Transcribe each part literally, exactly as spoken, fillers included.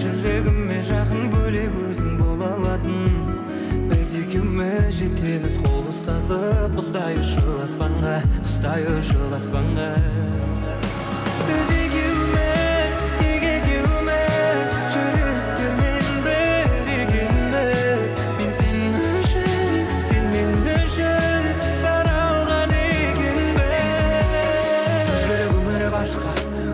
Júregime jaqın bólek óziń bola alatın. Biz ekewimiz jetemiz qol ustasıp, qusday ushıp aspanǵa, qusday ushıp aspanǵa. Biz ekewimiz, tek ekewimiz, júreklermen bir ekenbiz. Men sen ushın, sen men ushın jaralǵan ekenbiz. Ózgeler ómiri basqa,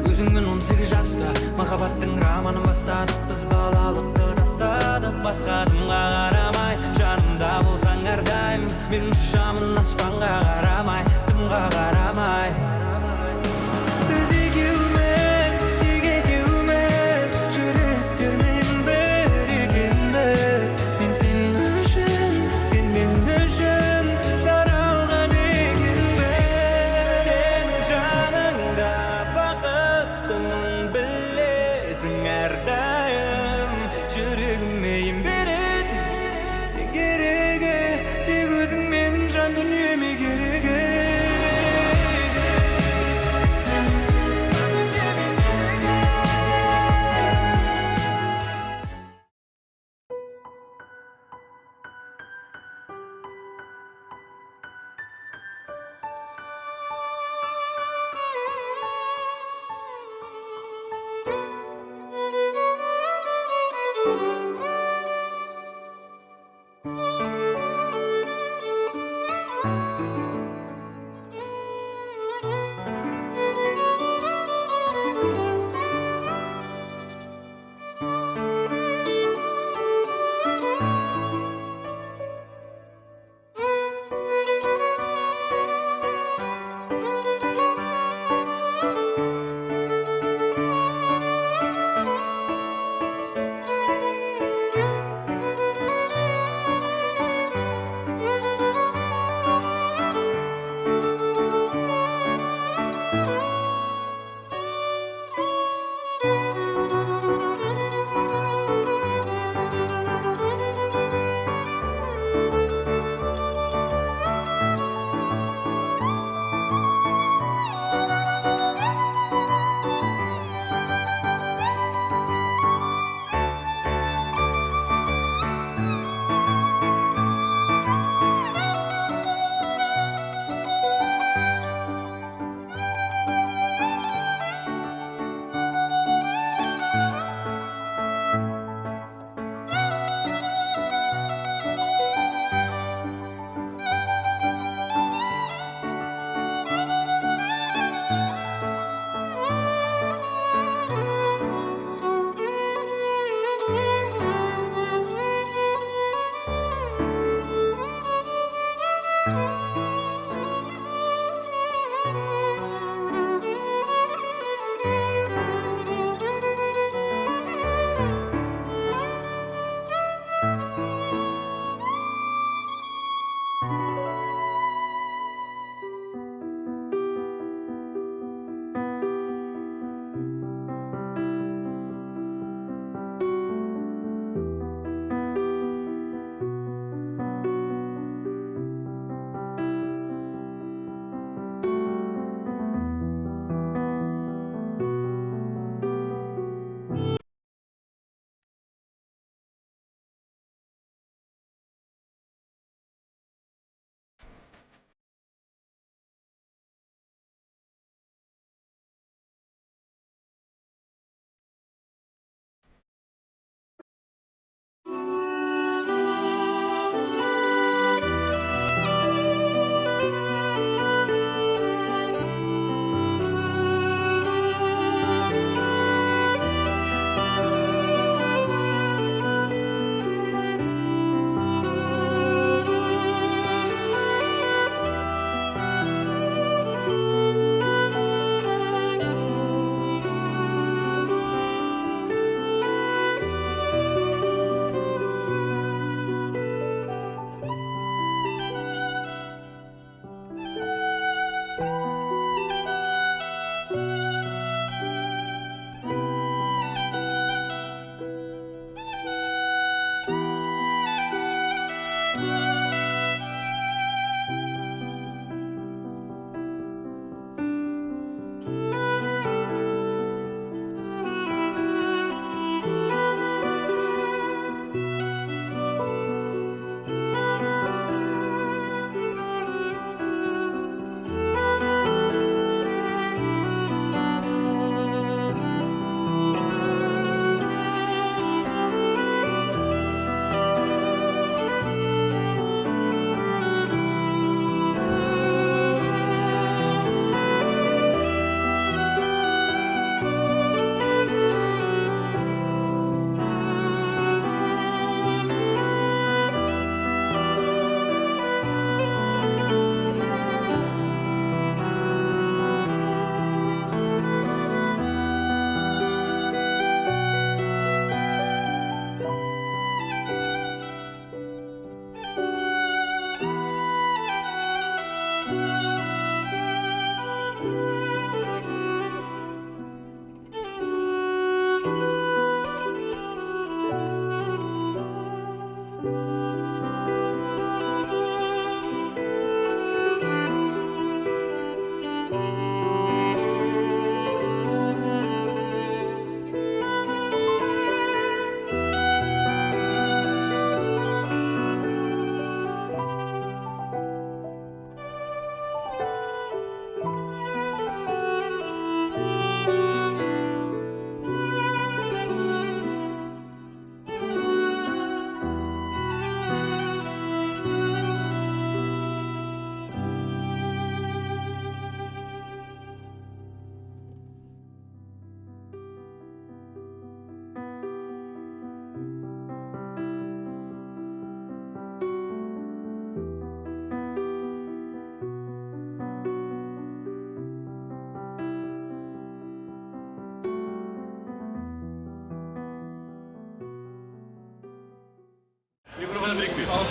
ózińmen on segiz jasta, mahabbattıń romanın bastadıq. Biz balalıqtı tastadıq, basqa adamǵa qaramay, janımda bolsań hár dayım. Men ushamın aspanǵa qaramay, dımǵa qaramay. Biz ekewimiz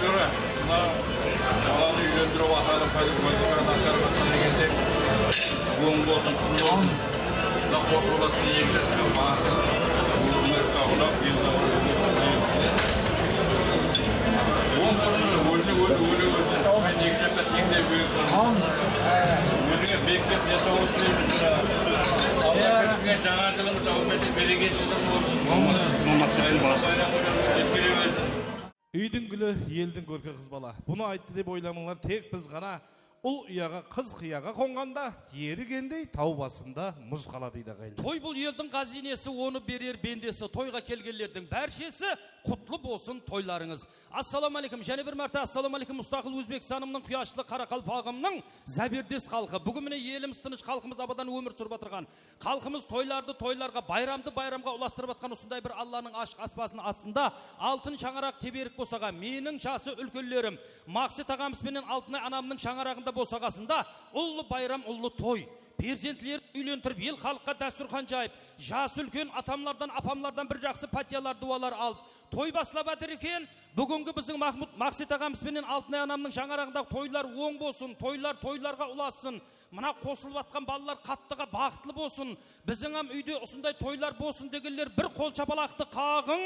Mına balanı úylendiriw atarı, politikada ashar batqan degende, oń bolsın, qul bolsın. Mına qosıp alatırǵan eki jasqa batır, ómir qawlap, el tawlap, oń bolsın, óle, óle, óle bersin. Men eki jaqqa teńley bersin. Ózińe bekkep densawlıq tileymiz. Alla kirgen jańa jılımız áwmetli, bereketli jıl bolsın. Bayram ótip ketkere bersin. Úydiń gúli, eldiń kórki qız bala. Bunı ayttı dep oylamańlar, tek biz ǵana. Ul uyaǵa, qız qıyaǵa qonǵanda, erigendey taw basında muz qala, deydi, aǵayinler. Toy bul eldiń ǵáziynesi, onı berer bendesi. Toyǵa kelgenlerdiń bárshesi, qutlı bolsın toylarıńız. Assalawma áleykum, jáne bir márte assalawma áleykum, mustaqil Ózbekstanımnıń quyashlı qaraqalpaǵımnıń záberdes xalqı. Búgin mine elimiz tınısh, xalqımız abadan ómir súrip atırǵan. Xalqımız toylardı toylarǵa, bayramdı bayramǵa ulastırıp atqan usınday bir Allanıń ashıq aspazın astında altın shańaraq teberik bosaǵan, meniń jası úlkenlerim Maqset aǵamız benen Altınay anamnıń shańaraǵında bosaǵasında ullı bayram, ullı toy. Perzentlerin úylentirip, el-xalıqqa dástúrxan jayıp, jası úlken atamlardan, apamlardan bir jaqsı pátiyalar, duwalar alıp, toy baslap atır eken. Búgingi biziń Mahmut, Maqset aǵamız benen Altınay anamnıń shańaraǵındaǵı toylar oń bolsın, toylar toylarǵa ulassın. Mına qosılıp atqan balalar qattıǵa baxıtlı bolsın. Biziń hám úyde usınday toylar bolsın degenler bir qol shapalaqtı qaǵıń.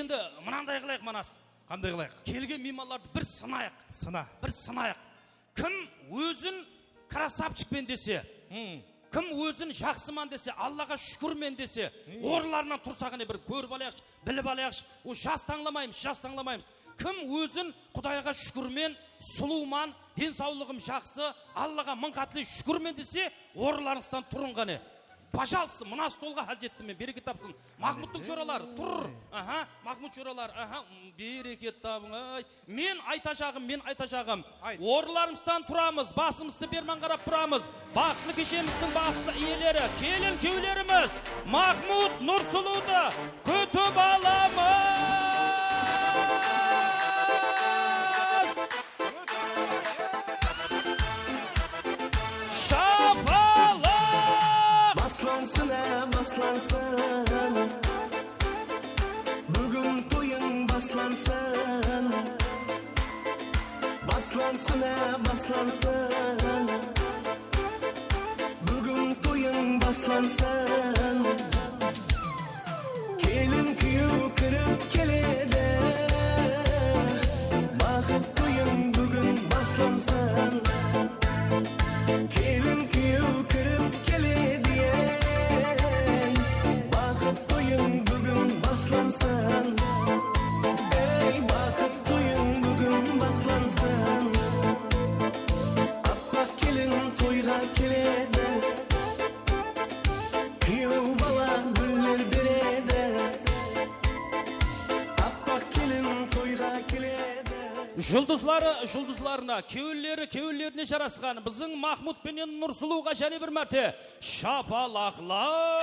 Endi mınanday qılayıq, Manas. Qanday qılayıq? Kelgen miymanlardı bir sınayıq. Sına. Bir sınayıq. Kim ózin krasavchikpen dese, kim ózin jaqsıman dese, Allaǵa shúkirmen dese, orınlarınan tursa, qáne, bir kórip alayıqshı, bilip alayıqshı. O, jas tańlamaymız, jas tańlamaymız. Kim ózin Qudayǵa shúkirmen, sulıwman, densawlıǵım jaqsı, Allaǵa mıń qatlı shúkirmen dese, orınlarıńızdan turıń, qáne. Pajalıstık, mına stolǵa házettimen, bereket tapsın. Mahmuttıń joraları tur. Aha, Mahmut joraları, aha, bereket tabıń, ay. Men aytajaǵım, men aytajaǵım. Ayt. Orınlarımızdan turamız, basımızdı berman qarap turamız. Baxıtlı keshemizdiń baxıtlı iyeleri, kelin-kúyewlerimiz Mahmut Nursulıwdı kútip alamız. Shapalaq! Baslansın á, baslansın. Búgin toyıń baslansın. Baslansın á, baslansın. Búgin toyıń baslansın. Kelin-kúyew kirip keledi. Baxıt toyıń búgin baslansın. Kelin-kúyew kirip keledi, ey. Baxıt toyıń búgin baslansın. Ey, baxıt toyıń búgin baslansın. Appaq kelin toyǵa keledi. Kúyew bala gúller beredi. Appaq kelin toyǵa keledi. Juldızları juldızlarına, kewilleri kewillerine jarasqan biziń Mahmut penen Nursulıwǵa jáne bir márte shapalaqlar.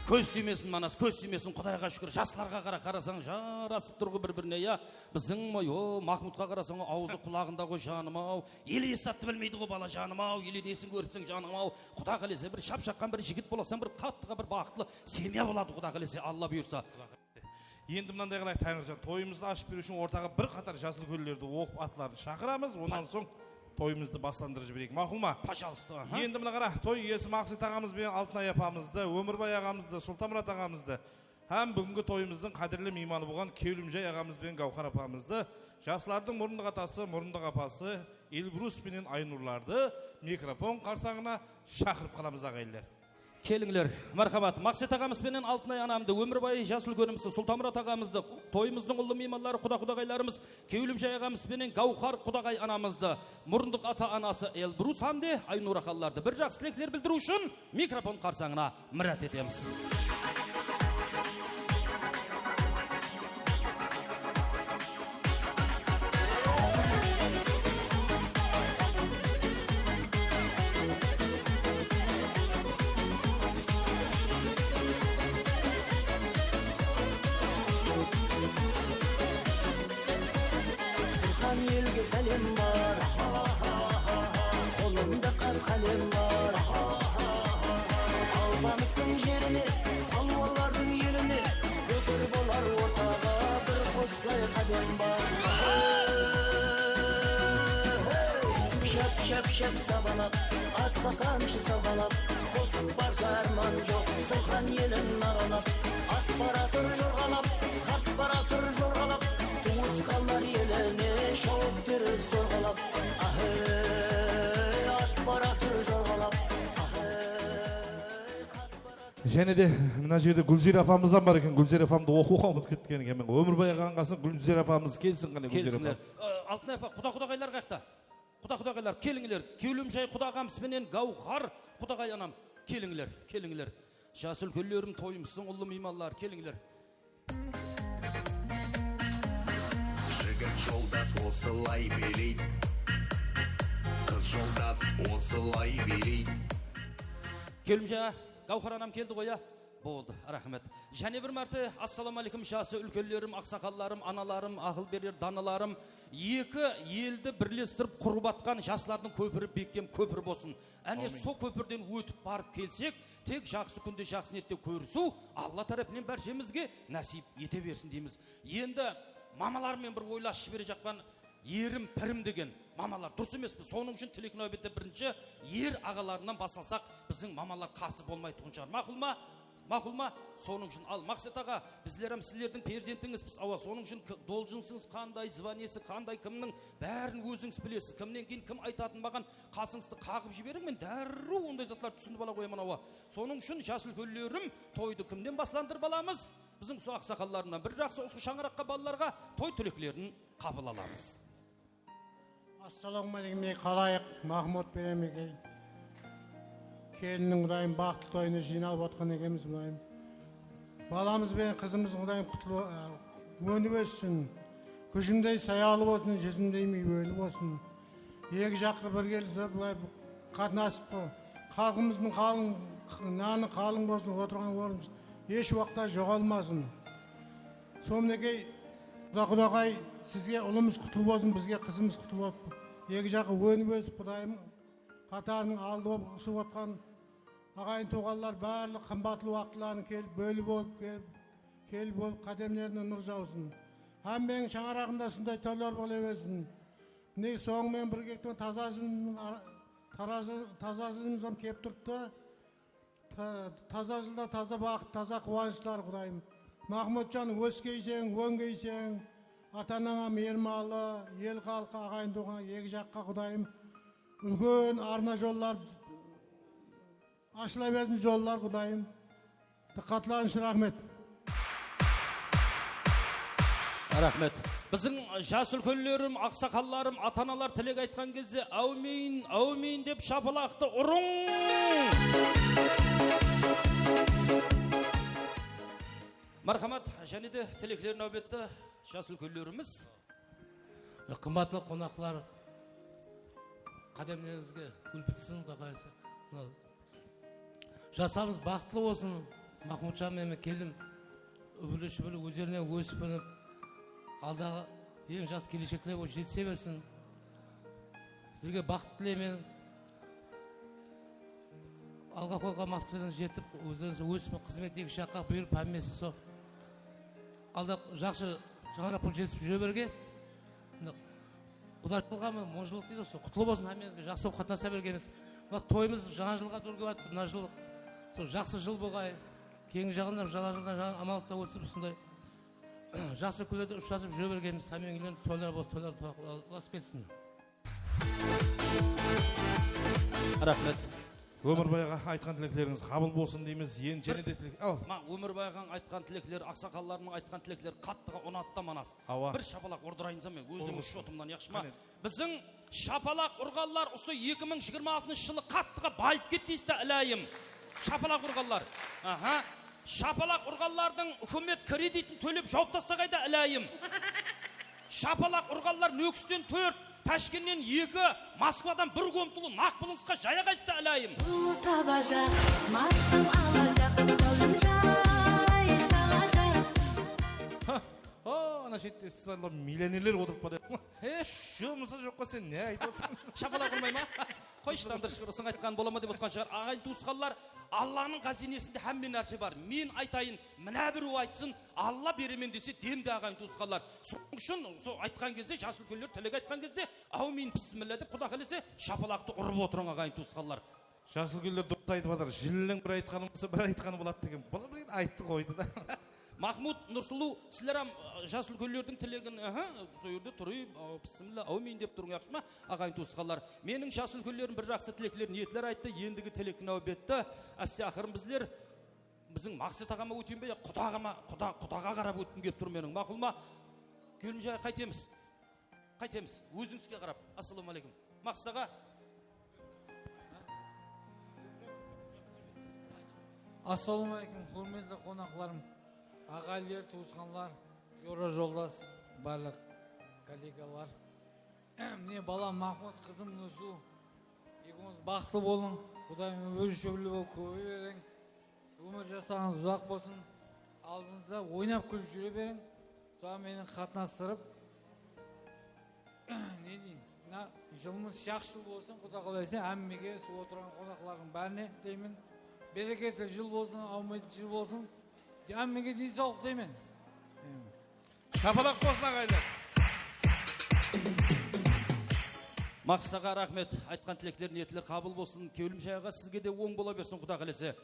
Kóz tiymesin, Manas, kóz tiymesin, Qudayǵa shúkir, jaslarǵa qara, qarasań, jarasıp tur ǵo bir-birine, ya. Biziń, yo, Mahmutqa qarasań, awzı qulaǵında ǵo, janım-aw. Ele esattı bilmeydi ǵo bala, janım-aw, ele nesin kóripseń, janım-aw. Quda qálese, bir shap-shaqqan bir jigit bolasań, bir qattıǵa bir baxıtlı semya boladı, Quda qálese, Alla buyırsa. Endi mınanday qılayıq, Táńirjan, toyımızdı ashıp beriw ushın ortaǵa bir qatar jas úlkenlerdi oqıp atların shaqıramız, onnan soń toyımızdı baslandırıp jibereyik, maqul ma? Pajalısta, aha. Endi mına qara, toy iyesi Maqset aǵamız benen Altınay apamızdı, Ómirbay aǵamızdı, Sultanmurat aǵamızdı, hám búgingi toyımızdıń qádirli miymanı bolǵan Kewlimjay aǵamız benen Gáwhar apamızdı, jaslardıń murındıq atası, murındıq apası Elbrus penen Aynurlardı mikrofon qarsańına shaqırıp qalamız, aǵayinler. Kelińler, márhamat, Maqset aǵamız penen Altınay anamdı, Ómirbay jas úlkenimizdi, Sultanmurat aǵamızdı, toyımızdıń ullı miymanları, quda-qudaǵaylarımız Kewlimjay aǵamız penen Gáwhar qudaǵay anamızdı, murındıq ata-anası Elbrus hám de Aynura xanlardı bir jaqsı tilekler bildiriw ushın mikrofon qarsańına mirát etemiz. Surxan elge sálem bar. Qolın Alpamıstıń jerine, palwanlardıń eline, kópir bolar ortaǵa bir qosıqlay qádem bar. Shap, shap, shap sabalap, atqa qamshı sabalap, qosıp barsa árman joq, Surxan elin aralap. At baratır jorǵalap, qat baratır jorǵalap, tuwısqanlar eline shawıp túr sorǵalap. Ahe, at baratır jorǵalap. Jáne de mına jerde Gúlziyra apamız da bar eken. Gúlziyra apamdı oqıwǵa umıtıp ketken eken. Ómirbay aǵa ańǵasın, Gúlziyra apamız kelsin, qáne, Gúlziyra apa. Kelsinler. Ee, Altınay apa, quda-qudaǵaylar qayaqta? Quda-qudaǵaylar, kelińler. Kewlimshay quda aǵamız benen Gáwhar qudaǵay anam. Kelińler, kelińler. Jas úlkenlerim, toyımızdıń ullı miymanları, kelińler. Jigit joldas osılay beleydi. Qız joldas osılay beleydi. Kewlimshay aǵa, Gáwhar anam keldi ǵoy, ya? Boldı, raxmet. Jáne bir márte, assalawma áleykum, jası úlkenlerim, aqsaqallarım, analarım, aqıl berer danalarım. Eki eldi birlestirip qurıp atqan jaslardıń kópiri bekkem kópir bolsın. Áne, sol kópirden ótip barıp kelsek, tek jaqsı kúnde, jaqsı niyette kórisiw Alla tárepinen bárshemizge násiyp ete bersin deymiz. Endi mamalar menen bir oylasıp jiberejaqpan, erim, pirim degen mamalar durıs emes pe? Sonıń ushın tilek náwbette birinshi er aǵalarınan baslasaq, biziń mamalar qarsı bolmaytuǵın shıǵar. Maqul ma? Maqul ma? Sonıń ushın, al, Maqset aǵa, bizler hám sizlerdiń perzentińizbiz. Awa, sonıń ushın k-, должностьıńız qanday, zvaniyesi qanday, kimniń, bárin ózińiz bilesiz. Kimnen keyin kim aytatın, maǵan qasıńızdı qaǵıp jiberiń, men dárriw onday zatlardı túsinip ala qoyaman, awa. Sonıń ushın, jas úlkenlerim, toydı kimnen baslandırıp alamız? Biziń usı aqsaqallarımnan bir jaqsı usı shańaraqqa, balalarǵa toy tileklerin qabıl alamız. Assalawma áleykum, ey xalayıq, Mahmud penen Mekey. Kelinniń, Qudayım, baxıtlı toyına jıynalıp atqan ekenbiz, Qudayım. Balamız benen qızımız, Qudayım, qutlı, á, ónip óssin. Kúshindey sayalı bolsın, júzindey miyweli bolsın. Eki jaqlı birgelikte bılay qatnasıp, xalqımızdıń qalın, nanı qalın bolsın, otırǵan ornımız hesh waqıtta joǵalmasın. Sonekey, quda-, qudaǵay, sizge ulımız qutlı bolsın, bizge qızımız qutlı bolıp, eki jaqqa ónip ósip, Qudayım qatarınıń aldı bolıp usıp otqan aǵayin-tuwǵanlar barlıq qımbatlı waqıtların kelip, bóli bolıp kelip, kelip bolıp, qádemlerine nur jawsın. Hámmeniń shańaraǵında usınday toylar bola bersin. Mine, sonıń menen birgelikte taza jılımız, ara-, tarazı-, taza jılımız hám kelip turıptı. Ta-, taza jılda taza baxıt, taza quwanıshlar, Qudayım. Mahmudjan, óskeyseń, óngeyseń, ata-anańa miyirmanlı, el-xalıq, aǵayin-tuwǵan, eki jaqqa, Qudayım, úlken arna jollar ashıla bersin, jollar, Qudayım. Dıqqatlarıńız ushın raxmet. Raxmet. Biziń jas úlkenlerim, aqsaqallarım, ata-analar tilek aytqan gezde, áwmiyn, áwmiyn dep shapalaqtı urıń! Márhamat, jáne de tilekler náwbetti, jas úlkenlerimiz. Qımbatlı qonaqlar, qádemlerińizge gúl pitsin, Quday qálese. Mına, jaslarımız baxıtlı bolsın. Mahmudjan menen keldim. Úbirli-shúbirli ózlerinen ósip-ónip, aldaǵı eń jaqsı keleshekler bolıp jetise bersin. Sizlerge baxıt tileymen. Alǵa qoyǵan maqsetlerine jetip, ózlerińiz ósip, xızmet eki jaqqa buyırıp, hámmesi sol. Alda jaqsı shańaraq bolıp jetip júre bergen. Mına, qudashılıq hám mıńjıllıq deydi, sol qutlı bolsın, hámmeńizge jaqsı bolıp qatnasa bergenbiz. Mına toyımız jańa jılǵa dór kelip atır, mına jıl sol jaqsı jıl bolǵay. Keyingi jaǵında jańa jıldan jańa amanlıqta ótsip, usınday jaqsı kúnlerde ushırasıp júre bergenbiz. Hámmeniń úylerinde toylar bolsın, toylar to-, ulasıp ketsin. Raxmet. Ómirbay aǵa, aytqan tileklerińiz qabıl bolsın deymiz. Endi jáne de tilek, al. Ma, Ómirbay aǵań aytqan tilekleri, aqsaqallarımnıń aytqan tilekleri qattıǵa unadı da, Manas. Awa. Bir shapalaq urdırayınsam men ózimniń shotımnan, yaqshı ma? Qáne. Biziń shapalaq urǵanlar usı eki mıń jigirma altınshı jılı qattıǵa bayıp kettiysiz da, ilayım. Shapalaq urǵanlar. Aha. Shapalaq urǵanlardıń húkimet kreditin tólep jawıp tastaǵay da, ilayım. Shapalaq urǵanlar Nókisten tórt, Tashkennen eki, Moskvadan bir gomtulı naq bılınısqa jayaǵaysız da, ilayım. Ul tabajaq, mastım alajaq, Sáwlemjay salajaq. Ha, o, ana shette stolda millionerler otırıp pa dep. He? Shımısı joqqa sen ne aytıp atırsań? Shapalaq urmay ma? Qoyshı, Tandır Shıkır, usıń aytqanıń bola ma dep otqan shıǵar. Aǵayin tuwısqanlar, Allanıń ǵáziynesi hár nárse bar. Men aytayın, mına birew aytsın, Alla beremen dese, demde, aǵayin tuwısqanlar. Sonıń ushın sol aytqan gezde, jas úlkenler tilek aytqan gezde, áwmiyin, bismilla dep, Quda qálese, shapalaqtı urıp otırıń, aǵayin tuwısqanlar. Jas úlkenler durıs aytıp atır. Jiliniń bir aytqanı bolsa, bir aytqanı boladı degen. Bul bir ayttı qoydı da. Mahmud, Nursulıw, sizler hám, ı, jas úlkenlerdiń tilegin, aha, sol jerde turıp, ı, bismilla, áwmiyin dep turıń, yaqshı ma, aǵayin tuwısqanlar? Meniń jas úlkenlerim bir jaqsı tilekler, niyetler ayttı. Endigi tilek náwbetti. Áste aqırın bizler, biziń Maqset aǵama óteyin be, ya Quda aǵama, Quda, Qudaǵa qarap ótkim kelip tur meniń. Maqul ma? Kelinjay, qaytemiz. Qaytemiz. Ózińizge qarap. Assalawma áleykum. Maqset aǵa. Assalawma áleykum, húrmetli qonaqlarım, aǵayinler, tuwısqanlar, jora-joldas, barlıq kollegalar. Mine, balam Mahmud, qızım Nursulıw, ekewińiz baxıtlı bolıń. Qudayım, ómir-óshpeli bolıp kóbeye beriń. Ómir jasaǵıńız uzaq bolsın. Aldımızda oynap-kúlip júre beriń. Soǵan menen qatnastırıp, ne deyin, mına jılımız jaqsı jıl bolsın, Quda qálese, hámmege, sol otırǵan qonaqlardıń bárine tileymen. Bereketli jıl bolsın, áwmetli jıl bolsın. Hámmege densawlıq tileymen. Shapalaq bolsın, aǵayinler. Maqset aǵa, raxmet. Aytqan tilekler, niyetler qabıl bolsın. Kewlimjay aǵa, sizge de oń bola bersin, Quda qálese.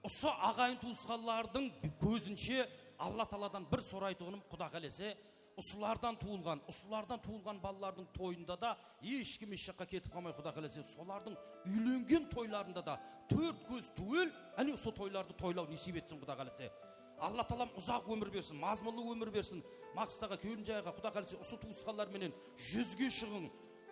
Usı aǵayin-tuwısqanlardıń kózinshe Alla taaladan bir soraytuǵınım, Quda qálese, usılardan tuwılǵan, usılardan tuwılǵan balalardıń toyında da hesh kim hesh jaqqa ketip qalmay, Quda qálese, solardıń úylengen toylarında da tórt kóz túwel, áne, usı toylardı toylaw nesiyp etsin, Quda qálese. Alla taalam uzaq ómir bersin, mazmunlı ómir bersin. Maqset aǵa, Kewlimjay aǵa, Quda qálese, usı tuwısqanlar menen júzge shıǵıń,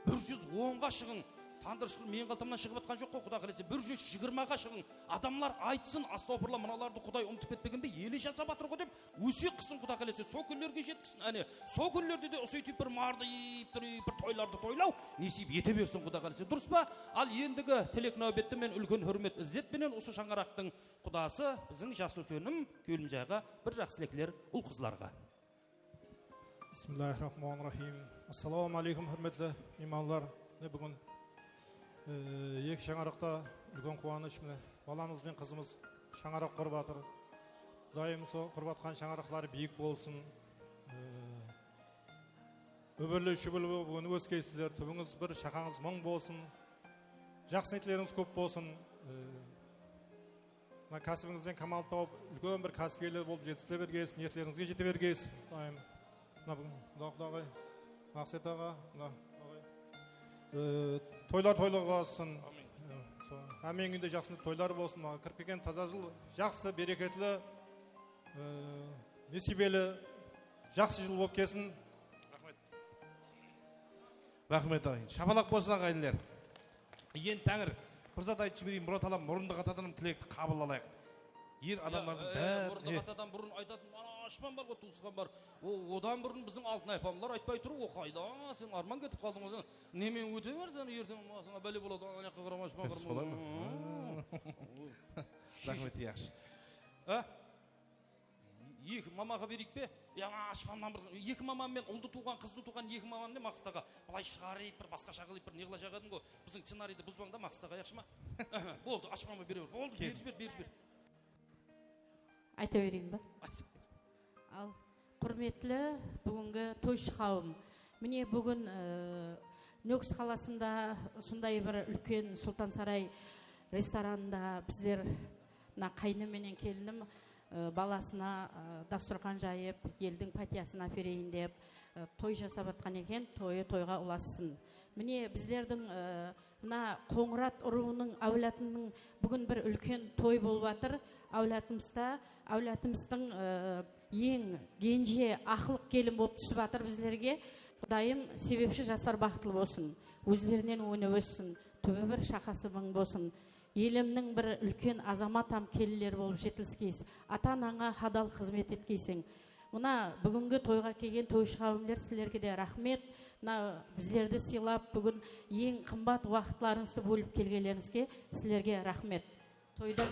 bir júz onǵa shıǵıń. Tandır Shıkır meniń qaltamnan shıǵıp atqan joq ǵoy, Quda qálese, bir júz jigirmaǵa shıǵıń. Adamlar aytsın, astawfirilla, mınalardı Quday umıtıp ketpegen be, ele jasap atır ǵoy dep, óse qısın, Quda qálese, sol kúnlerge jetkisin. Áne, sol kúnlerde de usıytıp bir mardıyıp turıp, bir toylardı toylaw nesiyp ete bersin, Quda qálese. Durıs pa? Al, endigi tilek náwbetti men úlken húrmet, izzet penen usı shańaraqtıń qudası, biziń jas úlkenim Kewlimjayǵa bir jaqsı tilekler, ul-qızlarǵa. Bismillahir-rahmanir-rahim. Assalawma aleykum, húrmetli miymanlar. Mine, búgin, e, eki shańaraqta úlken quwanısh, mine, balamız benen qızımız shańaraq qurıp atır. Qudayım, sol qurıp atqan shańaraqları biyik bolsın. E, óbirli-shúbirli bolıp óni-, óskeysizler, túbińiz bir, shaqańız mıń bolsın. Jaqsı niyetlerińiz kóp bolsın. E, Mına kásibińizden kamal tawıp, úlken bir kásipkerler bolıp jetisire bergeysiz, niyetlerińizge jete bergeysiz. Qudayım, mına búgin Quda, Quda aǵay, Maqset aǵa, mına, aǵay. E, toylar toylar qılasın. Amin. E, sol, hámmeniń úyinde jaqsı toylar bolsın. Mına kirip kelgen taza jıl jaqsı, bereketli, e, nesiybeli, jaqsı jıl bolıp kelsin. Raxmet. Raxmet, aǵayın. Shapalaq bolsın, aǵayinler. Endi, Táńir, bir zat aytıp jibereyin, Murat aǵam, murındı qatadan tilekti qabıl alayıq. Er adamlardıń bári, murındı qatadan burın aytatın, ana, ashpan bar ǵoy, tuwısqan bar. O, odan burın biziń Altınay apamlar aytpay tur, o qayda, sen arman ketip qaldıń ǵoy, sen nemen óte ber, sen erteń basıńa bále boladı, ana, jaqqa qarama, ashpan bar. Solay ma? Raxmet, yaqshı. A? Eki mamaǵa bereyik pe? Ya, ashpannan bir, eki mamam menen uldı tuwǵan, qızdı tuwǵan eki mamam ne Maqset aǵa? Bılay shıǵarıp, bir basqasha qılıp, bir ne qılajaq edim ǵoy. Biziń scenariydi buzbań da, Maqset aǵa, yaqshı ma? Boldı, ashpanma bere ber. Boldı, berip jiber, berip jiber. Ayta bereyin ba? Ayt. Al, húrmetli búgingi toyshı qawım. Mine, búgin, e, Nókis qalasında usınday bir úlken Sultan Saray restoranında bizler mına qáynim menen kelinim, e, balasına, e, dasturxan jayıp, eldiń pátiyasın ápereyin dep, e, toy jasap atqan eken, toyı toyǵa ulassın. Mine, bizlerdiń, e, mına Qońırat urıwınıń áwladınıń búgin bir úlken toy bolıp atır. Áwladımızda, áwladımızdıń, e, eń genje aqlıq kelin bolıp túsip atır bizlerge. Qudayım, sebepshi jaslar baxıtlı bolsın, ózlerinen óni óssin, túbi bir, shaqası mıń bolsın. Elimniń bir úlken azamat hám kelinleri bolıp jetiliskeysiz. Ata-anańa hadal xızmet etkeyseń. Mına, búgingi toyǵa kelgen toyshı qáwimler, sizlerge de raxmet. Mına, bizlerdi sıylap, búgin eń qımbat waqıtlarıńızdı bólip kelgenlerińizge sizlerge raxmet. Toyda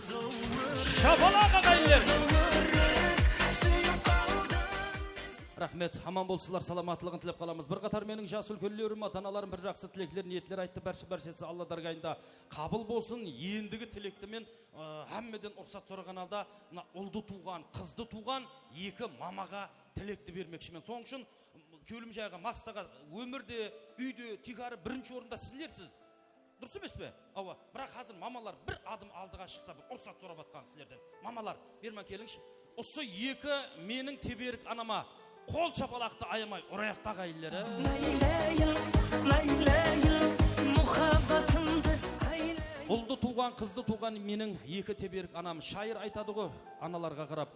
shapalaq, aǵayinler! Raxmet, aman bolsınlar, salamatlıǵın tilep qalamız. Bir qatar meniń jas úlkenlerim, ata-analarım bir jaqsı tilekler, niyetler ayttı. Bárshi-, bárshesi Alla dárgayında qabıl bolsın. Endigi tilekti men, ı, hámmeden ruxsat soraǵan halda, mına uldı tuwǵan, qızdı tuwǵan eki mamaǵa tilekti bermekshimen. Sonıń ushın Kewlimjay aǵa, Maqset aǵa, ómirde, úyde tiykarı birinshi orında sizlersiz. Durıs emes pe? Awa, biraq házir mamalar bir adım aldıǵa shıqsa, bir ruxsat sorap atqan sizlerden. Mamalar, berman kelińshi. Usı eki meniń teberik anama qol shapalaqtı ayamay urayıq ta, aǵayinler, á. Laylayım, laylayım, muhabbatımdı aylayım. Uldı tuwǵan, qızdı tuwǵan meniń eki teberik anam. Shayır aytadı ǵo, analarǵa qarap.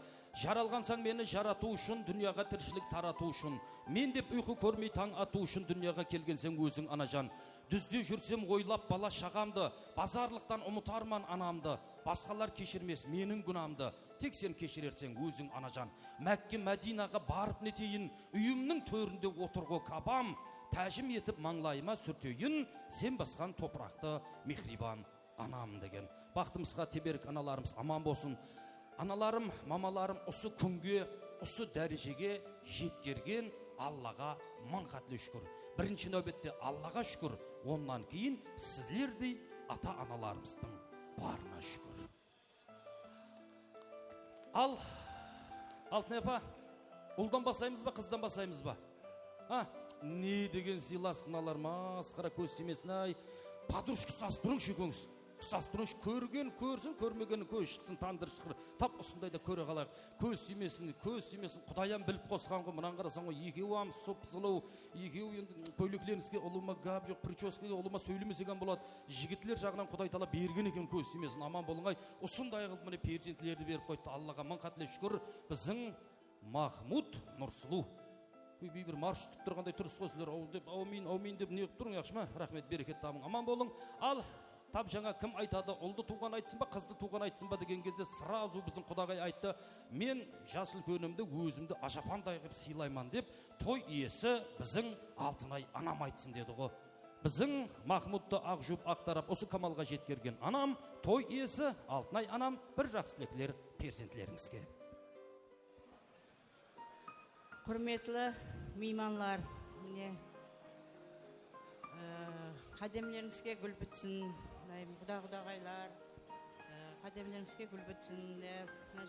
Jaralǵansań meni jaratıw ushın, dúnyaǵa tirishilik taratıw ushın. Men dep uyqı kórmey tań atıw ushın dúnyaǵa kelgenseń óziń, anajan. Dúzde júrsem oylap bala-shaǵamdı, bazarlıqtan umıtarman anamdı. Basqalar keshirmes meniń gúnamdı, tek sen keshirerseń óziń, anajan. Mákke-Mádinaǵa barıp neteyin, úyimniń tórinde otır ǵo Kabam. Tájim etip mańlayıma súrteyin, sen basqan topıraqtı, mehriban anam, degen. Baxtımızǵa teberik analarımız aman bolsın. Analarım, mamalarım usı kúnge, usı dárejege jetkergen Allaǵa mıń qátle shúkir. Birinshi náwbette Allaǵa shúkir, onnan keyin sizlerdey ata-analarımızdıń barına shúkir. Al, Altınay apa, uldan baslaymız ba, qızdan baslaymız ba? Ha, ne degen sıylasıq mınalar, masqara, kóz tiymesin-ay. Podrushka uslasıp turıńshı ekewińiz. Uslasıp turıńshı, kórgen kórsin, kórmegen kózi shıqsın, tandır shıqır. Tap usınday da kóre qalayıq. Kóz tiymesin, kóz tiymesin, Qudayam bilip qosqan ǵo, mınan qarasań ǵo, ekewi hám sup-sulıw, ekewi endi kóyleklerińizge ulıwma gáp joq, prichoskaǵa ulıwma sóylemesek hám boladı. Jigitler jaǵınan Quday taala bergen eken, kóz tiymesin, aman bolıń-ay. Usınday qılıp mine perzentlerdi berip qoyıptı, Allaǵa mıń qátle shúkir. Biziń Mahmud Nursuluw. Óybey, bir marsh tutırǵanday turıs ǵoy sizler, aw dep, awmin, awmin dep ne qılıp turıń, yaqshı ma? Raxmet, bereket tabıń, aman bolıń. Al, tap jańa kim aytadı, uldı tuwǵan aytsın ba, qızdı tuwǵan aytsın ba degen gezde srazu biziń qudaǵay ayttı, men jas úlkenimdi ózimdi ajapanday qılıp sıylayman dep, toy iyesi biziń Altınay anam aytsın dedi ǵo. Biziń Mahmudtı aq juwıp aq tarap usı kamalǵa jetkergen anam, toy iyesi Altınay anam, bir jaqsı tilekler perzentlerińizge. Húrmetli miymanlar, mine, e, qádemlerińizge gúl bitsin, dayım, quda-qudaǵaylar, e, qádemlerińizge gúl bitsin, e, mına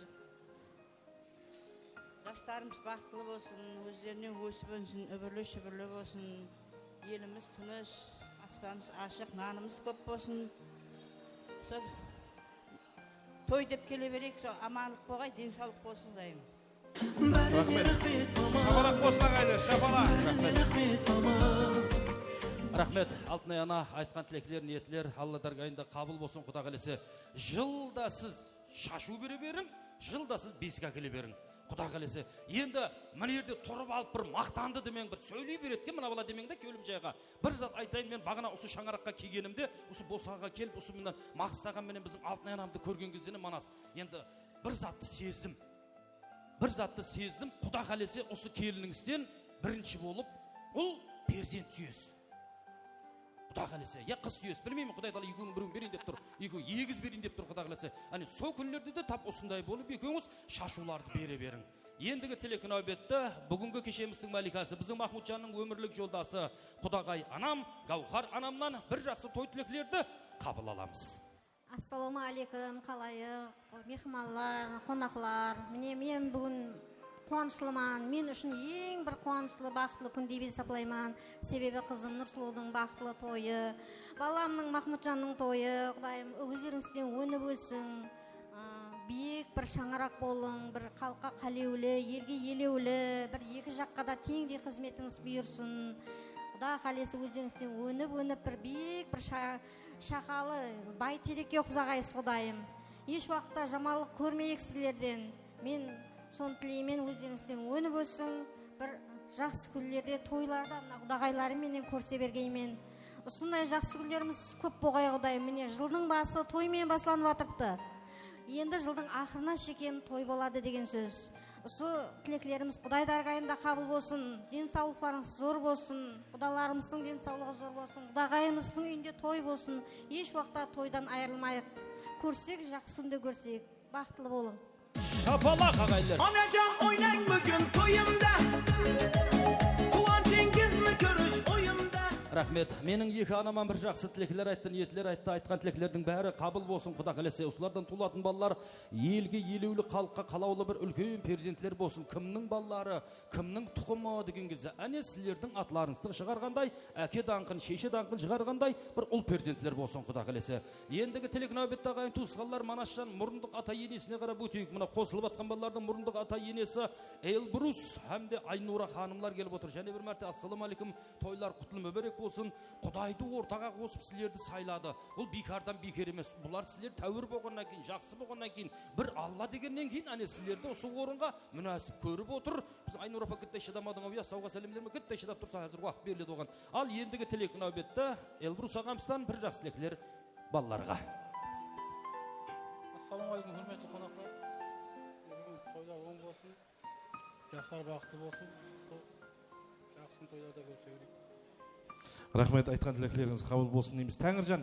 Jaslarımız baxıtlı bolsın, ózlerinen ósip ónsin, úbirli-shúbirli bolsın. Elimiz tınısh, aspanımız ashıq, nanımız kóp bolsın. Sol toy dep kele bereyik, sol amanlıq bolǵay, densawlıq bolsın, dayım. Raxmet. Shapalaq bolsın, aǵaylar, shapalaq. Raxmet. Raxmet. Altınay ana aytqan tilekler, niyetler Alla dárgayında qabıl bolsın, Quda qálese. Jılda siz shashıw bere beriń, jılda siz beske ákele beriń. Quda qálese, endi mına jerde turıp alıp bir maqtandı demeń, bir sóyley beredi eken mına bala demeń de, Kewlimjay aǵa. Bir zat aytayın, men baǵana usı shańaraqqa kelgenimde, usı bosqaǵa kelip, usı mına Maqset aǵam menen biziń Altınay anamdı kórgen gezde ne manas, endi bir zattı sezdim. Bir zattı sezdim, Quda qálese, usı kelinińizden birinshi bolıp ul perzent súyesiz. Quda qálese, ya qız súyesiz, bilmeymen, Quday taala ekewiniń birewin bereyin dep tur, ekewi egiz bereyin dep tur, Quda qálese. Áne, sol kúnlerde de tap usınday bolıp, ekewińiz shashıwlardı bere beriń. Endigi tilek náwbetti búgingi keshemizdiń málikası, biziń Mahmudjannıń ómirlik joldası, qudaǵay anam, Gáwhar anamnan bir jaqsı toy tileklerdi qabıl alamız. Assalawma áleykum, qalayıq, mehmanlar, qonaqlar. Mine, men búgin quwanıshlıman. Men ushın eń bir quwanıshlı, baxıtlı kún dep esaplayman. Sebebi qızım Nursuluwdıń baxıtlı toyı, balamnıń, Mahmudjannıń toyı. Qudayım, ózlerińizden ónip óssiń. Aa, biyik bir shańaraq bolıń, bir xalıqqa qálewli, elge elewli, bir eki jaqqa da teńdey xızmetińiz buyırsın. Quda qálese, ózlerińizden ónip, ónip, bir biyik bir sha-, Shaqalı, bayterekke uqsaǵaysız, Qudayım. Hesh waqıtta jamanlıq kórmeyik sizlerden. Men sonı tileymen, ózlerińizden ónip óssiń. Bir jaqsı kúnlerde, toylarda mına qudaǵaylarım menen kórse bergeymen. Usınday jaqsı kúnlerimiz kóp boǵay, Qudayım. Mine, jıldıń bası toy menen baslanıp atırıptı. Endi jıldıń aqırına shekem toy boladı degen sóz. Usı tileklerimiz Quday dárgayında qabıl bolsın, densawlıqlarıńız zor bolsın, qudalarımızdıń densawlıǵı zor bolsın, qudaǵayımızdıń úyinde toy bolsın, hesh waqıtta toydan ayırılmayıq. Kórsek, jaqsı kúnde kórseyik. Baxıtlı bolıń. Shapalaq, aǵayinler. Onajan, oynań búgin toyımda. Quwanshıńız mi kúrish oyımda. Raxmet. Meniń eki anaman bir jaqsı tilekler ayttı, niyetler ayttı. Aytqan tileklerdiń bári qabıl bolsın, Quda qálese. Usılardan tuwılatuǵın balalar elge elewli, xalıqqa qalawlı bir úlken perzentler bolsın. Kimniń balaları, kimniń tuqımı degen gezde, áne, sizlerdiń atlarıńızdı shıǵarǵanday, áke dańqın, sheshe dańqın shıǵarǵanday bir ul perzentler bolsın, Quda qálese. Endigi tilek náwbette, aǵayin tuwısqanlar, Manasjan murındıq ata-enesine qarap óteyik. Mına, qosılıp atqan balalardıń murındıq ata-enesi Elbrus hám de Aynura xanımlar kelip otır. Jáne bir márte, assalamu aleykum, toylar qutlı múbárek bolsın. Qudaydı ortaǵa qosıp sizlerdi sayladı. Bul biykardan biyker emes. Bular sizler táwir bolǵannan keyin, jaqsı bolǵannan keyin, bir Alla degennen keyin, áne, sizlerdi usı orınǵa múnásip kórip otır. Biz, Aynur apa, gittay shıdamadıń-aw, ya, sawǵa sálemler menen gittay shıdap tursa, házir waqıt beriledi oǵan. Al, endigi tilek náwbette Elbrus aǵamızdan bir jaqsı tilekler balalarǵa. Assalawma aleykum, húrmetli qonaqlar. Búgin toylar oń bolsın, jaslar baxıtlı bolsın. Bul jaqsı toylarda kórisevereyik. Raxmet, aytqan tileklerińiz qabıl bolsın deymiz. Táńirjan,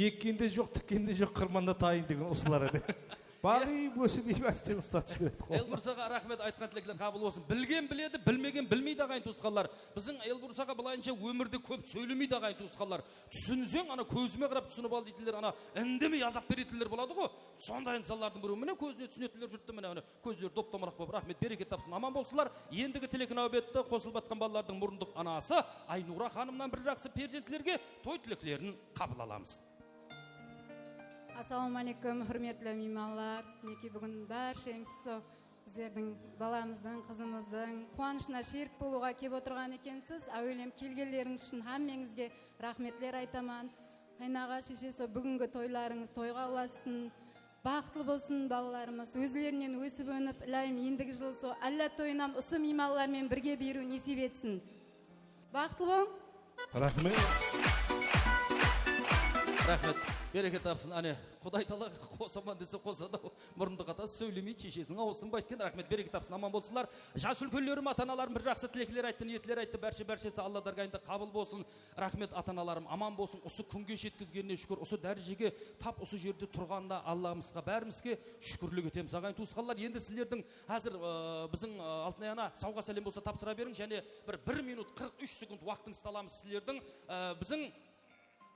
ekkende joq, tikkende joq, qırmanda tayın degen usılar edi. Baǵıy bósi deyip, ásten usta túsip beredi qolına. Elbrus aǵa, raxmet, aytqan tilekler qabıl bolsın. Bilgen biledi, bilmegen bilmeydi, aǵayin tuwısqanlar. Biziń Elbrus aǵa bılayınsha ómirde kóp sóylemeydi, aǵayin tuwısqanlar. Túsinseń, ana, kózime qarap túsinip al deydiler, ana, indemey azap beretinler boladı ǵo. Sonday insanlardıń birewi. Mine, kózine túsinetinler júripti, mine, mine. Kózleri dop-domalaq bolıp, raxmet, bereket tapsın, aman bolsınlar. Endigi tilek náwbetti qosılıp atqan balalardıń murındıq anası Aynura xanımnan bir jaqsı perzentlerge toy tileklerin qabıl alamız. Assalawma aleykum, húrmetli miymanlar. Minekey, búgin bársheńiz sol bizlerdiń balamızdıń, qızımızdıń quwanıshına sherik bolıwǵa kelip otırǵan ekensiz. Áwelem, kelgenlerińiz ushın hámmeńizge raxmetler aytaman. Qaynaǵa, sheshe, sol búgingi toylarıńız toyǵa ulasın. Baxıtlı bolsın balalarımız, ózlerinen ósip-ónip, ilayım, endigi jılı sol Alla toyın hám usı miymanlar menen birge beriw nesiyp etsin. Baxıtlı bolıń. Raxmet. Raxmet. Bereket tapsın. Áne, Quday taala qosaman dese qosadı-aw. Murındıq atası sóylemeydi, sheshesiniń awızın baytken. Raxmet, bereket tapsın, aman bolsınlar. Jas úlkenlerim, ata-analarım bir jaqsı tilekler ayttı, niyetler ayttı. Bárshe-bárshesi Alla dárgayında qabıl bolsın. Raxmet, ata-analarım aman bolsın, usı kúnge jetkizgenine shúkir, usı dárejege tap usı jerde turǵanına Allamızǵa, bárimizge shúkirlik etemiz, aǵayin tuwısqanlar. Endi sizlerdiń házir, ı, biziń, ı, Altınay ana sawǵa sálem bolsa tapsıra beriń, jáne bir, bir minut qırq úsh sekund waqtıńızdı alamız sizlerdiń. I, biziń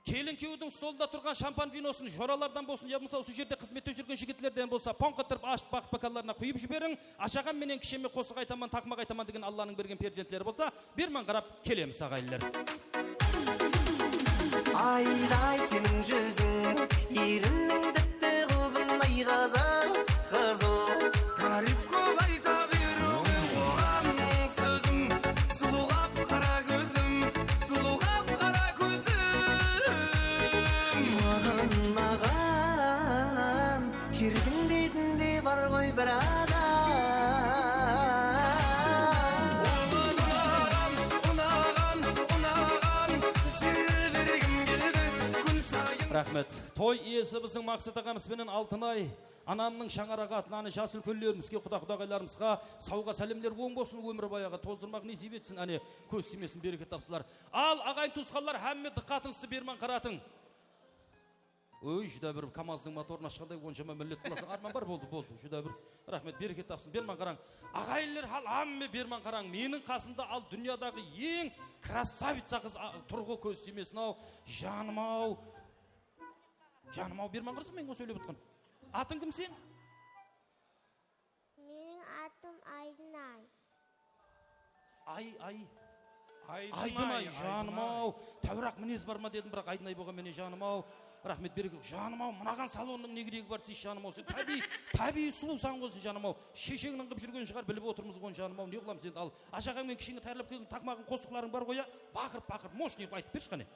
kelin kúyewdiń stolında turǵan shampan vinosın joralardan bolsın, ya bolmasa usı jerde xızmette júrgen jigitlerden bolsa, pońq ettırıp ashıp, baqıp bákarlarına quyıp jiberiń. Ajaǵam menen kisheme qosıq aytaman, taqmaq aytaman degen Allanıń bergen perzentleri bolsa, berman qarap kelemiz, aǵayinler. Ayday seniń júziń, erinniń bitti qılbınday qızıl, qızıl. Táriyp kóp ayta beriwge oǵan sózim, sulıw qap-qara kózlim, sulıw qap-qara kózlim. Maǵan, maǵan, jerdiń betinde bar ǵoy bir adam. Oǵan unaǵan, unaǵan, unaǵan, jibergim keldi kún sayın. Raxmet. Toy iyesi biziń Maqset aǵamız benen Altınay anamnıń shańaraǵı atlı jas úlkenlerimizge, quda-qudaǵaylarımızǵa sawǵa sálemler oń bolsın, ómir bayaǵı tozdırmaq nesiyp etsin, áne, kóz tiymesin, bereket tapsınlar. Al, aǵayin tuwısqanlar, hámme dıqqatıńızdı berman qaratıń. Óy, júdá bir kamazdıń motorın ashqanday onshama millet qılasań, arman bar, boldı, boldı. Júdá bir raxmet, bereket tapsın. Berman qarań. Aǵayinler, hál, hámme berman qarań. Meniń qasımda al dúnyadaǵı eń krasavitsa qız, a, tur ǵo, kóz tiymesin-aw. Janım-aw. Janım-aw, berman qarasań, men ǵo sóylep atqan. Atıń kim seniń? Meniń atım Aydınay. Ay, ay. Aydınay, Aydınay, Aydınay. Janım-aw. Táwiraq minez bar ma dedim, biraq Aydınay bolǵan menen, janım-aw. Raxmet, bereket. Janım-aw, mınaǵan salonnıń ne keregi bar, siz, janım-aw. Sen tábiyiy, tábiyiy sulıwsań ǵo sen, janım-aw. Shesheńniń qıp júrgeni shıǵar, bilip otırmız ǵo, janım-aw. Ne qılamız endi, al, ajaǵańmen kishkene tayarlap keldiń, taqmaǵıń, qosıqlarıń bar ǵoy, ya. Baqırıp, baqırıp, moshniy qılıp aytıp bershi, qáne.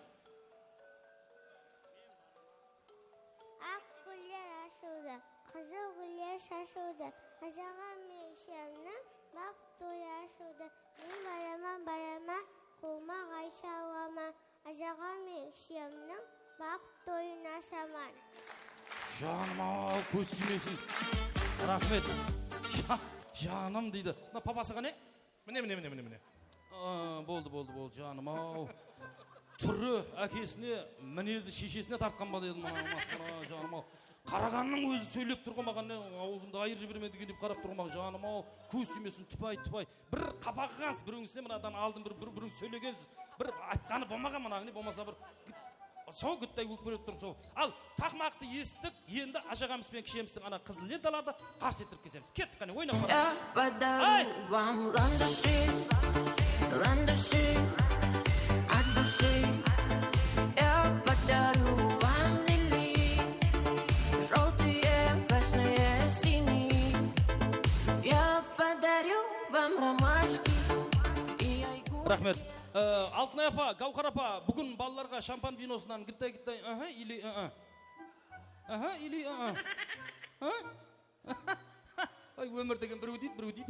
Aq gúller ashıldı, qızıl gúller shashıldı. Ajaǵam mekshemniń baxıt toyı ashıldı. Men baraman, baraman, qolıma ǵayshı alaman. Ajaǵam mekshemniń baxıt toyın ashaman. Janım-aw, kóz tiymesin. Raxmet. Ja-, janım deydi. Mına papası qáne? Mine, mine, mine, mine, mine. Aa, boldı, boldı, boldı, janım-aw. Túri ákesine, minezi sheshesine tartqan ba dedim, mına masqara, janım-aw. Qaraǵannıń ózi sóylep tur ǵo maǵan, ne, awzımdı ayırıp jibermen degendey qarap tur ǵo maǵan, janım-aw, kóz tiymesin, tupay, tupay. Bir qapaǵıǵansız, biriwińizde mınadan aldın bir, bir, biriwińiz sóylegensiz. Bir aytqanı bolmaǵan mınaǵı, ne bolmasa bir git-, sol gıttay ókperip tur, sol. Al, taqmaqtı esittik, endi ajaǵamız benen kishemizdiń ana qızıl lentalardı qars ettirip kesemiz. Kettik, qáne, oynap barayıq. Я подарю вам ландыши, ландыши от души. Я подарю вам лилии, жёлтые, пышные, синие. Я подарю вам ромашки и айгур. Raxmet. Ee, Altınay apa, Gáwhar apa, búgin balalarǵa shampan vinosınan gıttay-gıttay, aha, ili, ı-ı. Aha, ili, ı-ı. Ha? Ay, ómir degen birew deydi, birew deydi.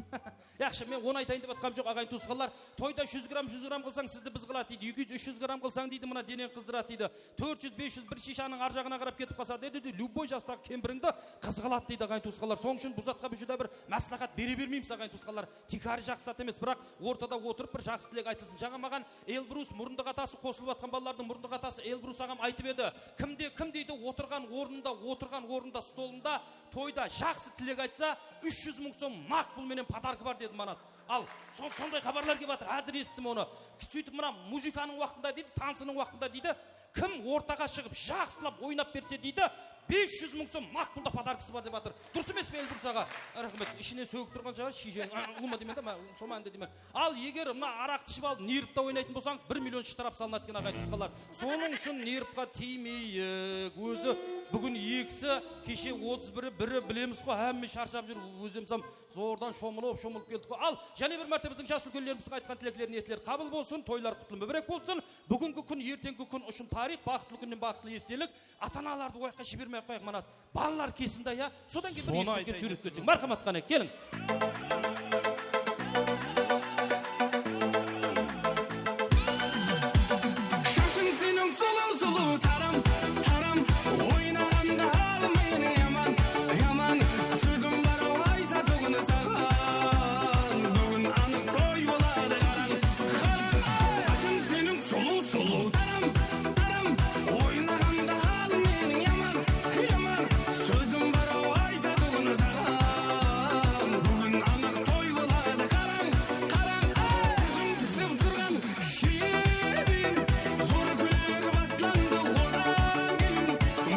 Yaqshı, men onı aytayın dep atqanım joq, aǵayin tuwısqanlar. Toyda júz gramm, júz gramm qılsań, sizdi biz qıladı deydi. Eki júz, úsh júz gramm qılsań deydi, mına, deneń qızdıradı deydi. Tórt júz, bes júz bir shishanıń arjaǵına qarap ketip qalsa deydi, deydi. Любой jastaǵı kempirińdi qız qıladı deydi, aǵayin tuwısqanlar. Sonıń ushın bul zatqa biz júdá bir másláhát bere bermeymiz, aǵayin tuwısqanlar. Tiykarı jaqsı zat emes, biraq ortada otırıp bir jaqsı tilek aytılsın. Jańa maǵan Elbrus murındıq atası qosılıp atqan balalardıń murındıq atası Elbrus aǵam aytıp edi. Kimde kim deydi, otırǵan ornında, otırǵan ornında, stolında, toyda jaqsı tilek aytsa, úsh júz mıń som naq pul menen podarka bar dedi, manas. Al, son-, sonday xabarlar kelip atır, házir esittim onı. Sóytip mına muzıkanıń waqtında deydi, tansınıń waqtında deydi, kim ortaǵa shıǵıp jaqsılap oynap berse deydi, bes júz mıń som naq pulda podarkası bar dep atır. Durıs emes pe, Elbrus aǵa? Raxmet. Ishinen sógip turǵan shıǵar, shiyjeń, a, ulıwma deymen da, ma, sol máńde deymen. Al, eger mına araqtı iship alıp, nervta oynaytın bolsańız, bir million shtıraps alınadı eken, aǵayin tuwısqanlar. Sonıń ushın nervqa tiymeyik. Ózi búgin ekisi, keshe otız biri, biri bilemiz ǵo, hámme sharshap júr. Ózimsam zordan shomılıp, shomılıp keldik ǵo. Al, jáne bir márte biziń jas úlkenlerimizdiń aytqan tilekleri, niyetleri qabıl bolsın, toylar qutlı, múbárek bolsın. Búgingi kún, erteńgi kún ushın tariyx, baxıtlı kúnnen baxıtlı estelik. Ata-analardı oyaqqa jibermey-aq qoyayıq, manas. Balalar kelsin da, ya. Sodan keyin bir esirge súwretke túseyik. Marhamat, qáne, keliń. Shashıń seniń sulıw-sulıw taram, taram. Oynaǵanda almayın yaman, yaman. Sózim bar-aw aytatuǵın saǵan. Búgin anıq toy boladı, qarań, qarań. Shashıń seniń sulıw-sulıw taram, taram. Oynaǵanda al meniń yaman, yaman. Sózim bar-aw aytatuǵın saǵan. Búgin anıq toy boladı, qarań, qarań. Sózim pisip turǵan shirin, zor kúnler baslandı odan keyin.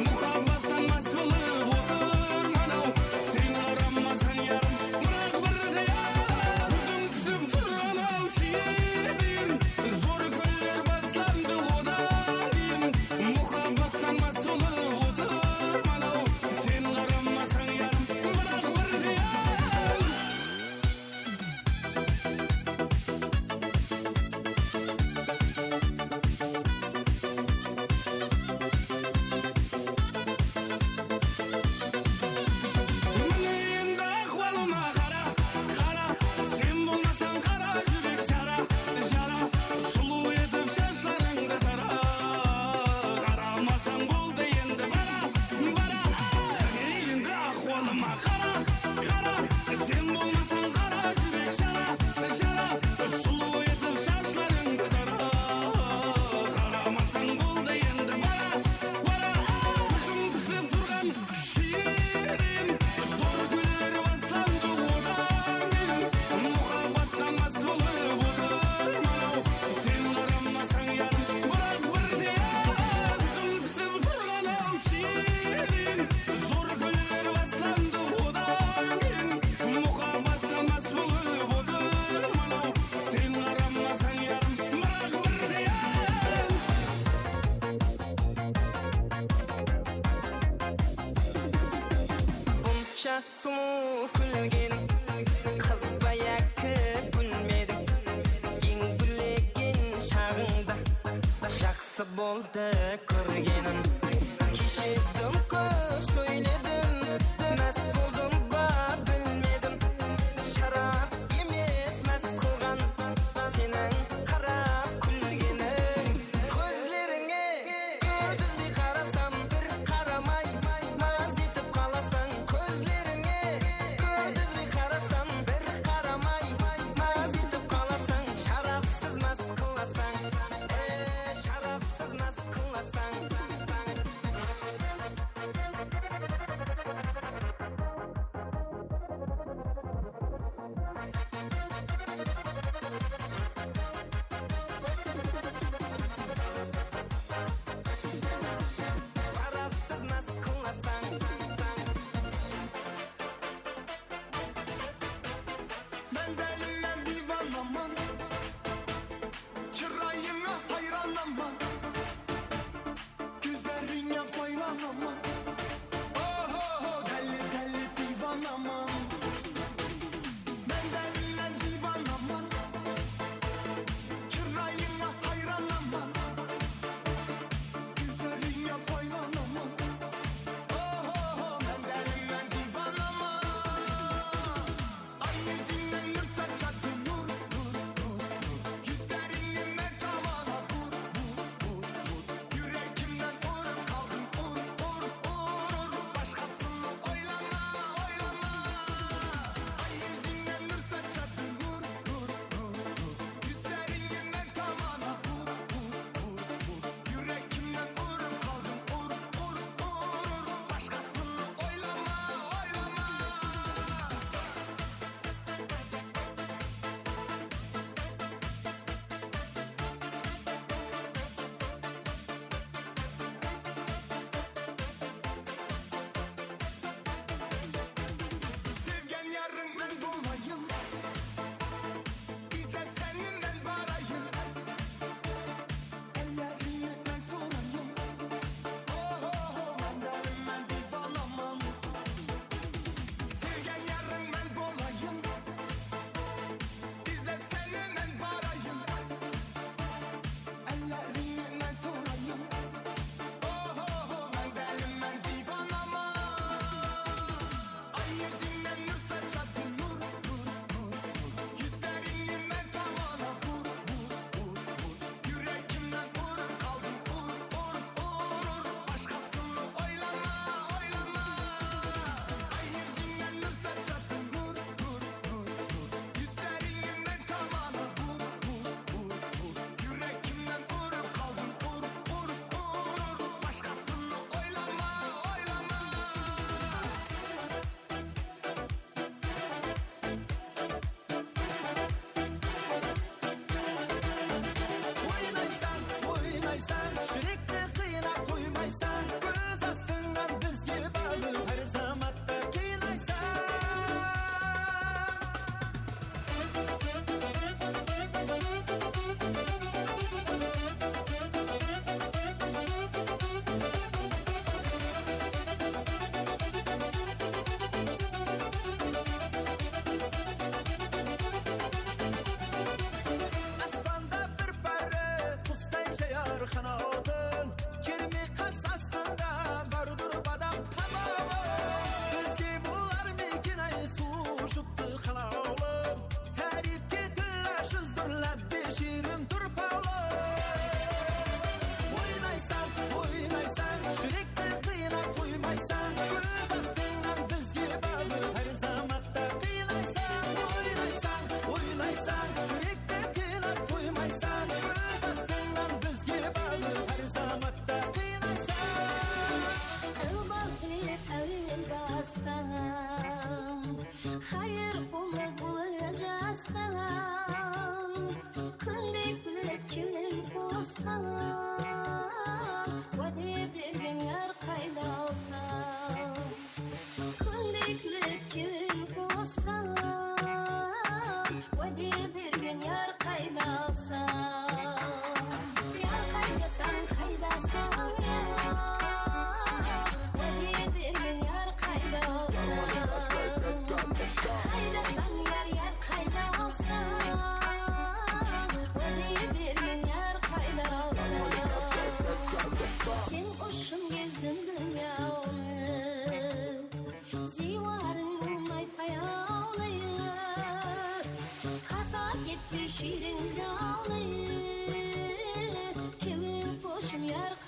Muhabbattan más bolıp otırman-aw, sen qaramasań yarım, biraq birde yalǵız. Sózim pisip turǵan-aw shirin, zor kúnler baslandı odan keyin. Muhabbattan más bolıp otırman-aw, sen qaramasań yarım, biraq birde yalǵız. Mine endi ahwalıma qara, qara, sen bolmasań qara júrek jara, jara, sulıw etip shashlarıńdı tara, qaramasań boldı endi bara, bara. Mine endi ahwalıma qara, qara, sen bolmasań qara júrek jara, jara, sulıw etip shashlarıńdı tara, qaramasań boldı endi bara, bara. Sózim pisip turǵan shirin, zor kúnler baslandı odan keyin. Muhabbattan más bolıp otırman-aw, sen qaramasań yarım, biraq birde yalǵız. Sózim pisip turǵan-aw shirin, zor kúnler baslandı odan keyin. Muhabbattan más bolıp otırman-aw, sen qaramasań yarım, biraq birde yalǵız. Bunsha sulıw kúlgeniń, qız ba yaki gúlmediń? Eń gúllegen shaǵıńda jaqsı boldı kórgenim. Keshe dım kóp sóyledim, más boldım ba bilmedim. Sharap emes más qılǵan seniń qarap kúlgeniń. Kózlerińe kóz úzbey qarasam, bir qaramay maz etip qalasań. Kózlerińe kóz úzbey qarasam, bir qaramay maz etip qalasań. Sharapsız más qılasań, e, sharapsız más qılasań.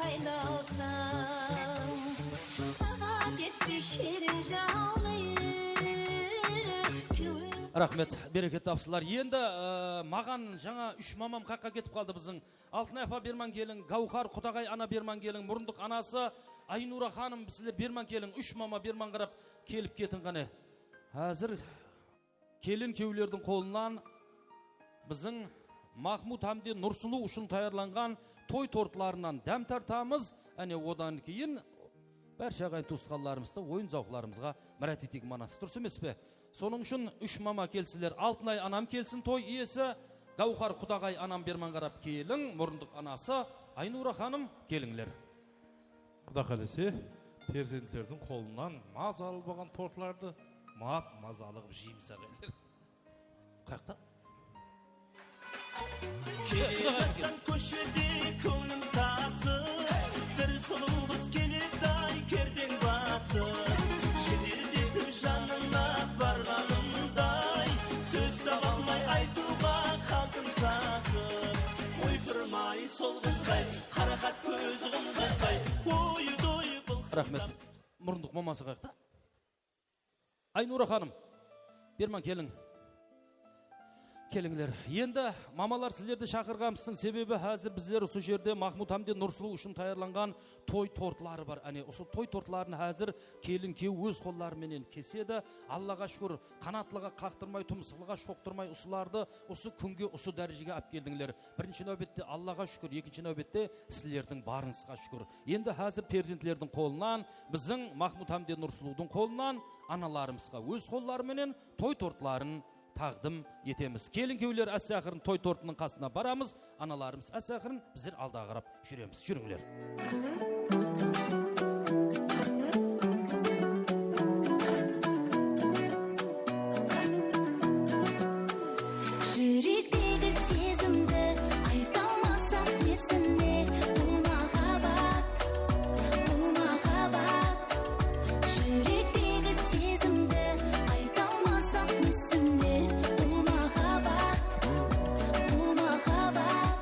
Aylawsań, taǵat etpey sherin jalıyıp, kewil. Raxmet, bereket tapsınlar. Endi, e, maǵan jańa úsh mamam qayaqqa ketip qaldı biziń? Altınay apa berman keliń, Gáwhar Qudaǵay ana berman keliń, murındıq anası Aynura xanım, sizler berman keliń, úsh mama berman qarap kelip ketiń qáne. Házir kelin-kewillerdiń qolınan biziń Mahmud hámde Nursuluw ushın tayarlanǵan toy tortlarınan dám tartamız. Áne, odan keyin bárshe aǵayin tuwısqanlarımızdı oyın-zawıqlarımızǵa mirát eteyik manası, durıs emes pe? Sonıń ushın úsh mama kelsinler, Altınay anam kelsin, toy iyesi, Gáwhar Qudaǵay anam berman qarap keliń, murındıq anası Aynura xanım, kelińler. Quda qálese, perzentlerdiń qolınan mazalı bolǵan tortlardı map-mazalı qılıp jeymizler, aǵayinler. Qayaqta? Kele jatsań kóshede kóńlim tasıp, bir sulıw qız keleday kerdeń basıp, jederdetip janına barǵanımday, sóz taba almay aytıwǵa qaldım sasıp. Oypırmay sol qızday, Qaraxat kóz qızday, oy-doy bılqıldap. Raxmet. Murındıq maması qayaqta? Aynura xanım, berman keliń. Kelińler. Endi mamalar, sizlerdi shaqırǵanımızdıń sebebi, házir bizler usı jerde Mahmud hámde Nursuluw ushın tayarlanǵan toy tortları bar. Áne, usı toy tortların házir kelin-kúyew óz qolları menen kesedi. Allaǵa shúkir, qanatlıǵa qaqtırmay, tumsıqlıǵa shoqtırmay usılardı usı kúnge, usı dárejege alıp keldińler. Birinshi náwbette Allaǵa shúkir, ekinshi náwbette sizlerdiń barıńızǵa shúkir. Endi házir perzentlerdiń qolınan, biziń Mahmud hámde Nursuluwdıń qolınan analarımızǵa óz qolları menen toy tortların taqdım etemiz. Kelin-kúyewler áste-aqırın toy tortınıń qasına baramız, analarımız áste-aqırın bizler aldaǵa qarap júremiz. Júrińler. Júrektegi sezimdi ayta almasam nesine? Bul maǵabbat, bul maǵabbat. Júrektegi sezimdi ayta almasam nesine? Bul maǵabbat, bul maǵabbat.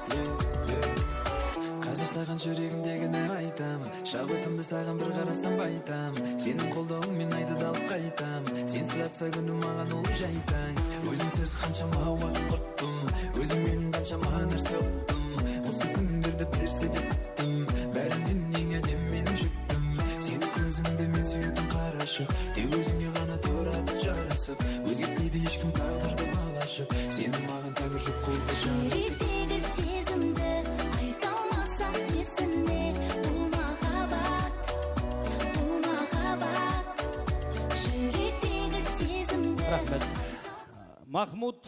Házir saǵan júregimdegini aytam. Shabatımdı saǵan bir qarasam baytam. Seniń qoldawıń men aydı da alıp qaytam. Sensiz atsa kúnim maǵan ol jaytań. Ózińsiz qansha waqıt qurttım. Ózińnen qansha nárse utdım. Usı kúnlerdi berse dep kúttim. Bárinen eń ádem meniń júptim. Seniń kózińdi men súyetuǵın qarashıq. Tek ózińe ǵana turadı jarasıp. Ózgertpeydi hesh kim táǵdirdi balashıq. Seni maǵan Júrektegi sezimdi ayta almasam nesine? Bul maǵabbat, bul maǵabbat. Júrektegi sezimdi. Raxmet. Mahmud,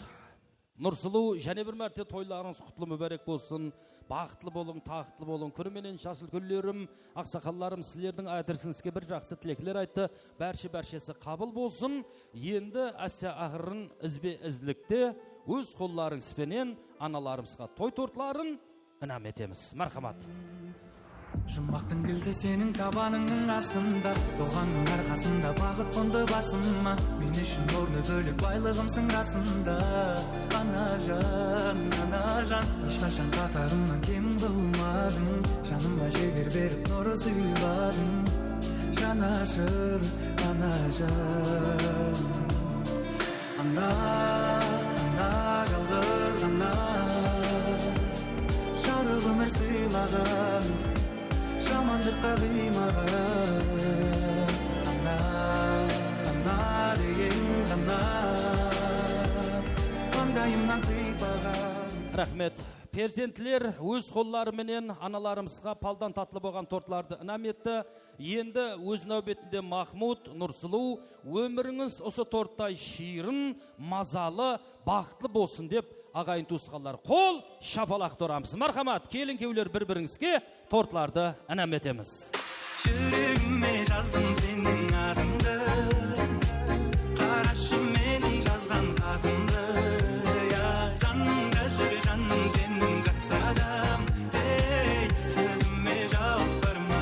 Nursuluw, jáne bir márte toylarıńız qutlı múbárek bolsın. Baxıtlı bolıń, taxıtlı bolıń. Kúni menen jas úlkenlerim, aqsaqallarım sizlerdiń adresińizge bir jaqsı tilekler ayttı. Bárshe-bárshesi qabıl bolsın. Endi áste-aqırın izbe-izlikte óz qollarıńız penen analarımızǵa toy tortların inam etemiz. Márhamat. Jummaqtıń gilti seniń tabanıńnıń astında, toǵannıń arqasında baxıt qondı basıma. Men ushın ornı bólek baylıǵımsıń rasında. Anajan, anajan, hesh qashan qatarımnan kem qılmadıń. Janıma jeger berip nur sıyladıń. Janashır, anajan. Ana, ana, jalǵız ana. Jarıq ómir sıylaǵan, jamanlıqqa qıymaǵan. Ana, ana degen ana. Mańdayımnan sıypaǵan. Raxmet. Perzentler óz qolları menen analarımızǵa paldan tatlı bolǵan tortlardı inam etti. Endi óz náwbetinde Mahmud, Nursuluw ómirińiz usı torttay shıyırın, mazalı, baxıtlı bolsın dep aǵayin tuwısqanlar qol shapalaq uramız. Márhamat, kelin-kúyewler bir-birińizge tortlardı inam etemiz. Júregime jazdım seniń atıńdı. Qarashı meniń jazǵan xatımdı. Ya, janımda júr janım seniń jaqsı adam. Ey, sózime juwap barma.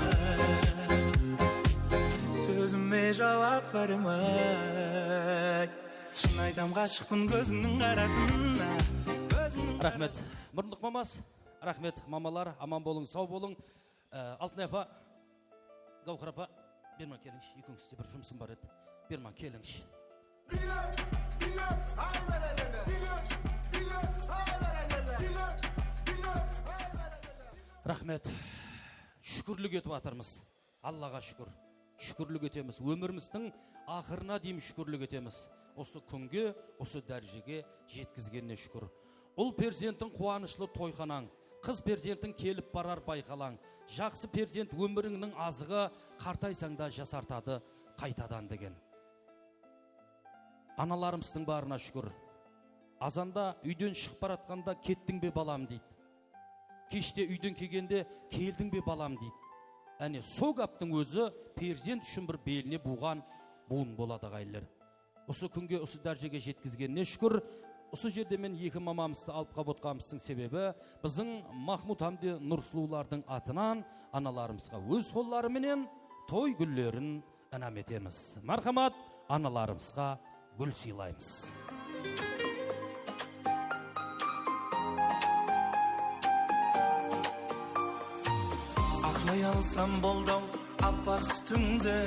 Sózime juwap barma. Shın aytam, ǵashıqpın kózińniń qarasına. Kózińniń... Raxmet. Murındıq mamas. Raxmet, mamalar, aman bolıń, saw bolıń. Á, Altınay apa, Gáwhar apa, berman kelińshi, ekewińizde bir jumısım bar edi. Berman kelińshi. Raxmet. Shúkirlik etip atırmız. Allaǵa shúkir. Shúkirlik etemiz. Ómirimizdiń aqırına deyin shúkirlik etemiz. Usı kúnge, usı dárejege jetkizgenine shúkir. Ul perzentin quwanıshlı toyxanań, qız perzentin kelip barar bayqalań, jaqsı perzent ómirińniń azıǵı, qartaysań da jasartadı qaytadan degen. Analarımızdıń barına shúkir. Azanda úyden shıǵıp baratqanda kettiń be balam deydi. Keshte úyden kelgende keldiń be balam deydi. Áne, sol gáptiń ózi perzent ushın bir beline buwǵan buwın boladı, aǵayinler. Usı kúnge, usı dárejege jetkizgenine shúkir. Usı jerde men eki mamamızdı alıp qap otqanımızdıń sebebi, biziń Mahmud hám de Nursuluwlardıń atınan analarımızǵa óz qolları menen toy gúllerin inam etemiz. Márhamat, analarımızǵa gúl sıylaymız. Aqlay alsam boldı-aw appaq sútińdi,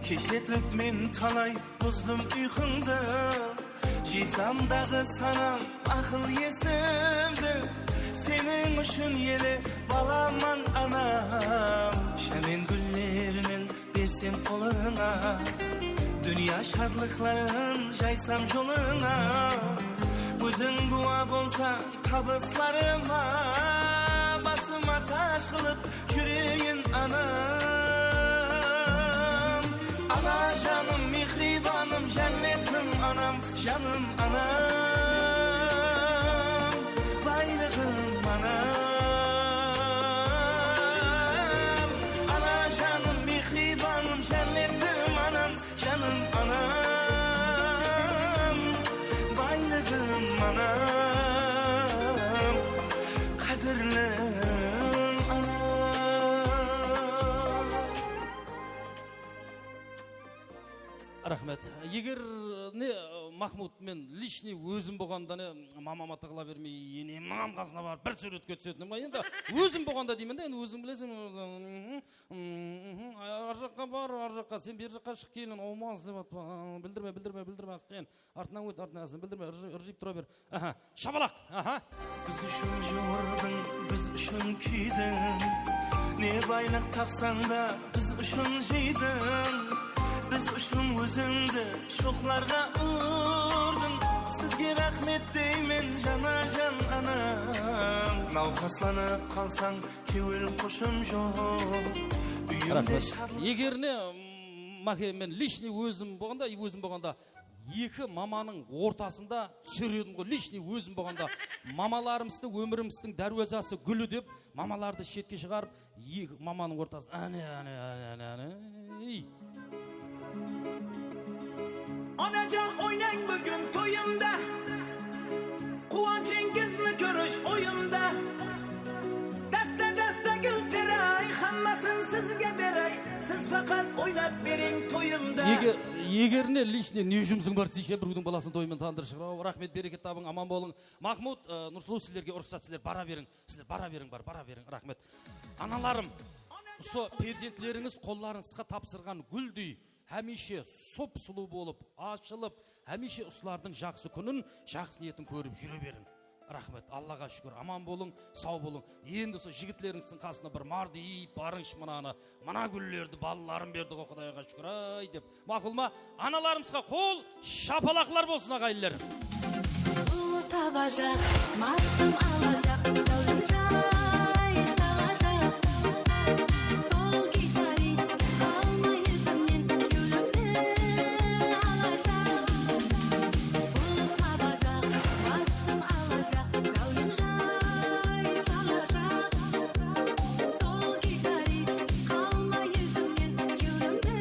keshletip men talay buzdım uyqıńdı. Jiysam daǵı sanam aqıl esimdi, seniń ushın ele balaman, anam. Jámen gúllerinen bersem qolıńa, dúnya shadlıqların jaysam jolıńa. Óziń buwa bolsań tabıslarıma, basıma taj qılıp júreyin, anam. Ana janım, mehribanım, jánnetim anam, janım anam, baylıǵım anam. Ana janım, mehribanım, jánnetim anam, janım anam, baylıǵım anam, qádirlim anam. Raxmet. Eger ne, Mahmud, men личный ózim bolǵanda ne, mamama tıǵıla bermey, enemniń qasına barıp bir súwretke túsetin, endi ózim bolǵanda deymen de, endi óziń bileseń, ar jaqqa bar, ar jaqqa, sen beri jaqqa shıq, kelin, awmaz dep atpa, bildirme, bildirme, bildirme, ásten, artınan ót, artınan, ásten, bildirme, ırjı-, ırjıyıp tura ber. Aha, shapalaq, aha. Biz ushın juwırdıń, biz ushın kiydiń, ne baylıq tapsań da, biz ushın jıydıń. Biz ushın ózińdi shoqlarǵa urdıń. Sizge raxmet deymen, janajan anam. Nawqaslanıp qalsań, kewil xoshım joq. Úyimde shadlıq. Eger ne, m, máke, men личный ózim bolǵanda, ózim bolǵanda eki mamanıń ortasında túser edim ǵoy, личный ózim bolǵanda. Mamalarımızdı ómirimizdiń dárwazası gúli dep, mamalardı shetke shıǵarıp, eki mamanıń ortasında, áne, áne, áne, áne, áne. Ey. Onajan, oynań búgin toyımda, quwanshıńızdı kórish oyımda. Dasta-dasta gúl teray, hammasın sizge beray. Siz faqat oynap beriń toyımda. Eger, eger ne, личный ne jumısıń bar deseshe, bir kúnniń balasın toyı menen tanıdırıp shıǵar. Raxmet, bereket tabıń, aman bolıń. Mahmud, e, Nursuluw, sizlerge ruxsat, sizler bara beriń. Sizler bara beriń, bar, bara beriń. Raxmet. Analarım, usı perzentlerińiz qollarıńızǵa tapsırǵan gúldey hámiyshe sup-sulıw bolıp, ashılıp, hámiyshe usılardıń jaqsı kúnin, jaqsı niyetin kórip júre beriń. Raxmet, Allaǵa shúkir, aman bolıń, saw bolıń. Endi usı jigitlerińizdiń qasına bir mardıyıp barıńshı mınanı, mına gúllerdi balalarım berdi ǵo, Qudayǵa shúkir-ay, dep. Maqul ma? Analarımızǵa qol shapalaqlar bolsın, aǵayinler. Ul tabajaq, basım alajaq, záwlim jay salajaq. Sol gitarist qalmay izimnen, kewlimdi alajaq. Ul tabajaq, basım alajaq, záwlim jay salajaq. Sol gitarist qalmay izimnen, kewlimdi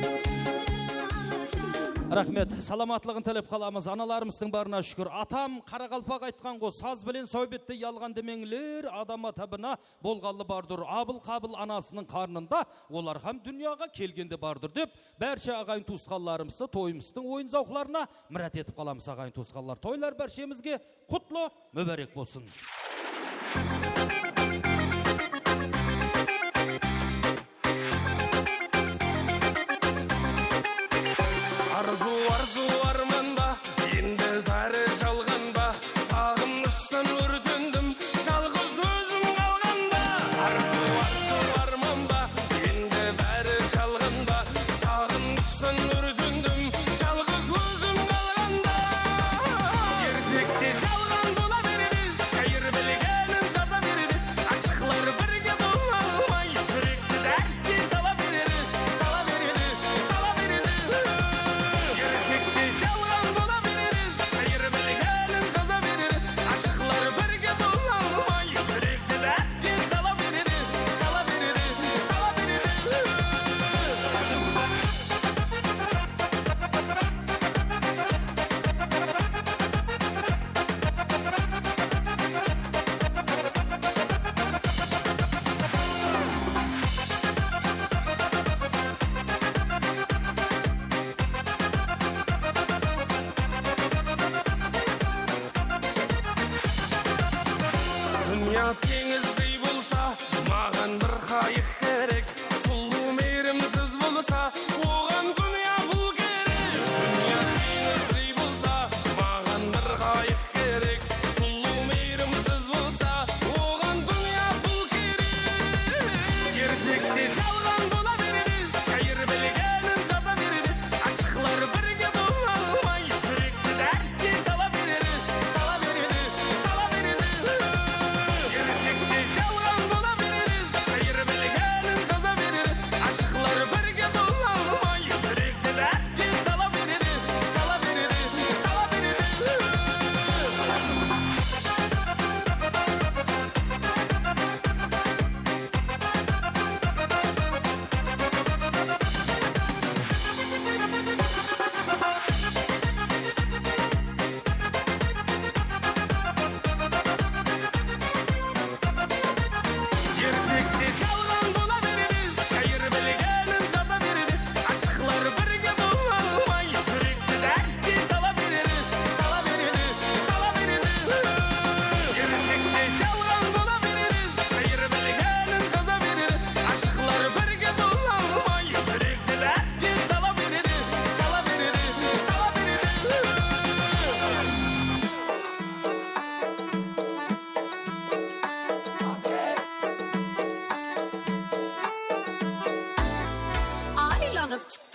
alajaq. Raxmet, salamatlıǵın tilep qalamız. Analarımızdıń barına shúkir. Atam qaraqalpaq aytqan ǵo, saz benen sáwbette yalǵan demeńler, adam ata bina bolǵanlı bardur. Abıl-qabıl anasınıń qarnında, olar hám dúnyaǵa kelgende bardur, dep, bárshe aǵayin-tuwısqanlarımızdı toyımızdıń oyın-zawqlarına mirát etip qalamız, aǵayin-tuwısqanlar. Toylar bárshemizge qutlı, múbárek bolsın.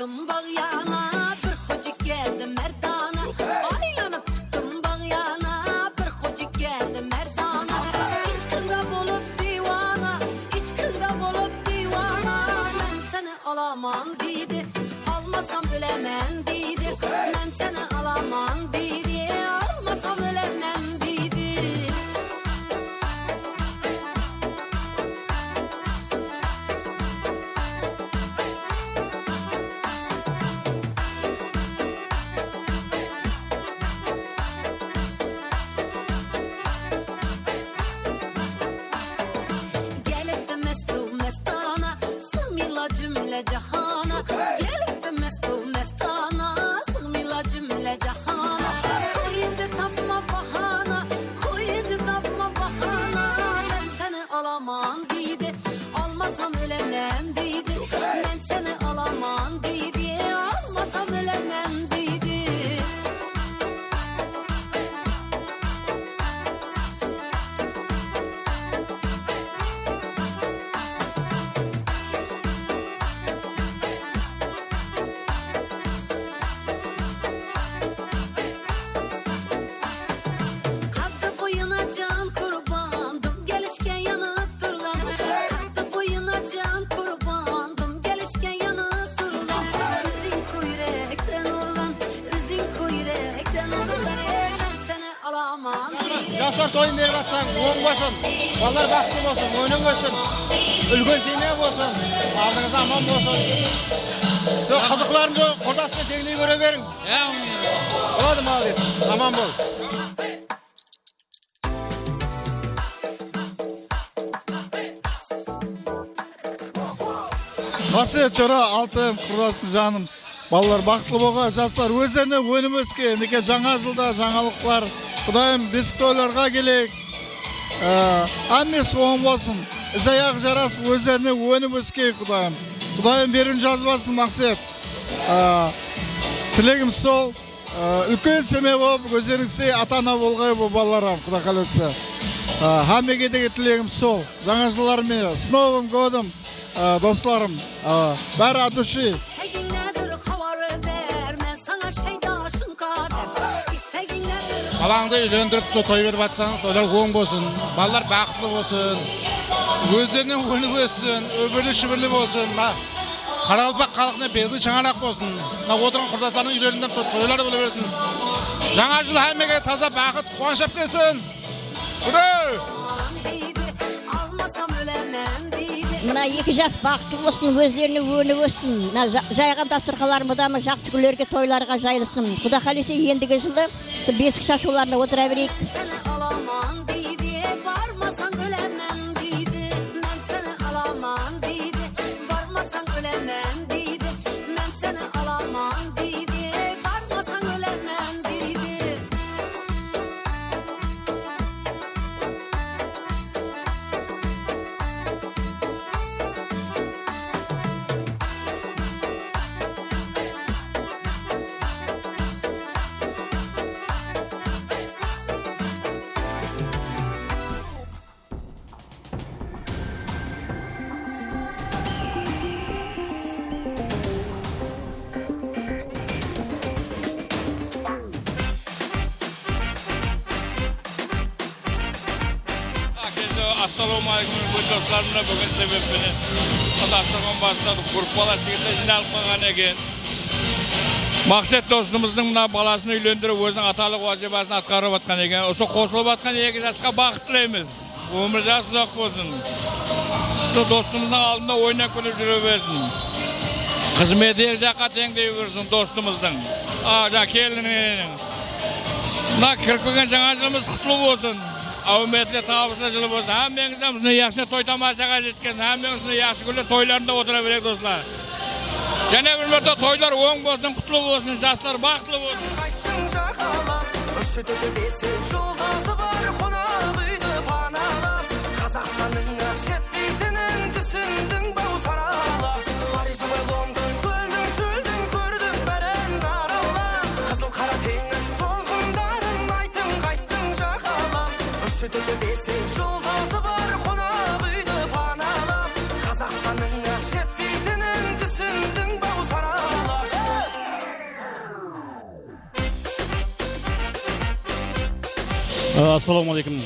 Baǵyana bir xoja keldi merdana, aylanıp shıqtım baǵyana, bir xoja keldi merdana. Ishqında bolıp diwana, ishqında bolıp diwana, men seni alaman deydi, almasam ólemen deydi, men seni alaman deydi, almasam ólemen deydi. Kelipti mestuv mestana, sığmayla júmle jahana. Kelipti mestuv mestana, sığmayla júmle jahana. Qoy endi tapma bahana, qoy endi tapma bahana. Men seni alaman deydi, almasam ólemen deydi. Men seni alaman deydi, almasam ólemen deydi. Qaddı boyına jan qurban, dım kelishke yanıp turǵan. Qaddı boyına jan qurban, dım kelishke yanıp turǵan. Óziń kóyrekten urǵan, óziń kóyrekten urǵan. Ey, men seni alaman deydi. Jaslar toyın berip atsań, oń bolsın. Balalar baxıtlı bolsın, óniń óssin. Úlken semya bolsın, aldıńızda aman bolsın. Sol qızıqların qurdas penen teńley kóre beriń. Boladı, malades. Aman bol. Maqset, jora, altım, qurdasım, janım. Balalar baxıtlı bolǵan, jaslar ózlerine ónip ósken, mineke, jańa jılda jańalıqlar. Qudayım, besik toylarǵa keleyik. Ee, hámmesi oń bolsın. Is-ayaǵı jarasıp, ózlerine ónip ósken, Qudayım. Qudayım beriwin jazbasın, Maqset. Ee, tilegim sol. Ee, úlken seme bolıp, ózleriń istey ata-ana bolǵay bul balalar hám, Quda qálese. Ee, hámmege de tilegim sol. Jańa jıllar menen, s Novım godım, ee, doslarım. Ee, bári от души. Balańdı úylendirip, sol toy berip atsań, toylar oń bolsın. Balalar baxıtlı bolsın. Ózlerinen ónip óssin, óbirli-shibirli bolsın. Mına qaraqalpaq xalıqına belgili shańaraq bolsın. Mına otırǵan qurdaslardıń úylerinde to-, toylar bola bersin. Jańa jıl hámmege taza baxıt, quwanısh alıp kelsin. Qudayım! Mına eki jas baxıtlı bolsın, ózlerine ónip óssin. Mına ja-, jayǵan dasturxanlar mudamı jaqsı kúnlerge, toylarǵa jayılsın. Quda qálese, endigi jılı Sol besik shashıwlarına otıra bereyik. Seni alaman deydi, barmasań ólemen deydi. Men seni alaman deydi, barmasań ólemen deydi. Men seni alaman deydi, barmasań ólemen deydi. Ákesi, assalawma aleykum, úlken doslar, mına búgin sebep penen dasturxan basında gruppalar, jigitler jıynalıp qalǵan eken. Maqset dostımızdıń mına balasın úylendirip, óziniń atalıq wazıypasın atqarıp atqan eken. Usı qosılıp atqan eki jasqa baxıt tileymiz. Ómir jası uzaq bolsın. Usı dostımızdıń aldında oynap kúlip júre bersin. Xızmeti er jaqqa teńdey bersin dostımızdıń. A, ja, kelin. Mına kirip kelgen jańa jılımız qutlı bolsın. Áwmetli, tabıslı jıl bolsın. Hámmeńizden usınday jaqsı toy tamashaǵa jetken, hámmeńiz usınday jaqsı kúnler toylarında otıra bereyik, doslar. Jáne bir márte toylar oń bolsın, qutlı bolsın, jaslar baxıtlı bolsın. Qayttıń jaǵalap, úsh-tórt-bes juldızı bar qonaq úydi panalap. Qazaqstannıń aq shet beytinen túsindiń baw saralap. Parij, Dubay, London, kóldiń, shóldiń kórdiń bárin aralap. Qızıl Qara teńiz tolqınların ayttıń, qayttıń jaǵalap. Úsh-tórt-bes juldızı bar qonaq úydi panalap. Qazaqstannıń aq shet beytinen túsindiń baw saralap. Assalawma aleykum.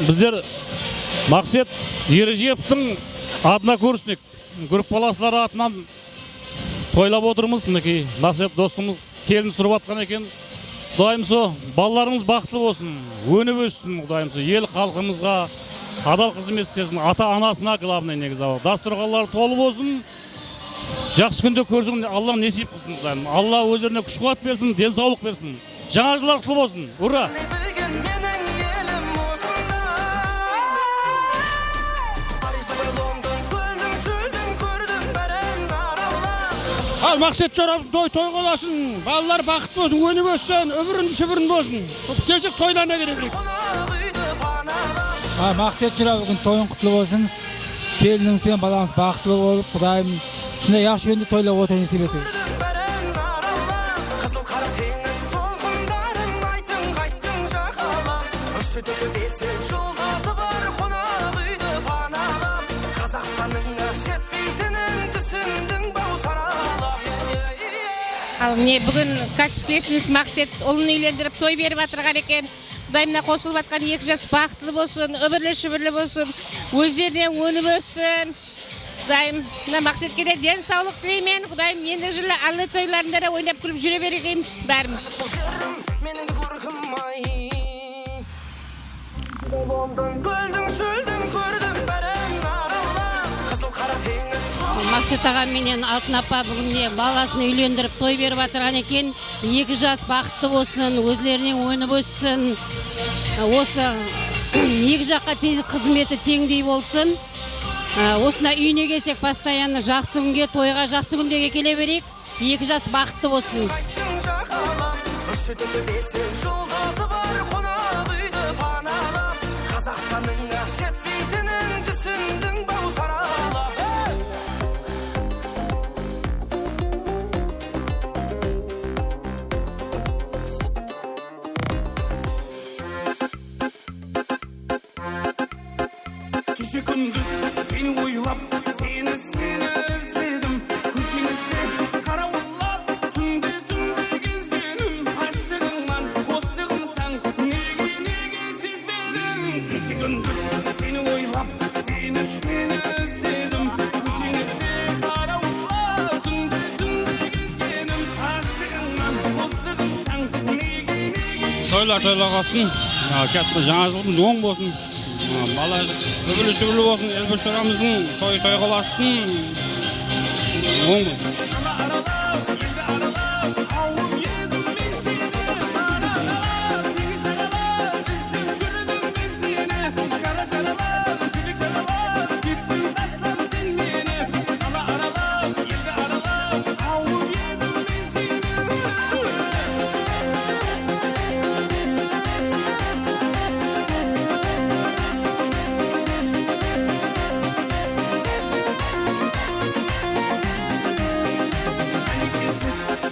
Bizler Maqset Erejepovtıń "Odnokursnik" gruppalasları atınan toylap otırmız. Minekey, Maqset dostımız kelin usırıp atqan eken. Qudayım, so balalarımız baxıtlı bolsın, ónip óssin, Qudayım, so el-xalqımızǵa adal xızmet istesin, ata-anasına, главный, negizi, al, dasturxanları tolı bolsın. Jaqsı kúnde kórsin, Alla nesip qılsın, Qudayım. Alla ózlerine kúsh-quwat bersin, densawlıq bersin. Jańa jıllar qutlı bolsın. Urra! Bilgen meniń elim osında. Parij, Dubay, London, kóldiń, shóldiń kórdim, bárin arawlap. Al, Maqset jorabızdıń toy toy bolasın. Balalar baxıtlı bolsın, ónip óssin, úmirin shúbirin bolsın. Keleshek toylarına kere bereyik. Qonaq úydi panalap. Ha, Maqset jora búgin toyıń qutlı bolsın. Kelinińiz benen balańız baxıtlı bolıp, Qudayım usınday jaqsı kúnde toylap otırıw nesip etsin. Kórdim bárin arawlap, Qızıl Qara teńiz tolqınların aytıń qayttıń jaǵalap. Úsh-tórti-besi juldızı bar qonaq úydi panalap. Qazaqstannıń jetpeytinin túsindiń-baw saralap. Al, mine, búgin kásiplesimiz Maqset ulın úylendirip, toy berip atırǵan eken. Qudayım, mına qosılıp atqan eki jas baxıtlı bolsın, úmirli-shúbirli bolsın, ózlerinen ónip óssin. Qudayım, mına Maqsetke de densawlıq tileymen. Qudayım, endigi jılı Alla toylarında da oynap-kúlip júre bergeymiz bárimiz. Meniń de kórkim-ay. London, kóldiń, shóldiń kórdim, bárin arawlap. Qızıl Qara teńiz. Maqset aǵam menen Altın apa búginde balasın úylendirip toy berip atırǵan eken. Eki jas baxıtlı bolsın, ózlerinen ónip óssin. Osı eki jaqqa teń, xızmeti teńdey bolsın. Á, osınday úyine kelsek, постоянно jaqsı kúnge, toyǵa jaqsı kúndege kele bereyik. Eki jas baxıtlı bolsın. Qayttıń jaǵalap, úsh-tórti-besi juldızı bar qonaq úydi panalap. Qazaqstannıń jetpeytinin túsindiń-baw saralap. Keshe kúndis seni oylap, seni, seni izledim. Kósheńizde qarawıllap, túnde, túnde gezgenim. Ashıǵıńman qosıǵımsań, nege, nege sezbedim? Keshe kúndis seni oylap, seni, seni izledim. Kósheńizde qarawıllap, túnde, túnde gezgenim. Ashıǵıńman qosıǵımsań, nege, nege? Toylar toylar bolsın. Ya, katta jańa jılımız oń bolsın. Bala úmirli-shúbirli bolsın, Elbir joramızdıń toyı toyǵa ulasın. Oń bolsın.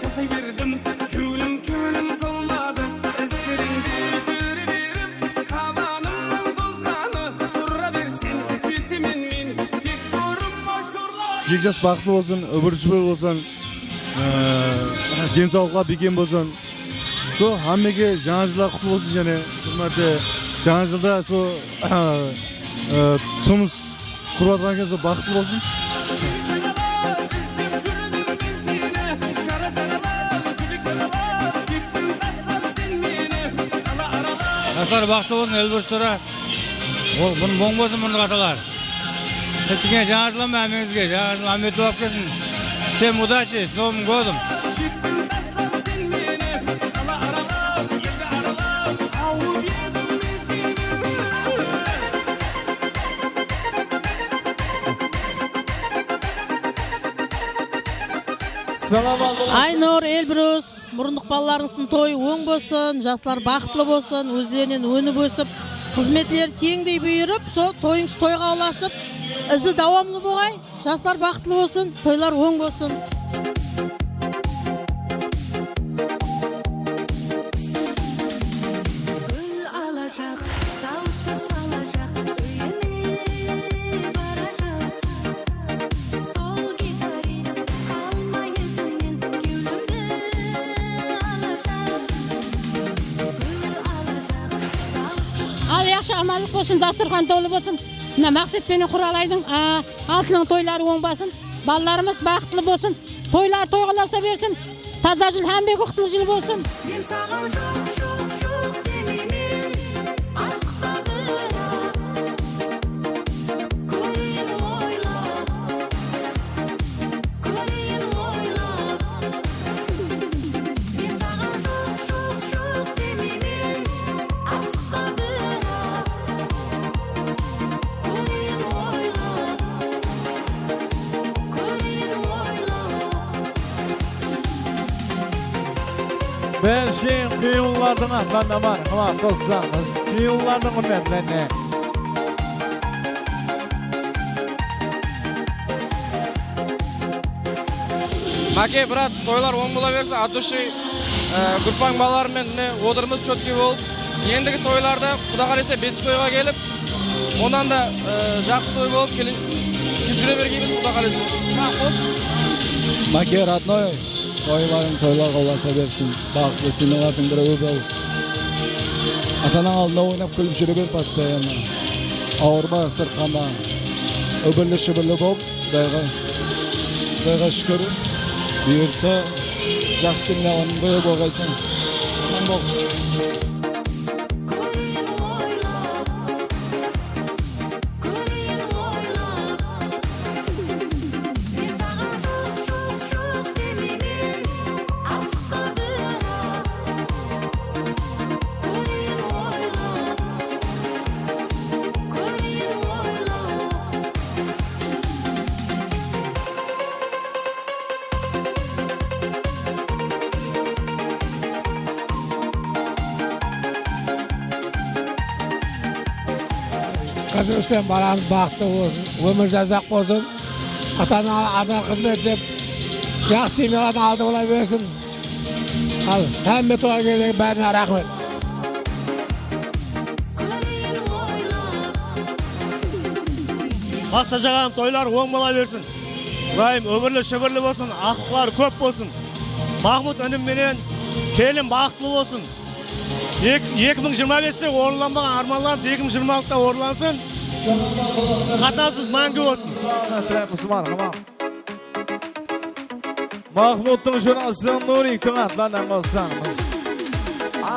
Jasay berdim, kewlim, kewlim tolmadı. Izlerińde júre berip, hawanımnıń tozǵanı. Tura bersin, ketemen men, tek jorıma jorlayıp. Eki jas baxıtlı bolsın, úmirli-shúbirli bolsın. Ee, densawlıqlar bekem bolsın. So, hámmege jańa jıllar qutlı bolsın jáne bir márte. Jańa jılda so, e, turmıs qurıp atırǵan eken, so baxıtlı bolsın. Jaslar baxıtlı bolsın, Elbir jora. Ol, bun, oń bolsın, burnıń atalar. Ketken jańa jıl menen hámmeńizge, jańa jıl ámiyetli bolıp kelsin. Всем удачи, с Новым годом! Salam aleykum. Aynur, Elbrus. Murındıq balalarıńızdıń toyı oń bolsın, jaslar baxıtlı bolsın, ózlerinen ónip ósip, xızmetleri teńdey buyırıp, sol toyıńız toyǵa ulasıp, izi dawamlı bolǵay, jaslar baxıtlı bolsın, toylar oń bolsın. Gúl alajaq, sawshı salajaq, úyime barajaq. Sol gitarist qalmay izimnen, kewlimdi alajaq. Gúl alajaq, sawshı Amanlıq bolsın, dasturxan tolı bolsın. Mına Maqset penen Quralaydıń, a, altınıń toyları oń basın. Balalarımız baxıtlı bolsın. Toylar toyǵa ulasa bersin. Taza jıl hámmege qutlı jıl bolsın. Men saǵan joq, joq, joq demeymen, asıqpaǵıra. Kóreyin oylap, kóreyin oylap. Men saǵan joq, joq, joq demeymen, asıqpaǵıra. Kóreyin oylap, kóreyin oylap. Bárshe qıyınlardıń atlarına bar, qımat qossańız, qıyınlardıń húrmetlerine. Máke, brat, toylar oń bola bersin, от души. E, gúrpań balalar menen mine otırmız, chotkiy bolıp. Endigi toylarda, Quda qálese, besiz toyǵa kelip, onnan da, e, jaqsı toy bolıp kele, júre bergeymiz, Quda qálese. Máke, родной, toylarıń toylarǵa ulasa bersin. Baxıtlı semyalardıń birewi bol. Ata-anań aldında oynap, kúlip júre ber постоянно. Awırma, sırqama. Úbirli-shúbirli bol. Qudayǵa, Qudayǵa shúkir, buyırsa, jaqsı semyalardıń biri bolǵaysań. Aman bol. Qızım Rústem, balamız baxıtlı bolsın, ómiri jazaq bolsın. Ata-ana adına xızmet islep, jaqsı semyalardıń aldı bola bersin. Al, hámme toyǵa kelgen bárine raxmet. Maqsatjan aǵam, toylar oń bola bersin. Ibrayım, óbirli-shúbirli bolsın, aqlıqlar kóp bolsın. Mahmut inim menen kelin baxıtlı bolsın. Ek-, eki mıń jigirma beste orınlanbaǵan armanlarımız eki mıń jigirma altıda orınlansın. Qatnasıwımız máńgi bolsın. Mahmuttıń jorası Nuriktiń atlarınan qossańız.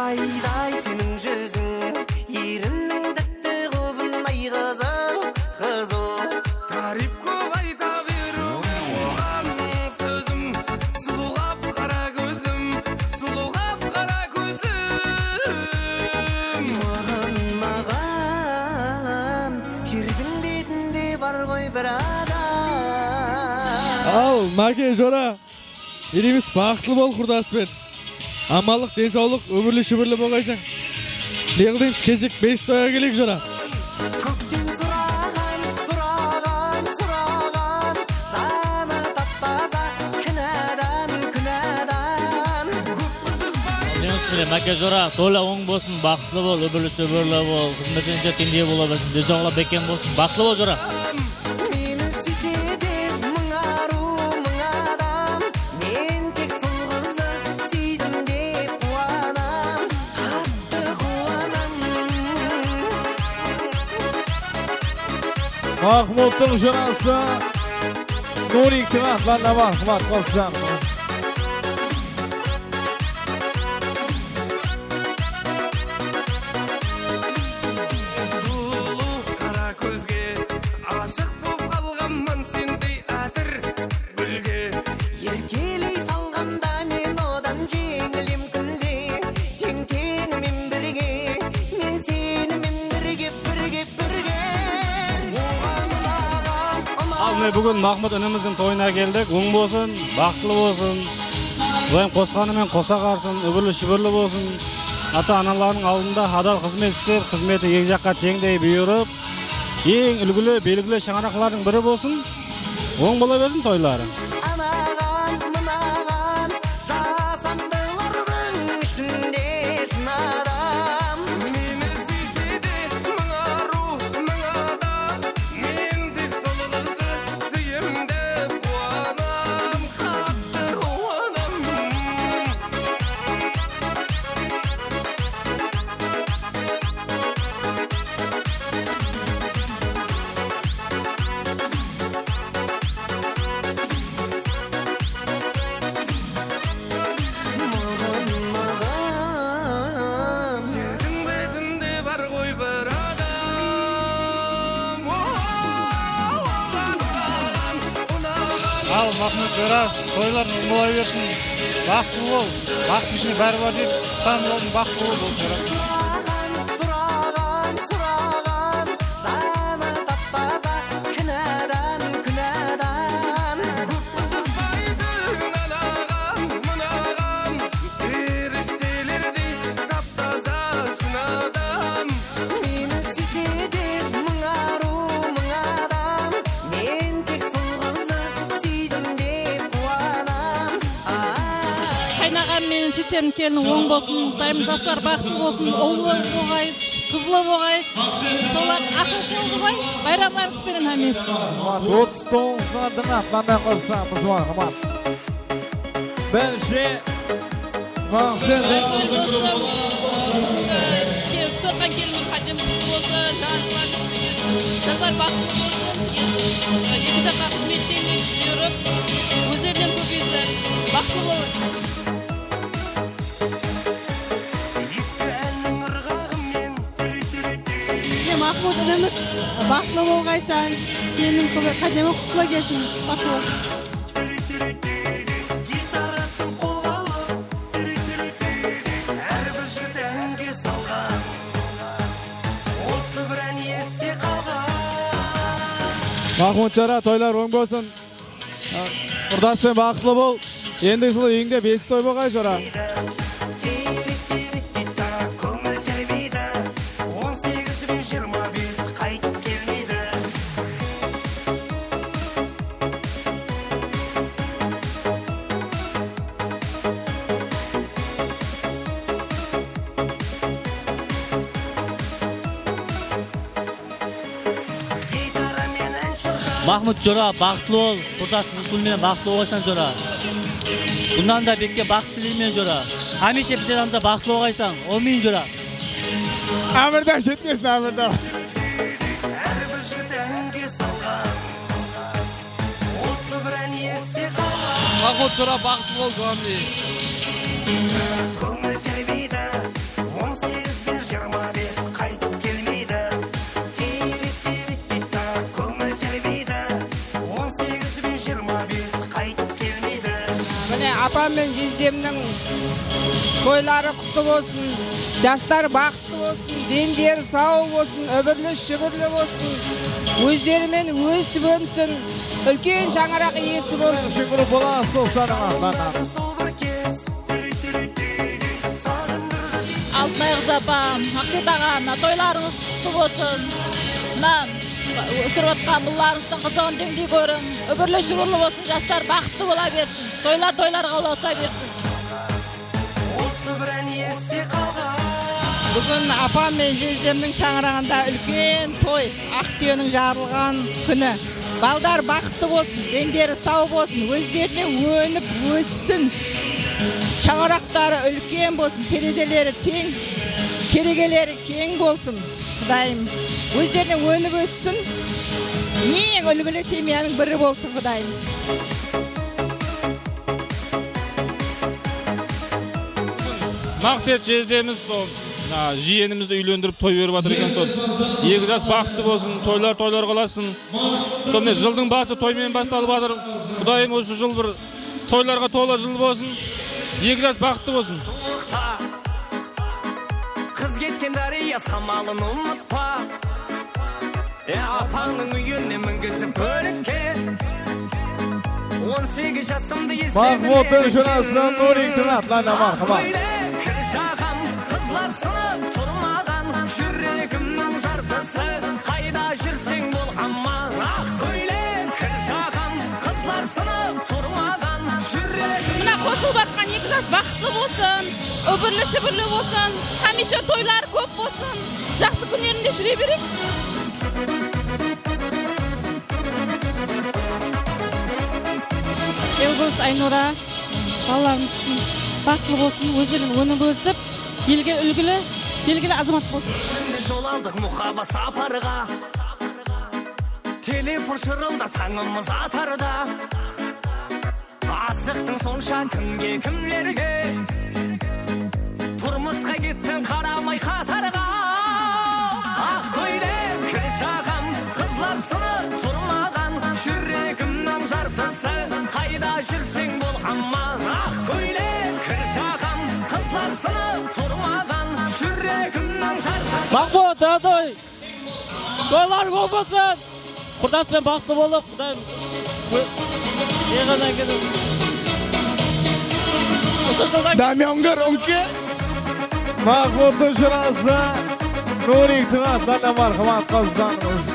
Ayday seniń júziń, erinniń tátti qubınday qızıl, qızıl. Táriyp kóp ayta beriw oǵan sózim, sulıw qap-qara kózlim, sulıw qap-qara kózlim. Maǵan, maǵan jerdiń betinde bar ǵoy bir adam. Al, Máke jora. Elimiz baxıtlı bol, qurdaspın. Amanlıq, densawlıq, ómirli-shúbirli bolǵaysań. Ne qılaymız, kesek bes toyǵa keleyik, jora. Kókten suraǵan, suraǵan, suraǵan, janı tap-taza, kúnadan, kúnadan. Kóp qızıqpay. Elimiz mine, Máke jora, toylar oń bolsın, baxıtlı bol, ómirli-shúbirli bol, xızmetińde tendey bola bersin, densawlıǵıń bekkem bolsın, baxıtlı bol, jora. Meni súyse de mıń arıw, mıń adam, men tek sol qızdı súydim dep quwanam, qattı quwanam. Mahmuttıń jorası Nuriktiń atlarına bar, qımat qossańız. Sulıw qara kózge ashıq bop qalǵanman sendey átir gúlge. Erkeley salǵanda men odan jeńilem kúnde. Teń-teńimen birge, men senimen birge, birge, birge. Oǵan unaǵan, unaǵan. Al, mine, búgin Mahmut inimizdiń toyına keldik. Oń bolsın, baxıtlı bolsın. Ibrayım qosqanı menen qosa qarsın, úbirli-shúbirli bolsın. Ata-analarınıń aldında hadal xızmet islep, xızmeti eki jaqqa teńdey buyırıp, eń úlgili, belgili shańaraqlardıń biri bolsın. Oń bola bersin toyları. Anaǵan, mınaǵan, jasandılardıń ishinde shın adam. Meni súyse de mıń arıw, mıń adam, men tek sol qızdı súyem dep quwanam, qattı quwanam. Al, Mahmud jora, toylar oń bola bersin. Baxıtlı bol. Baxıttıń ishinde bári bar deydi. San boldıń, baxıtlı bol, bol jora. Suraǵan, suraǵan, suraǵan, janı tap-taza, kúnadan, kúnadan. Kóp qızıqpaydı anaǵan, mınaǵan, perishtelerdiy tap-taza shın adam. Meni súyse de mıń arıw, mıń adam, men tek sol qızdı súydim dep quwanam. Ay. Qaynaǵam menen sheshem kelin oń bolsın, dayım jaslar baxıtlı bolsın, ullı boǵay, qızlı boǵay. Solar aqılshıl boǵay, bayramlarıńız benen hámmesi. Otız toǵızına dıńa, mınanday qosıqlarımız bar, qımbat. Birinshi Maqset. Qoy, dosım, e, ke-, kúsi atqan kelinniń qádemi qutlı bolsın, jarlıqlar, jaslar baxıtlı bolsın, e, eki jaqqa xızmet teńlik júrip, ózlerinen kóp esse baxıtlı bolsın. Mine, Mahmud inimiz, baxıtlı bolǵaysań, kelinniń qı-, qádemi qutlı kelsin, baxıtlı bol. Gitarasın qolǵa alıp, hár bir jigit áńge salǵan. Usı bir án este qalǵan. Mahmud jora, toylar oń bolsın. Qurdas penen baxıtlı bol. Endigi jılı úyińde bes toy bolǵay, jora. Kóńil telmeydi. On segiz benen jigirma bes qaytıp kelmeydi. Mahmud jora, baxıtlı bol. Qurdas Rusıl menen baxıtlı bolǵaysań, jora. Bunnan da betke baxıt tileymen, jora. Hámiyshe bizler yanımızda baxıtlı bolǵaysań. Áwmiń, jora. Ámirdam jetkesin, ámirdam. Hár bir jigit áńge salǵan. Usı bir án este qalǵan. Mahmud jora, baxıtlı bol, davamlı. Kóńil telmeydi. On segiz benen jigirma bes qaytıp kelmeydi. Tiyrik-tiyrik deydi, kóńil telmeydi. On segiz benen jigirma bes qaytıp kelmeydi. Mine, apam menen jezdemniń toyları qutlı bolsın. Jaslar baxıtlı bolsın, denderi saw bolsın, úbirli-shúbirli bolsın. Ózleri menen ósip-ónsin, úlken shańaraq iyesi bolsın. Shúkir bolasız, usanıma, banan. Altınay qız apam, Maqset aǵa, mına toylarıńız qutlı bolsın. Mına ósirip atqan balalarıńızdıń qızıǵın teńdey kóriń. Úbirli-shúbirli bolsın, jaslar baxıtlı bola bersin. Toylar toylarǵa ulasa bersin. Usı bir án este qalǵan. Búgin apam menen jezdemniń shańaraǵında úlken toy, aq túyeniń jarılǵan kúni. Balalar baxıtlı bolsın, denderi saw bolsın, ózlerine ónip óssin. Shańaraqları úlken bolsın, terezeleri teń, keregeleri keń bolsın, Qudayım. Ózlerine ónip óssin. Eń úlgili semyanıń biri bolsın, Qudayım. Maqset jezdemiz sol, mına, jiyenimizdi úylendirip toy berip atır eken sol. Eki jas baxıtlı bolsın, toylar toylarǵa ulasın. Sonday jıldıń bası toy menen bastalıp atır. Qudayım, usı jıl bir toylarǵa tolı jıl bolsın. Eki jas baxıtlı bolsın. Suwıqta qız ketken dárya samalın umıtpa. E, apańnıń úyine mingizip kólikke. On segiz jasımdı esledim. Mahmudtıń jurasınan Nuriy tıńlap, mına, marhamat. Aq kóylek, kir jaǵam, qızlar sınıp turmaǵan, júregimniń jartısı. Qayda júrseń bol aman, aq kóylek, kir jaǵam, qızlar sınıp turmaǵan, júregim. Mına, qosılıp atqan eki jas baxıtlı bolsın, úbirli-shúbirli bolsın, hámiyshe toylar kóp bolsın, jaqsı kúnlerinde júre bereyik. Elgús, Aynura, balalarımız baxıtlı bolsın, ózlerinen ónip ósip, elge úlgili, belgili azamat bolsın. Endi jol aldıq muhabbat saparǵa. Telefon shırıldar tańımız atarda. Asıqtıń sonsha kimge, kimlerge? Turmısqa kettiń qaramay qatarǵa. Aq kóylek, kir jaǵam, qızlar sınıp turmaǵan, júregimniń Jartısı, qayda júrseń bol aman. Aq kóylek, kir shaǵam, qızlar sınıp turmaǵan, júregimniń jartısı. Mahmud, Radoy, toylar kóp bolsın. Qurdas penen baxıtlı bolıp, Qudayım, ne qana kelin. Usı jıldan Damyan górunke. Mahmudtıń jırası, Nurik tıńatlarına marhamat qossanıńız.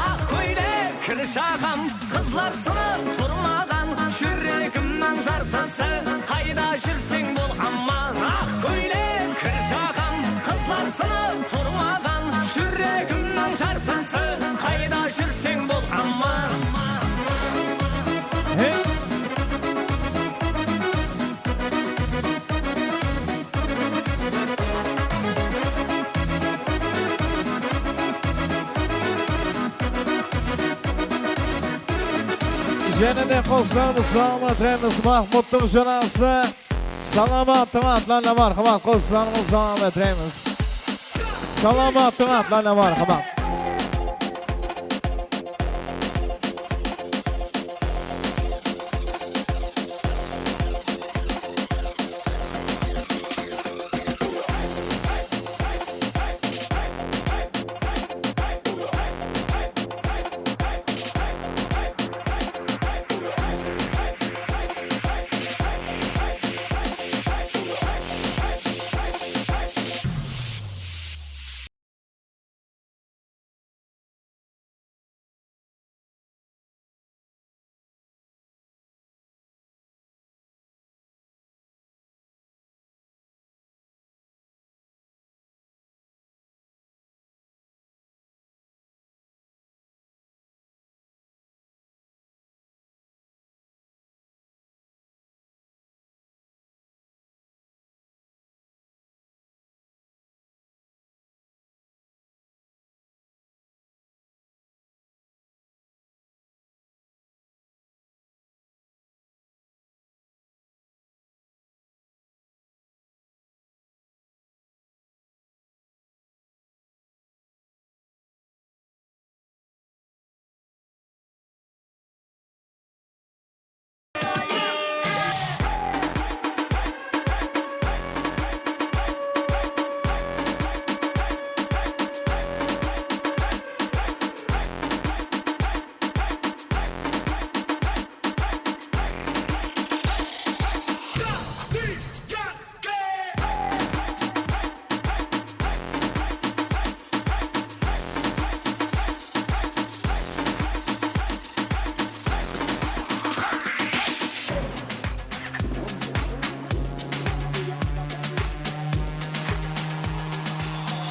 Aq kóylek, kir shaǵam, qızlar sınıp turmaǵan, júregimniń jartısı, qayda júrseń bol aman. Aq kóylek, kir shaǵam, qızlar sınıp turmaǵan, júregimniń jartısı, qayda júrseń bol aman. Hey! Jáne de qossanıńız, salam etemiz. Mahmudtıń janası. Salamat, tıńatlarına marhamat qossanıńız, salam etemiz. Salamat, tıńatlarına marhamat.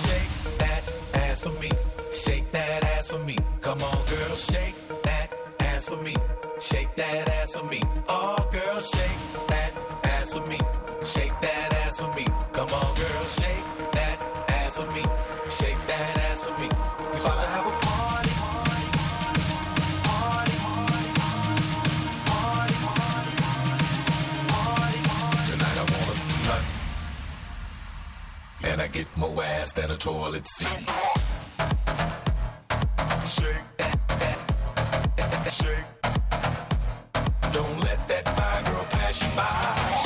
Shake that ass for me. Shake that ass for me. Come on, girl, shake that ass for me. Shake that ass for me. Oh, girl, shake that ass for me. Shake that ass for me. Come on, girl, shake that ass for me. Shake that ass for me. We about to have a party. Party, party, party. Tonight I wanna slut. And I get more ass than a toilet seat. Shake that, that, that, shake. Don't let that fine girl pass you by.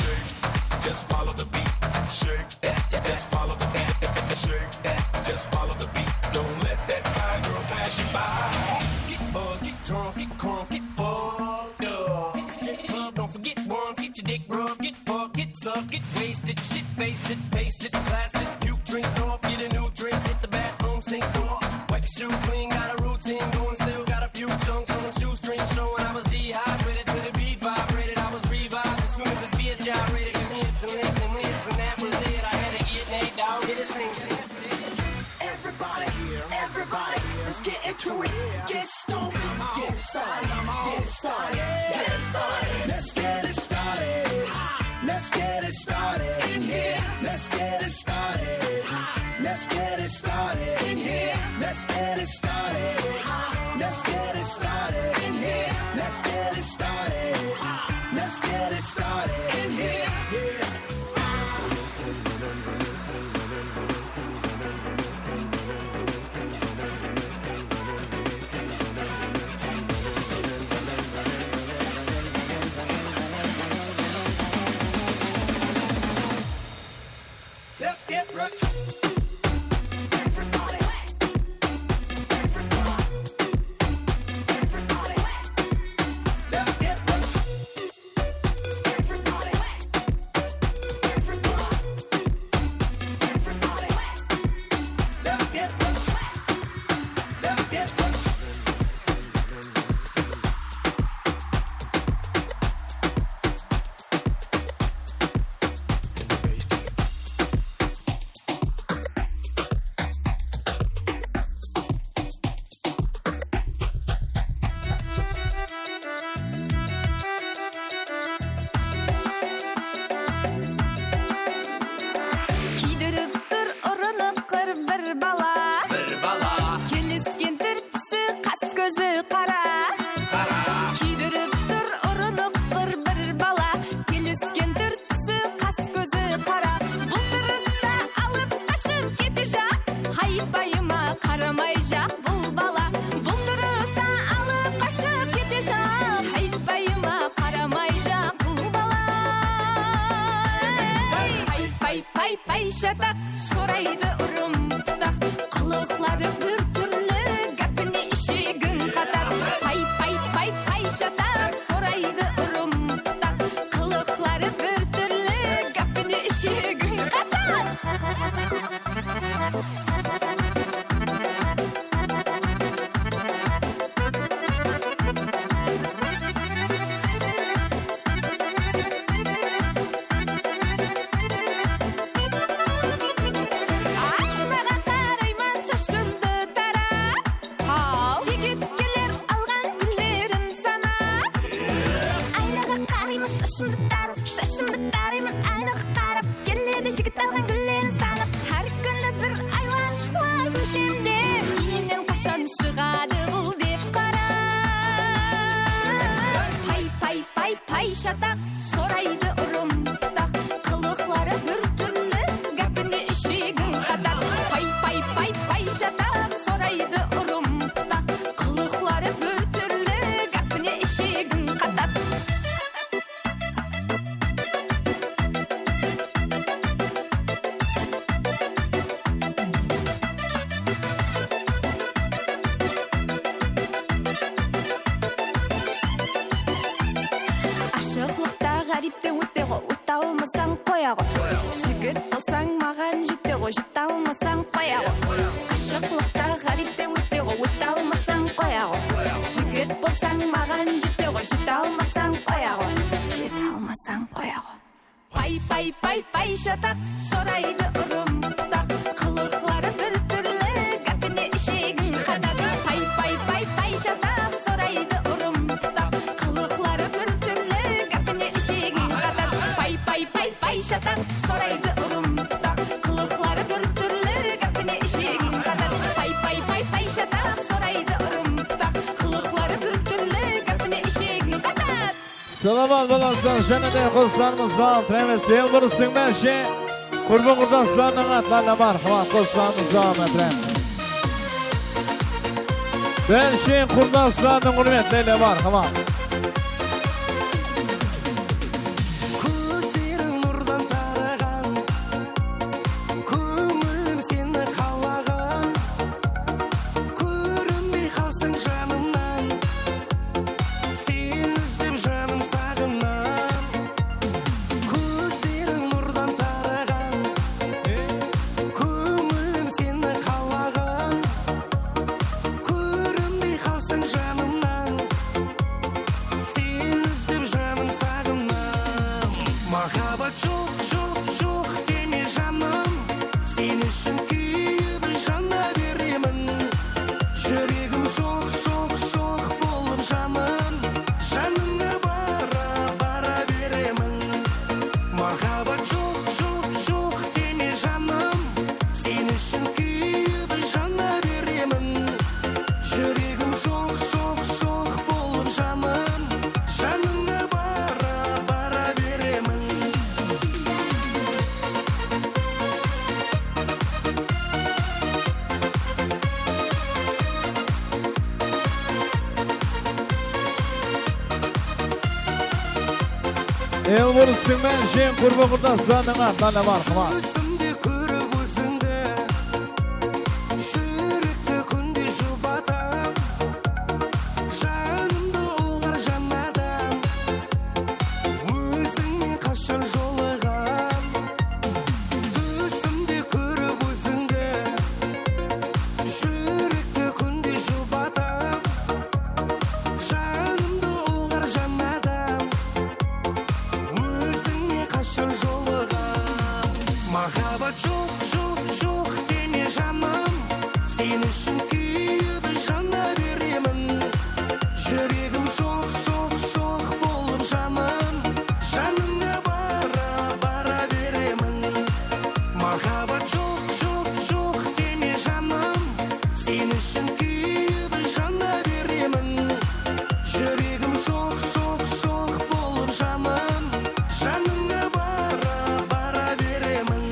Shake. Just follow the beat. Shake that, that, just follow the beat. Shake that, just follow the beat. Don't let that fine girl pass you by. Get buzzed, get drunk, get crunk, get fucked up. Hit the strip club, don't forget ones. Get your dick rubbed, get fucked, get sucked, get wasted, shit faced it, pasted, plastic. Puke, drink, throw up, get a new drink, hit the bathroom, sink, throw up. Wipe your shoe clean, got a routine going, still got a few chunks on them shoestrings showing. I was dehydrated to the beat, vibrated, I was revived as soon as this bitch gyrated. Give me hips and lips and lips, and that was it. I had to get naked out, get a sink. Everybody Shashımdı tarıp, shashımdı tarıyman aynaǵa qarap. Keledi jigit alǵan gúllerin sanıp. Hár kúni bir aylanshıqlar kóshemde. Úyinen qashan shıǵadı bul dep qarap. Pay, pay, pay, pay, shataq, soraydı urım pıtaq. Qılıqları bir túrli, gápine ishegin qatat. Pay, pay, pay, pay, shataq, soraydı urım pıtaq. Qılıqları bir túrli, gápine ishegin qatat. Ashıqlıqta ǵáriypten óte ǵo, óte almasań qoya ǵo. Jigit bolsań maǵan jete ǵo, jete almasań qoya ǵo. Ashıqlıqta ǵáriypten óte ǵo, óte almasań qoya ǵo. Jigit bolsań maǵan jete ǵo, jete almasań qoya ǵo. Jete almasań qoya ǵo. Pay, pay, pay, pay, shataq, soraydı urım pıtaq. Qılıqları bir túrli, gápine ishegin qatat. Pay, pay, pay, pay, shataq, soraydı urım pıtaq. Qılıqları bir túrli, gápine ishegin qatat. Pay, pay, pay, pay, shataq, soraydı urım pıtaq. Qılıqları bir túrli, gápine ishegin qatat. Pay, pay, pay, pay, shataq, soraydı urım pıtaq. Qılıqları bir túrli, gápine ishegin qatat. Salamat bolasızlar, jáne de qosıqlarımızdı dawam ettiremiz. Elbur Sińbenshe, qurbi-qurdaslarınıń atlarına marhamat, qosıqlarımızdı dawam ettiremiz. Benshe qurdaslarınıń húrmetlerine marhamat. Kózleriń nurdan taraǵan, kóńilim seni qalaǵan. Kórinbey qalsań janımnan, seni izlep janım saǵınan. Kózleriń nurdan taraǵan, kóńilim seni qalaǵan. Kórinbey qalsań janımnan, seni izlep janım saǵınan. Maǵabbat joq, joq, joq deme janım, sen ushın kúyip jana beremen. Júregim soq, soq, soq bolıp janım, janıńa bara, bara beremen. Maǵabbat joq, joq, joq deme janım, sen ushın kúyip jana beremen. Júregim soq, soq, soq bolıp janım, janıńa bara, bara beremen. Elbur Sińbenshe, qurbi-qurdaslarınıń atlarına marhamat. Kózimde kórip ózińdi, júrekti kúnde jubatam. Janımdı ulǵar jan adam, ózińe qashan jolıǵam. Túsimde kórip ózińdi, júrekti kúnde jubatam. Janımdı ulǵar jan adam, ózińe qashan jolıǵam. Maǵabbat joq, joq, joq deme janım, sen ushın kúyip jana beremen. Júregim soq, soq, soq bolıp janım, janıńa bara, bara beremen. Maǵabbat joq, joq, joq deme janım, sen ushın kúyip jana beremen. Júregim soq, soq, soq bolıp janım, janıńa bara, bara beremen.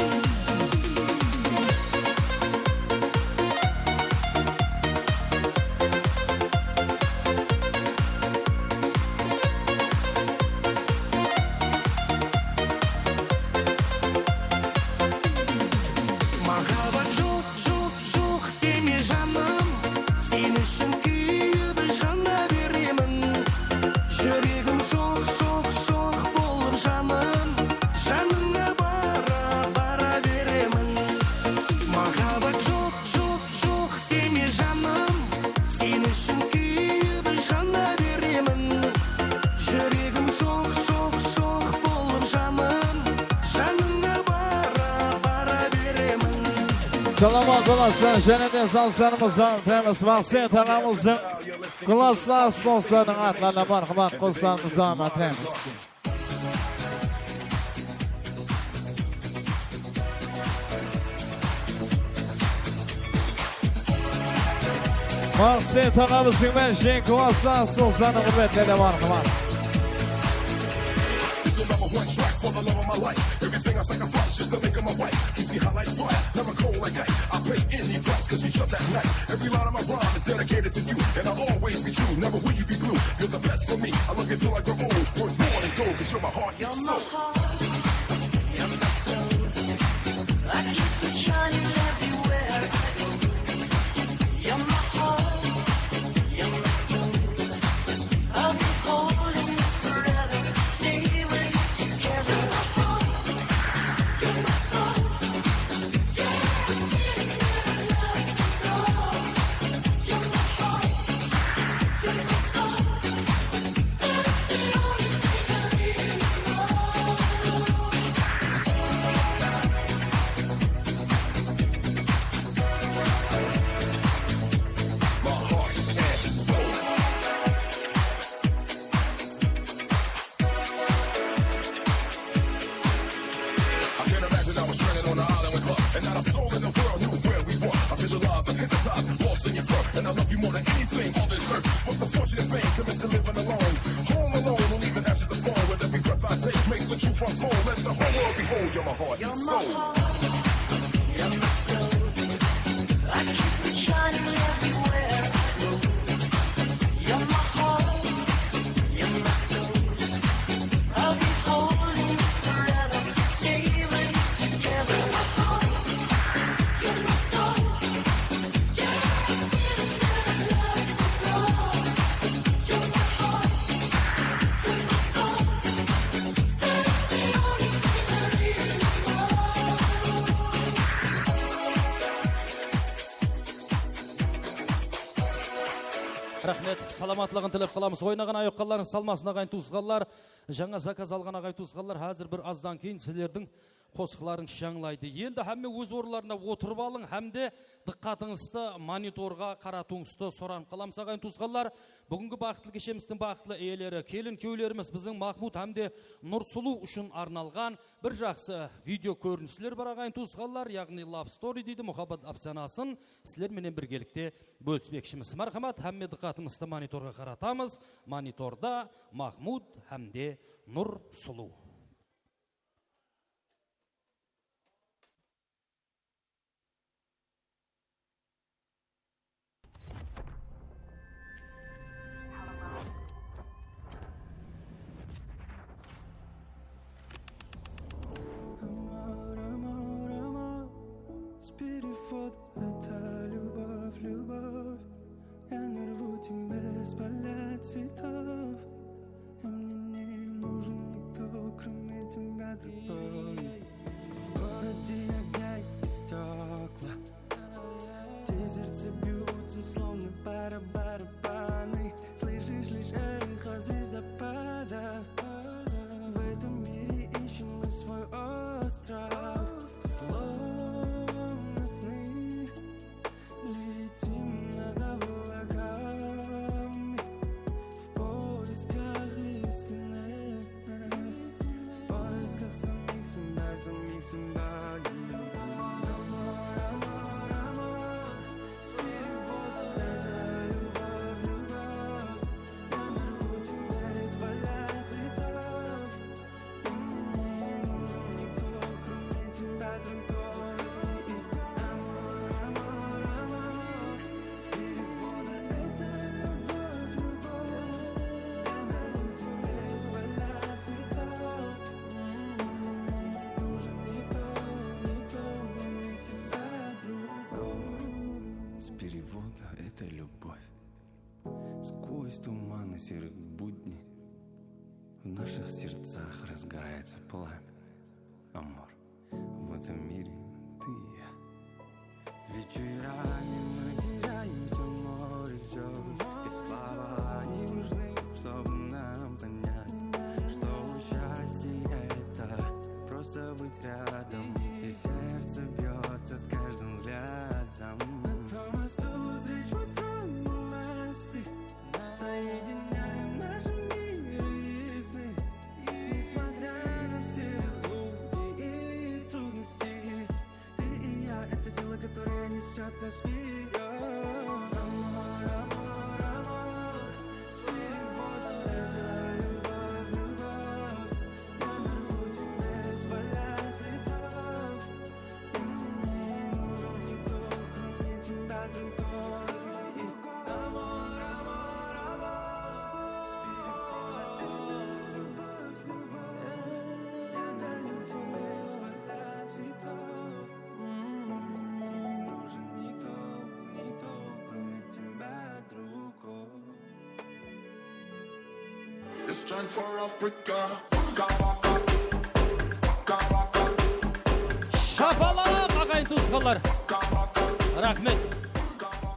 Maǵabbat joq, joq, joq deme janım, sen ushın kúyip jana beremen. Júregim soq, soq, soq bolıp janım, janıńa bara, bara beremen. Maǵabbat joq, joq, joq deme janım, sen ushın kúyip jana beremen. Júregim soq, soq, soq bolıp janım, janıńa bara, bara beremen. Salamat bolasızlar, jáne de sazlarımızdan temiz Maqset aǵamızdıń klasslası doslarınıń atlarına marhamat, qosıqlarımızdı dawam ettiremiz. Maqset aǵamızdıń menen jeńimpazı Asılsanıń húrmetlerine, marhamat. It's the number one track for the love of my life. Everything I sacrifice just to make her my wife. Keeps me hot like fire, never cold like ice. I pay any price 'cause she's just that nice. Every line of my rhyme is dedicated to you, and I'll always be true. Never will you be blue. You're the best for me. I love you till I grow old. Worth more than gold 'cause you're my heart and soul. You're my heart, you're my soul. I keep it shining everywhere I go. You're my heart, you're my soul. I'll be holding you forever. Stay with you together. You're my soul. Yeah, I'm getting better love. You're my heart, you're my soul. I can't imagine I was stranded on an island with love, and not a soul in the world knew where we were. I visualized, I'm hypnotized, lost in your fur, and I love you more than anything on this earth. What's the fortune and fame commits to living alone, home alone, won't even answer the phone. With every breath I take, make the truth unfold. Let the whole world behold. You're my heart and soul. You're my soul. I keep it shining everywhere I go. You're my heart, you're my soul. I'll be holding you forever. Stay with you together. You're my soul. Yeah, I'm getting better love. You're my heart, you're my soul. Raxmet, salamatlıǵın tilep qalamız. Oynaǵan aǵay-uqallarıń salmasın, aǵayin tuwısqanlar. Jańa zakaz alǵan aǵayin tuwısqanlar, házir bir azdan keyin sizlerdiń qosıqlarıńız jańlaydı. Endi hámme óz orınlarına otırıp alıń hám de dıqqatıńızdı monitorǵa qaratıwıńızdı soranıp qalamız, aǵayin tuwısqanlar. Búgingi baxıtlı keshemizdiń baxıtlı iyeleri, kelin kúyewlerimiz biziń Mahmud hám de Nursulıw ushın arnalǵan bir jaqsı video kórinisler bar, aǵayin tuwısqanlar, yaǵnıy love story deydi, muhabbat ápsanasın sizler menen birgelikte bólispekshimiz. Márhamat, hámme dıqqatımızdı monitorǵa qaratamız. Monitorda Mahmud hám de Nursulıw. Amor, amor, amor, с перевода это любовь, любовь. Я не рву тебя с поля цветов. И мне не нужен никто, кроме тебя, другой. В городе огня и стёкла. Где сердца бьются, словно пара барабаны. Слышишь лишь эхо звездопада. В этом мире ищем мы свой остров. Словно сны летим над облаками. В поисках истины. В поисках самих себя, самих себя. С перевода это любовь, любовь. Я не рву тебя с поля цветов. И мне не нужен никто, кроме тебя, другой. Амор, амор, амор. С перевода это любовь, любовь. Я не рву тебя с поля цветов. И мне не нужен никто, никто, кроме тебя, другой. С перевода это любовь. Сквозь туманы серых будней в наших сердцах разгорается пламя. Амор, в этом мире ты и я. Вечерами мы теряемся в море звёзд. И слова не нужны, чтобы нам понять, что счастье это просто быть рядом. И сердце бьётся с каждым взглядом. На том мосту встреч построим мы мосты. Соединяем наши миры и сны. И несмотря на все разлуки и трудности, ты и я, это сила, которая несёт нас вперёд. Амор, Shapalaq, aǵayin tuwısqanlar. Raxmet.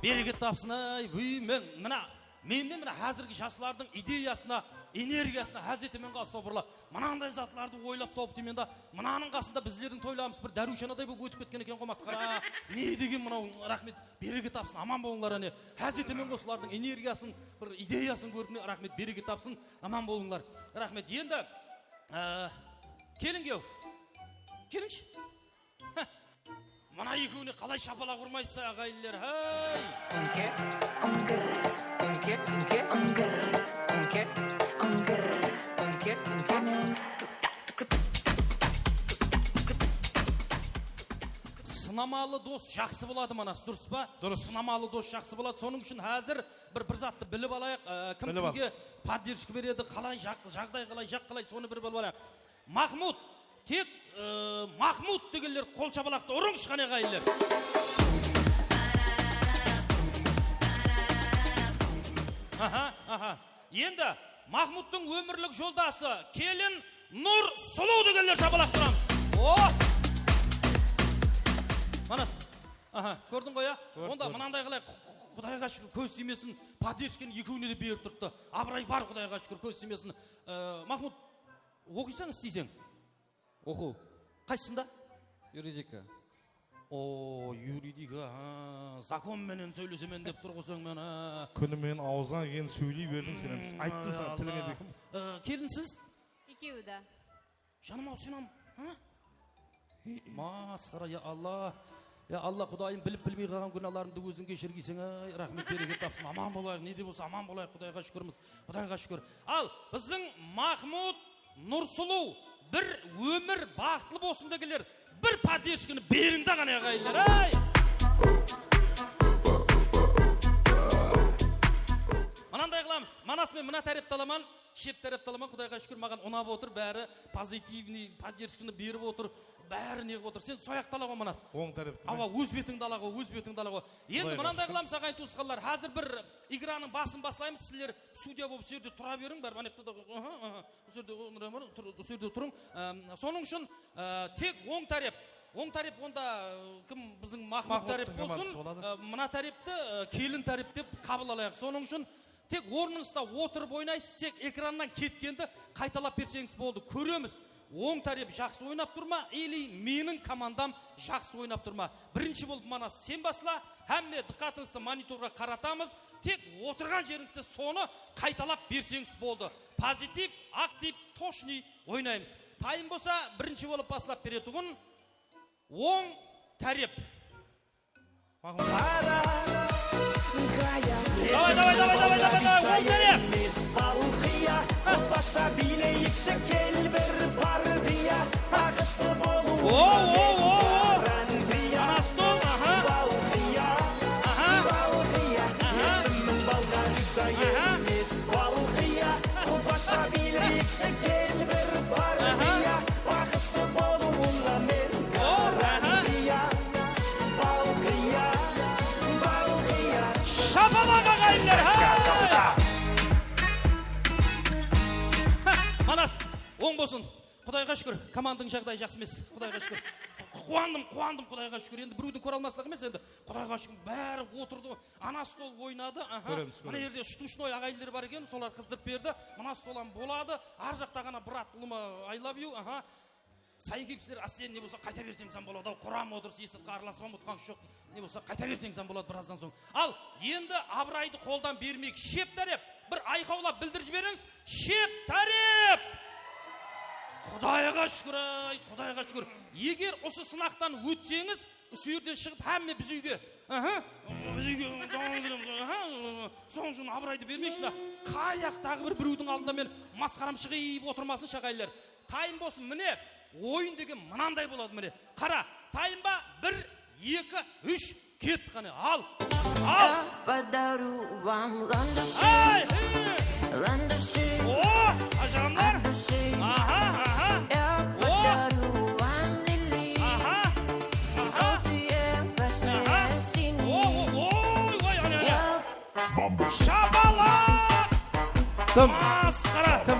Bereket tapsın, ay, búy, men, mına, men de mına házirgi jaslardıń ideyasına, energiyasına ház etemen ǵo, astawfirullah. Mınanday zatlardı oylap tawıp deymen da, mınanıń qasında bizlerdiń toylarımız bir dárúshanaday bolıp ótip ketken eken ǵo, masqara. Ne degen mınaw, raxmet, bereket tapsın, aman bolıńlar, áne. Ház etemen ǵo, usılardıń energiyasın, bir ideyasın kórip, mine, raxmet, bereket tapsın, aman bolıńlar. Raxmet, endi, á, keliń, kew. Kelińshi. Há, mına ekewine qalay shapalaq urmaysız, aǵayinler, háy! Úńke, úńke, úńke, úńke, úńke, úńke, úńke, úńke. Sınamalı dos jaqsı boladı, Manas, durıs pa? Durıs. Sınamalı dos jaqsı boladı. Sonıń ushın házir bir, bir zattı bilip alayıq. Á, kim kimge podderjka beredi, qalay, jaq-, jaǵday qalay, jaq qalay, sonı bir bilip alayıq. Mahmud, tek, e, Mahmud degenler qol shapalaqtı urıńshı, qáne, aǵayinler. Aha, aha. Endi Mahmudtıń ómirlik joldası, kelin Nur Sulıw degenler shapalaq uramız. O! Manas. Aha, kórdiń ǵoy, ya? Kórdim, kórdim. Onda mınanday qılay, qu-, qu-, Qudayǵa shúkir, kóz tiymesin, podderjkanı ekewine de berip turıptı. Abıray bar, Qudayǵa shúkir, kóz tiymesin. E, Mahmud, oqıysań, isteyseń? Oqıw. Qaysısında? Yuridika. O, yuridika, ha, zakon menen sóylesemen dep tur ǵoy sen, men, ha. Kúni menen awzıńa kelgen sóyley berdiń sen. Hmm, ayttım saǵan, tilińe bekim. E, kelin, siz? Ekewi de. Janım-aw, sen ham, ha? Masqara, ya Alla. Ya Alla, Qudayım, bilip-bilmey qalǵan gúnalarımdı óziń keshirgeyseń, ay, raxmet, bereket tapsın, aman bolayıq, ne de bolsa aman bolayıq, Qudayǵa shúkirmiz, Qudayǵa shúkir. Al, biziń Mahmud, Nursulıw, bir ómir baxıtlı bolsın degenler, bir podderjkanı beriń da qáne, aǵayinler, ay! Mınanday qılamız, Manas, men mına tárepti alaman. Shep tárepti alaman, Qudayǵa shúkir, maǵan unap otır, bári pozitivnıy, podderjkanı berip otır, bári ne qılıp otır. Sen soyaqtı ala ǵo, Manas. Oń tárepti. Awa, óz betińdi ala ǵo, óz betińdi ala ǵo. Endi mınanday qılamız, aǵayin tuwısqanlar, házir bir igraniń basın baslaymiz, sizler studiya bolıp usı jerde tura beriń, bári, mına jerde, aha, aha, usı jerde, tur-, usı jerde turıń. Em, sonıń ushın, e, tek oń tárep, oń tárep onda, e, kim, biziń Mahmud tárep bolsın, e, mına tárepti, e, kelin tárep dep qabıl alayıq. Sonıń ushın tek ornıńızda otırıp oynaysız, tek ekrannan ketkendi qaytalap berseńiz boldı. Kóremiz, oń tárep jaqsı oynap tur ma, ili meniń komandam jaqsı oynap tur ma. Birinshi bolıp, Manas, sen basla, hámme dıqqatıńızdı monitorǵa qaratamız, tek otırǵan jerińizde sonı qaytalap berseńiz boldı. Pozitiv, aktiv, tochniy oynaymız. Tayın bolsa, birinshi bolıp baslap beretuǵın oń tárep. Mahmud. Davay, davay, davay, davay, davay, davay, oń tárep. Balqıya, qopasha biyleyikshi, kel bir partiya. Baxıtlı bolıw. O, o, o, o. Anastol, aha. Balqıya, aha, balqıya. Aha. Esimniń balǵanınsha emes, balqıya. Qopasha biyleyikshi, kel bir partiya. Aha. Baxıtlı bolıwıńa men garantiya. Balqıya, balqıya. Shapalaq, aǵayinler, ha! Manas, oń bolsın. Qudayǵa shúkir, komandań jaǵdayı jaqsı emes. Qudayǵa shúkir. Quwandım, quwandım, Qudayǵa shúkir. Endi birewdiń kóre almaslıǵı emes endi. Qudayǵa shúkir, bári otırdı. Ana stol oynadı, aha. Kóremiz, kóremiz. Mına jerde shtuchnoy aǵayinler bar eken, solar qızdırıp berdi. Mına stol ham boladı. Ar jaqta ǵana brat ulıma I love you, aha. Sayın kiyip sizler, ásten ne bolsa qayta berseńiz ham boladı-aw, quram otırıs, esik aralaspam, utqanıńız joq. Ne bolsa qayta berseńiz ham boladı birazdan soń. Al, endi abıraydı qoldan bermeyik. Shep tárep, bir ayqawlap bildirip jiberińiz. Shep tárep! Qudayǵa shúkir, ay, Qudayǵa shúkir. Eger usı sınaqtan ótseńiz, usı jerden shıǵıp hámme biz úyge. Aha, biz úyge, aha, sonıń ushın abıraydı bermeyshi da. Qayaqtaǵı bir birewdiń aldında men masqaram shıǵıp otırmasın, aǵayinler. Tayın bolsın, mine, oyın degen mınanday boladı, mine. Qara, tayın ba? Bir, eki, úsh, kettik, qáne, al, al. Ay, hey! O, ajaǵamlar. Aha, aha. O. Aha, aha. Aha. O, o, oy, oy, áne, áne. Shapalaq! Kim? Masqara! Kim?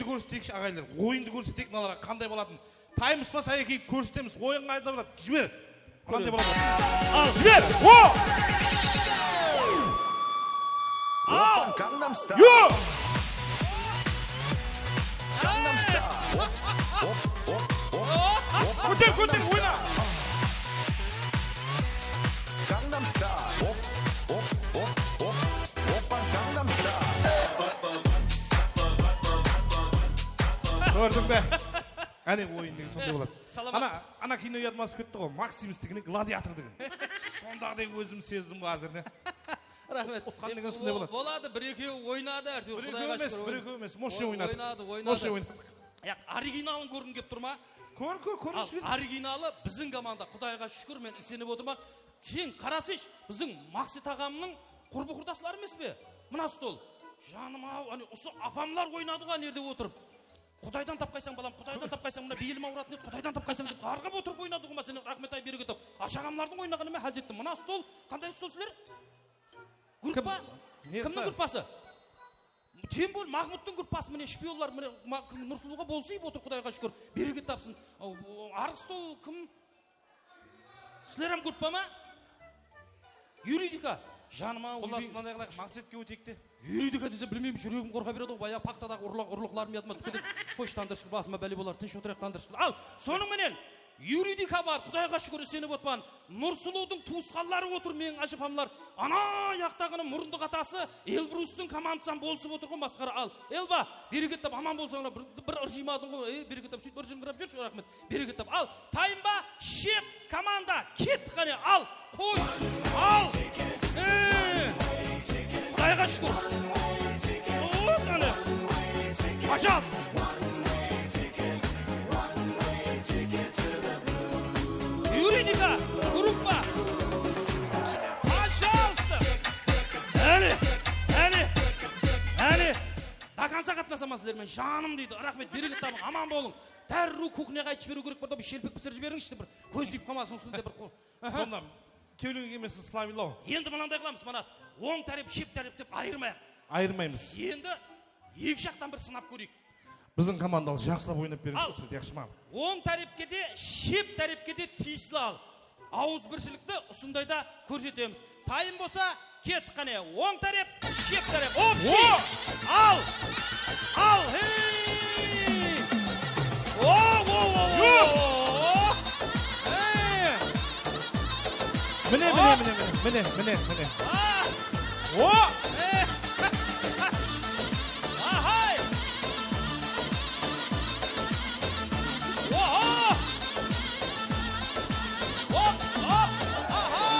Oyındı kórseteyikshi, aǵayinler. Oyındı kórseteyik, mınalarǵa qanday bolatın. Taymız ba, Sayaki, kórsetemiz. Oyın qayda boladı? Jiber. Qanday boladı? Al, jiber. O! Al! Gangnam Style. Yo! Gangnam Style. Hop, hop, hop, hop. Kóter, kóter, oyna. Gangnam Style. Hop, hop, hop, hop. Oppa, Gangnam Style. Kórdiń be? Áne, oyın degen sonday boladı. Salamat. Ana, ana kino yadıma túsip ketti ǵoy, Maximus degen, Gladiator degen. Sondaǵıday ózim sezdim ǵoy házir, ne? Raxmet. Utqan degen sonday boladı. Boladı, bir-ekewi oynadı, áytewir. Bir-ekewi emes, bir-ekewi emes. Moshe oynadı. Oynadı, oynadı. Moshe oynadı. Ya, originalın kórgim kelip tur ma? Kór, kór, kór. Al, originalı biziń komanda, Qudayǵa shúkir, men isenip otırman. Sen qarasaysh, biziń Maqset aǵamnıń qurbi-qurdasları emes pe? Mına stol. Janım-aw, áne, usı apamlar oynadı ǵoy, anerde otırıp. Qudaydan tapqaysań, balam, Qudaydan tapqaysań, mına beyilim awıratın edi, Qudaydan tapqaysań dep, ǵarǵap otırıp oynadı ǵo, ma, sen, Raxmet-ay, bereket tap. Ashaǵamlardıń oynaǵanı ma, házirette? Mına stol, qanday stol sizler? Gruppa? Kimniń gruppası? Tembol, Mahmuttıń gruppası, mine, shpionlar, mine, ma-, kim, Nursulıwǵa bolsayıp otır, Qudayǵa shúkir, bereket tapsın. Aw, arıq stol kim? Sizler hám gruppa ma? Yuridika. Janım-aw, qullası, mınanday qılayıq, Maqsetke óteyik te. Yuridika dese, bilmeymen, júregim qorqa beredi ǵoy, bayaǵı paxtadaǵı urlıq, urlıqlarım yadıma túsip ketedi. Qoysh, tandırshıq, basıma bále bolar, tınısh otırayıq, tandırshıq. Al, sonıń menen, yuridika bar, Qudayǵa shúkir, isenip otpan. Nursulıwdıń tuwısqanları otır, meniń ájapamlar. Ana jaqtaǵınıń murındı qatası, Elbrustıń komandası hám bolısıp otır ǵoy, masqara. Al, Elba, bereket tap, aman bolsańlar, bir, bir ırjıymadıń ǵoy, ey, bereket tap, sóytip ırjıńqırap júrshi, raxmet. Bereket tap. Al, tayın ba? Shep komanda, kettik qáne. Al, qoy. Al. Ee, Qudayǵa shúkir. Hop, qáne. Пожалуйста. Yuridika, gruppa. Пожалуйста. Áne, áne, áne. Do konca qatnasaman sizler menen, janım deydi. Raxmet, bereket tabıń, aman bolıń. Dárriw kuxnyaǵa aytıp jiberiw kerek bar da, bir shelpek pisirip jiberińizshi, bir kóz tiyip qalmasın, usınday bir qo-, aha. Sonda kewlege kelmesin, Slavilla. Endi mınanday qılamız, Manas. Oń tárep, shep tárep dep ayırmayıq. Ayırmaymız. Endi eki jaqtan bir sınap kóreyik. Biziń komandalar jaqsılap oynap berińiz, usı, yaqshı ma? Oń tárepke de, shep tárepke de tiyisli al. Awızbirshilikti usındayda kórsetemiz. Tayın bolsa, kettik qáne. Oń tárep, shep tárep. Общий. Al! Al! Hey! O, o, o, o, o! Hey! Mine, mine, mine, mine, mine, mine, mine. Ah! O! Eh! Ahay! Oho! Hop, hop! Ahay!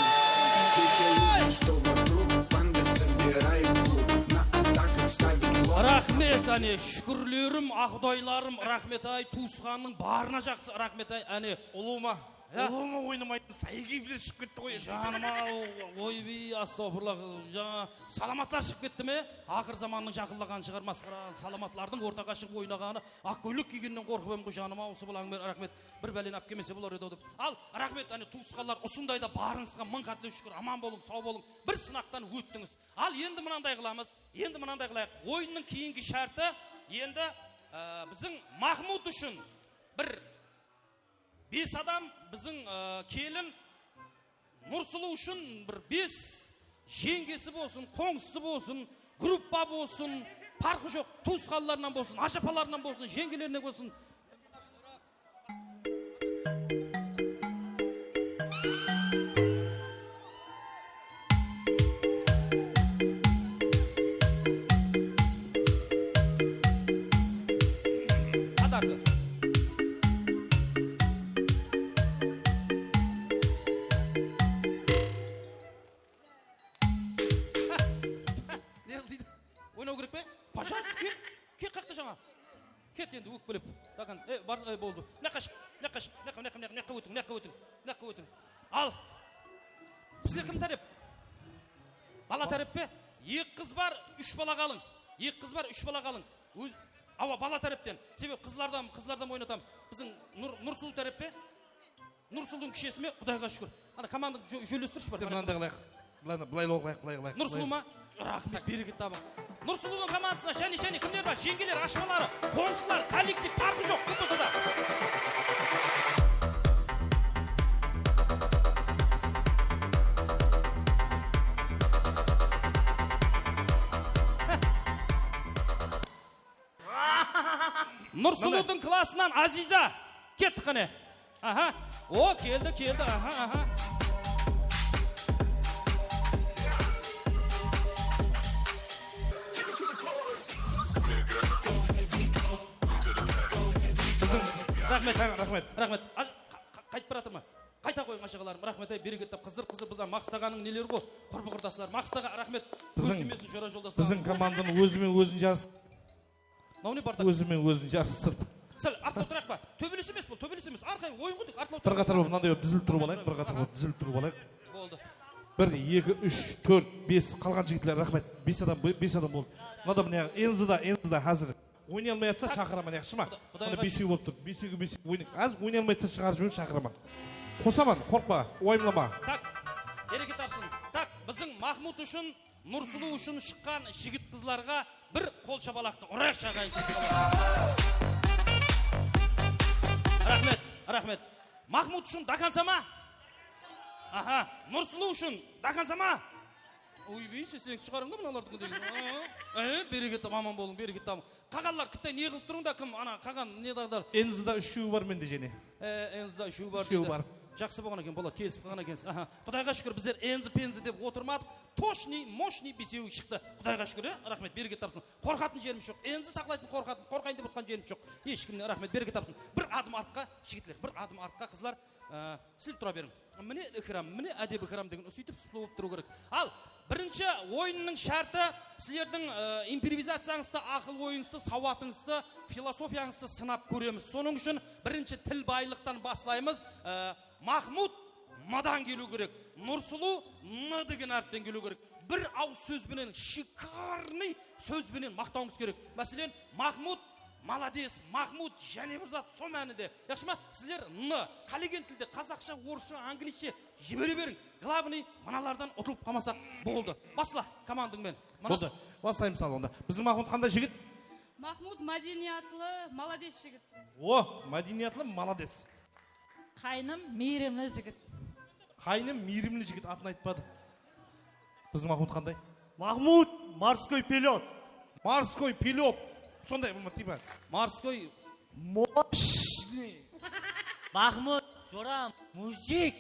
Raxmet, áne, shúkirlerim, aqudaylarım, raxmet-ay, tuwısqannıń barına jaqsı, raxmet-ay, áne. Ulıwma. Ya. Ulıwma oynamaydı, Saygeevler shıǵıp ketti ǵoy. Janım-aw, oybey, astawfurla, jańa salamatlar shıǵıp ketti me? Aqır zamannıń jaqınlaǵanı shıǵar, masqara, salamatlardıń ortaǵa shıǵıp oynaǵanı, aq kóylek kiygennen qorqıp edim ǵoy, janım-aw, usı balań menen, raxmet, bir báleni alıp kelmese bolar edi-aw dep. Al, raxmet, áne, tuwısqanlar, usındayda barıńızǵa mıń qátle shúkir, aman bolıń, saw bolıń, bir sınaqtan óttińiz. Al, endi mınanday qılamız, endi mınanday qılayıq, oyınnıń keyingi shárti, endi, e, biziń Mahmud ushın bir Bes adam biziń, ı, kelin Nursulıw ushın bir bes jeńgesi bolsın, qońsısı bolsın, gruppa bolsın, parqı joq, tuwısqanlarınan bolsın, ájapalarınan bolsın, jeńgelerine bolsın. Qatardı. Ne qıl deydi? Oynaw kerek pe? Пожалуйста, kel, kel, qaqta jańa. Ket endi ókpelep. Dakan, e, bar, e, boldı. Mına jaqqa shıq, mına jaqqa shıq, mına jaqqa, mına jaqqa, mına jaqqa, mına jaqqa ótiń, mına jaqqa ótiń, mına jaqqa ótiń. Al. Sizler kim tárep? Bala tárep pe? Eki qız bar, úsh bala qalıń. Eki qız bar, úsh bala qalıń. Óz, awa, bala tárepten. Sebebi qızlardan, qızlardan oynatamız. Biziń Nur, Nursuluw tárep pe? Nursuluwdıń kishisi me? Qudayǵa shúkir. Ana, komandań jó-, jóllestirshi bir. Sen mınanday qılayıq. Mınanday, bılay qılayıq, bılay qılayıq. Nursuluw ma? Raxmet, bereket tabıń. Nursuluwdıń komandasına jáne, jáne kimler bar? Jeńgeler, ashpaları, qońsılar, kollektiv, parqı joq, kim bolsa da. Nursuluwdıń klasınan Aziza. Kettik qáne. Aha. O, keldi, keldi. Aha, aha. Biziń raxmet, raxmet, raxmet. Aj-, qa-, qa-, qaytıp baratır ma? Qayta qoyıń, ashaqalarım. Raxmet, ay, bereket tap. Qızır, qızır, bizler Maqsıt aǵanıń neleri ǵo? Qurbi-qurdaslar. Maqsıt aǵa, raxmet. Biziń, kóz jumesın, jora joldaslar. Biziń komandanıń ózi menen ózin jarıs. Mınaw ne, Bardak? Ózi menen ózin jarıstırıp. Sál artqa otırayıq pa? Tóbeles emes bul, tóbeles emes. Arqay oyın ǵo, tek artqa otırayıq. Bir qatar bolıp, mınanday bolıp dizilip turıp alayıq, bir qatar bolıp dizilip turıp alayıq. Boldı. Bir, eki, úsh, tórt, bes, qalǵan jigitler, raxmet. Bes adam, be-, bes adam boldı. Mınada, mına, Enzi da, Enzi da házir oynay almay atsa, shaqıraman, yaqshı ma? Quda-, Qudayǵa shúkir. Mına besew bolıp tur, besewge besew oynayıq. Házir oynay almay atsa, shıǵarıp jiberemen, shaqıraman. Qosaman, qorqpa, uwayımlama. Tak, bereket tapsın. Tak, biziń Mahmud ushın Nursuluw ushın shıqqan jigit-qızlarǵa bir qol shapalaqtı urayıqshı, aǵayin. Raxmet, raxmet. Mahmud ushın до конца ma? Aha, Nursuluw ushın до конца ma? Oybey, sesleńiz, shıǵarıń da mınalardıń deyin. Aa, e, bereket tap, aman bolıń, bereket tabıń. Qaǵanlar, kittay ne qılıp turıń da, kim, ana, qaǵan, ne dağdar? Enzida úshewi bar mende jáne. E, Enzida úshewi bar. Úshewi bar. Jaqsı bolǵan eken, Bolat, kelisip qalǵan ekensiz. Aha. Qudayǵa shúkir, bizler enzi-penzi dep otırmadıq. Toshnıy, moshnıy besewi shıqtı. Qudayǵa shúkir, ya? Raxmet, bereket tapsın. Qorqatın jerimiz joq. Enzi saqlaytın qorqatın, qorqayın dep otqan jerimiz joq. Hesh kimnen, raxmet, bereket tapsın. Bir adım artqa, jigitler, bir adım artqa, qızlar. Á, silip tura beriń. Mine ikram, mine ádep ikram degen usıytip sıplı bolıp turıw kerek. Al, birinshi oyınnıń shárti, sizlerdiń, e, improvizaciyańızdı, aqıl oyıńızdı, sawatıńızdı, filosofiyańızdı sınap kóremiz. Sonıń ushın birinshi til baylıqtan baslaymız. E, Mahmud M-dan keliw kerek. Nursuluw N degen háripten keliw kerek. Bir awız sóz benen, шикарный sóz benen maqtawıńız kerek. Máselen, Mahmud Malades, Mahmud, jáne bir zat, sol mánide. Yaqshı ma? Sizler N, qálegen tilde, qazaqsha, orıssha, anglizshe jibere beriń. Glavnıy, mınalardan utılıp qalmasaq boldı. Basla, komandań menen. Boldı. Baslaymız al onda. Biziń Mahmud qanday jigit? Mahmud mádeniyatlı, malades jigit. O, mádeniyatlı, malades. Qáynim miyrimli jigit. Qáynim miyrimli jigit, atın aytpadı. Biziń Mahmud qanday? Mahmud, морской пилёт. Морской пилёт. Sonday bolma, типа. Морской. Мощный. Mahmud, joram, mujik.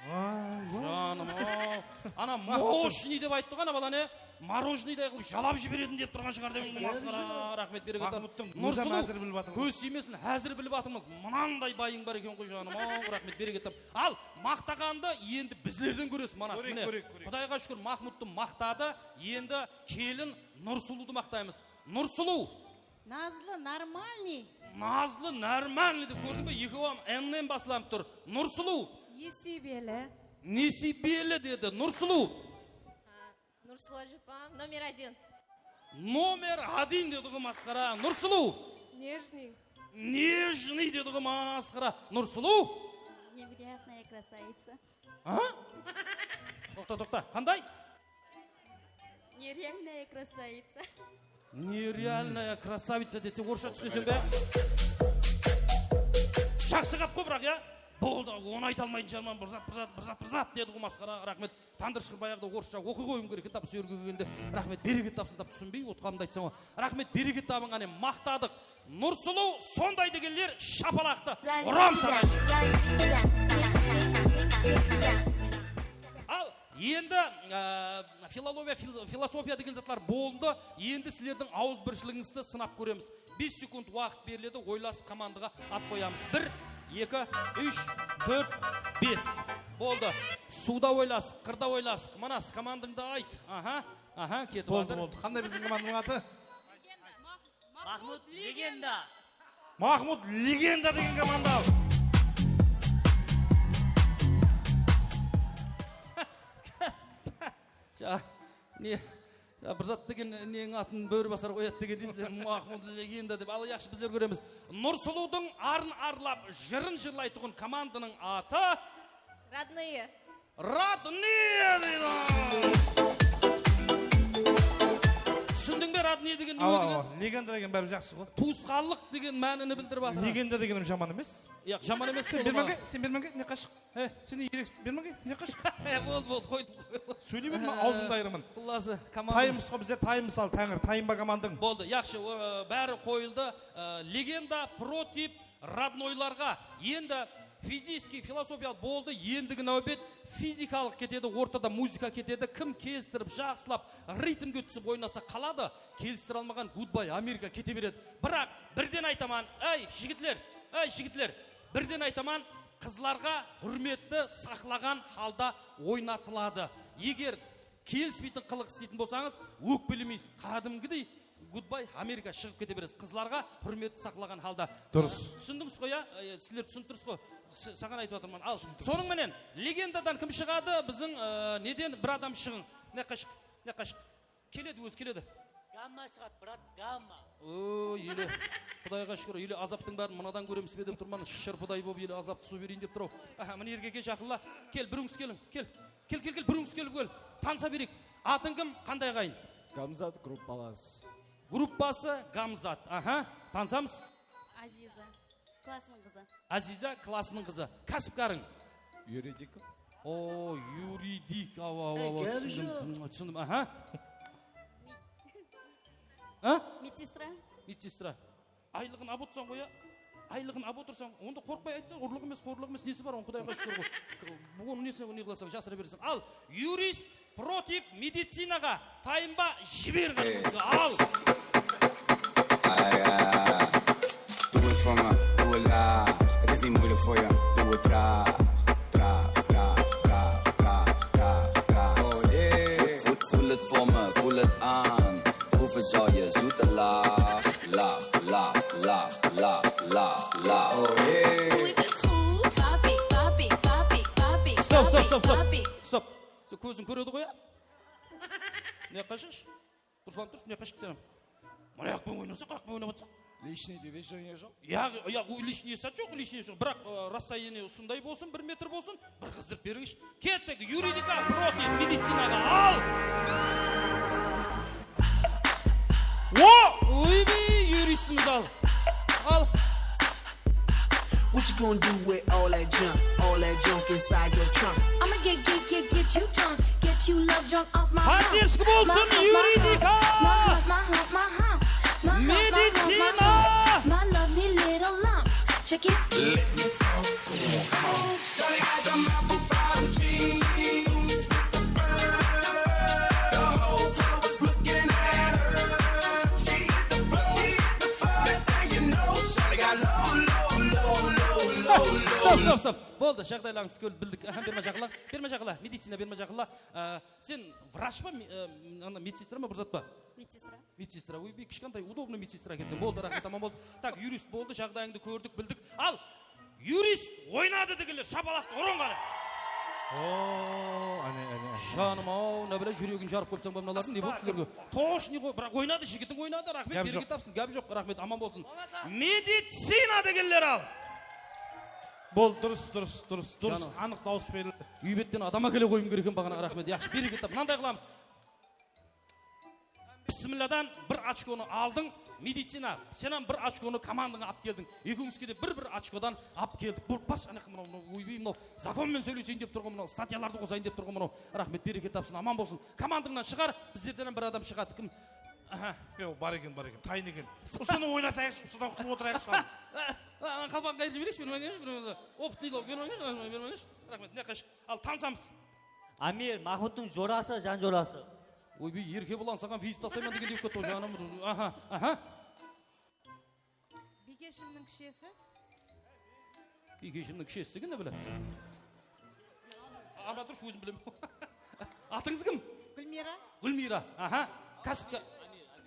Ay, janım-aw. Ana, мощный dep ayttı ǵo ana bala, ne? Мороженныйday qılıp jalap jiberetin dep turǵan shıǵar dep, masqara. Raxmet, bereket. Mahmudtıń ózi hám házir bilip atır. Kóz tiymesin, házir bilip atırmız. Mınanday bayıń bar eken ǵoy, janım-aw, raxmet, bereket tap. Al, maqtaǵandı endi bizlerden kóresiz, mana, mine. Kóreyik, kóreyik, kóreyik. Qudayǵa shúkir, Mahmudtı maqtadı. Endi kelin Nursuluwdı maqtaymız. Nursuluw! Nazlı, нормальный. Nazlı, нормальный dep kórdiń be? Ekewi hám N-nen baslanıp tur. Nursuluw! Nesibeli. Nesibeli dedi. Nursuluw! Nursuluw ájapam, номер один. Номер один dedi ǵo, masqara. Nursuluw! Нежный. Нежный dedi ǵo, masqara. Nursuluw! Невероятная красавица. Aha! Toqta, toqta. Qanday? Нереальная красавица. Нереальная красавица dese, orıssha túsineseń be? Jaqsı qap ǵo, biraq, ya? Boldı, onı ayta almaytın shıǵarman, bir zat, bir zat, bir zat, bir zat dedi ǵo, masqara, raxmet. Tandır shıǵıp, bayaǵıda orıssha oqıp qoyıwım kerek eken, tap, sol jerge kelgende. Raxmet, bereket tapsın, tap, túsinbey otqanımdı aytsam ǵo. Raxmet, bereket tabıń, áne, maqtadıq. Nursuluw sonday degenler shapalaqtı uram sanaydı. Al, endi, e, filologiya, fil-, filosofiya degen zatlar boldı. Endi sizlerdiń awızbirshiligińizdi sınap kóremiz. Bes sekund waqıt beriledi, oylasıp komandaǵa at qoyamız. Bir, eki, úsh, tórt, bes. Boldı. Suwda oylasıq, qırda oylasıq. Mana, komandańdı ayt. Aha, aha, ketip atır. Boldı, boldı. Qanday biziń komandanıń atı? Mahmud, legenda. Mahmud legenda degen komanda al. Ja, ne, ja, bir zat degen neniń atın bóri basar qoyadı degen deysizler, Mahmud legenda dep. Al, yaqshı, bizler kóremiz. Nursulıwdıń arın arlap, jırın jırlaytuǵın komandanıń atı Rodные. Rodnie deydi. Túsindiń be, rodnie degen ne? Awa, degen? Awa. Legenda degen bári jaqsı ǵoy. Tuwısqanlıq degen mánini bildirip atır. Legenda degenim jaman emes. Yaq, jaman emes. Sen bermenge, sen bermenge, ne qashıq? He? Sen erek bermenge, ne qashıq? He, boldı, boldı, qoydım, qoydım. Sóyley berme, awzıńdı ayıraman. Qullası, komanda. Tayınbız ǵoy, bizler tayınbız al, Táńir, tayınba komandań. Boldı, yaqshı, o, bári qoyıldı. E, legenda, protip, Rodnoylarǵa endi fiziskiy, filosofiyalıq boldı, endigi náwbet fizikalıq ketedi, ortada muzıka ketedi, kim kelistirip, jaqsılap, ritmge túsip oynasa qaladı, kelistire almaǵan goodbye Amerika kete beredi. Biraq birden aytaman, ey, jigitler, ey, jigitler, birden aytaman, qızlarǵa húrmetti saqlaǵan halda oynatıladı. Eger kelispeytin qılıq isleytin bolsańız, ókpelemeysiz, qádimgidey goodbye Amerika shıǵıp kete beresiz. Qızlarǵa húrmetti saqlaǵan halda. Durıs. Túsindińiz ǵoy, ya? E, sizler túsinip turıpsız ǵoy. S-, saǵan aytıp atırman. Al, sonıń menen legendadan kim shıǵadı? Biziń, e, neden bir adam shıǵıń. Mına qashıq, mına qashıq. Keledi, ózi keledi. Gamma shıǵadı, brat, gamma. O, ele, Qudayǵa shúkir, ele azaptıń bárin mınadan kóremiz be dep turman. Shırpıday bolıp, ele azaptı suw bereyin dep tur-aw. Aha, mine, erge kel, jaqınla. Kel, birińiz keliń, kel. Kel, kel, kel, birińiz kelip kel. Tanısa bereyik. Atıń kim? Qanday aǵayin? Gamzat gruppalas. Gruppası Gamzat. Aha. Tanısamız? Aziza. Klassınıń qızı. Aziza klassınıń qızı. Kásipkarıń? Yuridik. O, yuridik. Awa, awa, awa. Ey, gáp joq. Túsindim, túsindim, túsindim. Aha. A? Medsestra. Medsestra. Aylıǵın ap otırsań ǵoy, ya. Aylıǵın ap otırsań, onda qorqpay aytsań, urlıq emes, qorlıq emes, nesi bar, onıń Qudayǵa shúkir ǵoy. Onıń nesine ne qılasań, jasıra bereseń. Al, yurist, protip, medicinaǵa tayınba jiber qánimizdi, al. Ay, ay. Do it for me, do it loud. It is the moeilijk voor je, do it traag. Traag, traag, traag, traag, traag, traag. Oh yeah. Voel, voel, voel het voor me, voel het aan. Proeven zal je zoete lach, lach, lach, lach, lach, lach. Oh yeah. Doe ik het goed? Papi, papi, papi, papi, stop, stop, papi, stop, stop, papi. Stop. Sen kóziń kóredi ǵoy, ya? Ne qashısh? Durıslanıp turısh, mına qashıq sen. Mına jaqpen oynasa, qayaqpen oynap atsa. Личный движение joq. Ya, ya, o личный zat joq, личный joq. Biraq, ı, расстояние usınday bolsın, bir metr bolsın, bir qızdırıp berińiz. Kettik, yuridika, protip, medicinaǵa al. O! Oybey, yuristimiz al. Al. What you gonna do with all that junk, all that junk inside your trunk? I'ma get, get, get, get you drunk, get you love drunk off my hump. Поддержка bolsın, yuridika! My hump, my hump, my hump, my hump. Medicina! My lovely little lumps. Check it. Let me talk to you. Come on. Shawty got the mouth of five G. The whole club was looking at her. She hit the floor. Next thing you know, shawty got low, low, low, low, low, low. Stop, stop, stop, stop. Boldı, jaǵdaylarıńız kórip bildik. Aha, berme jaqınla, berme jaqınla. Medicina, berme jaqınla. Á, sen vrach pa, me-, á, anda medsestra ma, bir zat pa? Medsestra. Medsestra, oybey, kishkentay, удобный medsestra ekenseń. Boldı, raxmet, aman bolsın. Tak, yurist boldı, jaǵdayıńdı kórdik, bildik. Al, yurist oynadı degenler, shapalaqtı urıń qáne. Oo, áne, áne, áne. Janım-aw, ne bile júregin jarıp qoyıpsań ba mınalardıń, ne boldı sizlerge? Toshniy ǵoy, biraq oynadı, jigitiń oynadı, raxmet, bereket tapsın, gáp joq, raxmet, aman bolsın. Medicina degenler al. Bol, durıs, durıs, durıs, durıs, anıq dawıs berildi. Úy betten adam ákele qoyıwım kerek eken baǵana, raxmet, yaqshı, bereket tap, mınanday qılamız. Bismilladan bir ochkonı aldıń, medicina, sen hám bir ochkonı komandańa alıp keldiń. Ekewińizge de bir-bir ochkodan alıp keldik. Bul, barsh, ana, mınaw, mınaw, oybey, mınaw, zakonmen sóyleseyin dep turǵan, mınaw, statyalardı qosayın dep turǵan, mınaw. Raxmet, bereket tapsın, aman bolsın. Komandańnan shıǵar, bizlerden hám bir adam shıǵadı. Kim? Aha. Yoq, bar eken, bar eken, tayın eken. Usını oynatayıqshı, usıdan qutılıp otırayıqshı. Qalpaǵın qayırıp jibereyikshi, bermegenshe, bir opıtnıylov, bermegenshe, bermegenshe. Raxmet, mına qashıq. Al, tanısamız. Amir, Mahmudtıń jorası, jan jorası. Oybey, Erke, bulan saǵan vizit taslayman degende kúyip ketti ǵoy, janım. Aha, aha. Biykeshimniń kishesi. Biykeshimniń kishesi degen ne bile? Ama durıs, ózim bilemen. Atıńız kim? Gúlmiyra. Gúlmiyra, aha. Kásipka-,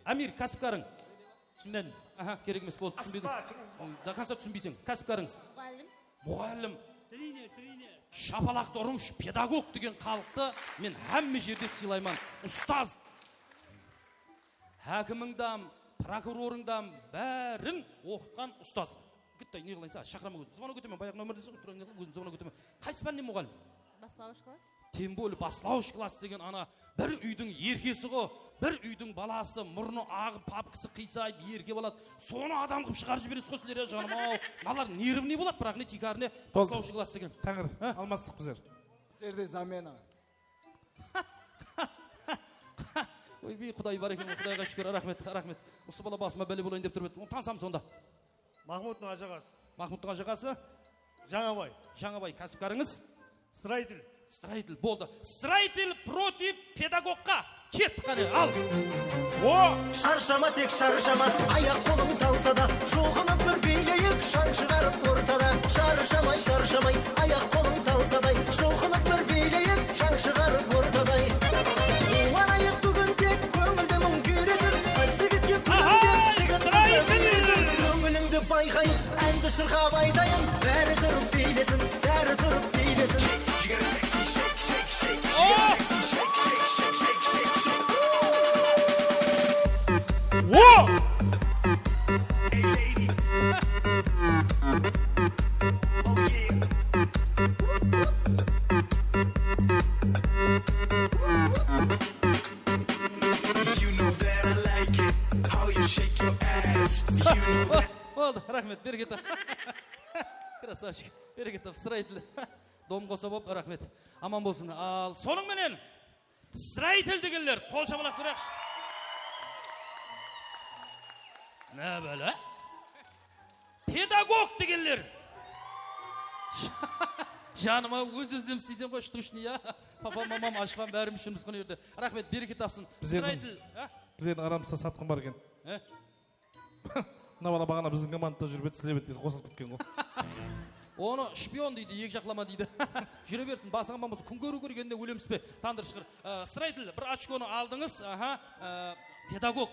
Amir, kásipkarıń? Túsinbedim. Aha, kerek emes, boldı, túsinbedim. Astagfirullah. До конца túsinbeyseń. Kásipkarıńız? Muǵallim. Muǵallim. Trener, trener. Shapalaqtı urıńshı, pedagog degen xalıqtı men hámme jerde sıylayman. Ustaz. Hákimińdam, prokurorıńdam bárin oqıtqan ustaz. Gittay, ne qılayın, shaqıraman, ózim. Zvonok ótemen, bayaǵı nomer deseń, turayın, ne qılıp, ózim zvonok ótemen. Qaysı páninen muǵallim? Baslawısh klass. Tem bolye baslawısh klass degen ana bir úydiń erkesi ǵo, bir úydiń balası, murnı aǵıp, papkası qıysayıp, erke baladı. Sonı adam qılıp shıǵarıp jiberesiz ǵo sizler, ya, janım-aw. Mınalar nervnıy boladı, biraq ne tiykarıne baslawısh klass degen. Táńir, almastıq bizler. Bizlerde zamena. Oybey, Quday bar eken, Qudayǵa shúkir, raxmet, raxmet. Usı bala basıma bále bolayın dep turıp edi. Onı tanısamız onda. Mahmudtıń ájaǵası. Mahmudtıń ájaǵası? Jańabay. Jańabay, kásipkarıńız? Stráitel. Stráitel, boldı. Stráitel protiv pedagogqa. Kettik, qáne, al. O! Sharshama, tek sharshama, ayaq-qolıń talsa da, julqınıp bir biyleyik, shań shıǵarıp ortada. Sharshamay, sharshamay, ayaq-qolıń talsa da, julqınıp bir biyleyik, shań shıǵarıp ortada. Quwanayıq búgin tek, kóńilde muń kúyresin, bir jigitke kúlim dep, jigit qızı sıyırsın. Kóńilińdi bayqayın, ándi shırqap aytayın, bári turıp biylesin, bári turıp biylesin. Boldı, raxmet, bereket tap. Krasavchik, bereket tap, stráitel. Dom qosa bolıp, raxmet. Aman bolsın. Al, sonıń menen, stráitel degenler, qol shapalaq bereyikshi. Ne bále? Pedagog degenler. Janıma óz-ózim siysem ǵoy, shtıkshnıy, ya. Papam, mamam, ashpam, bárim ushınmız ǵo mına jerde. Raxmet, bereket tapsın. Bizlerdiń, stráitel, a? Bizlerdiń aramızda satqın bar eken. E? Mına bala baǵana biziń komandada júrip edi, islep edi, qosılıp ketken ǵo. Onı shpion deydi, eki jaqlama deydi. Júre bersin, basıńa aman bolsın. Kún kóriw kerek, endi ólemiz be? Tandır shıǵır. E, stráitel, bir ochkonı aldıńız. Aha, e, pedagog.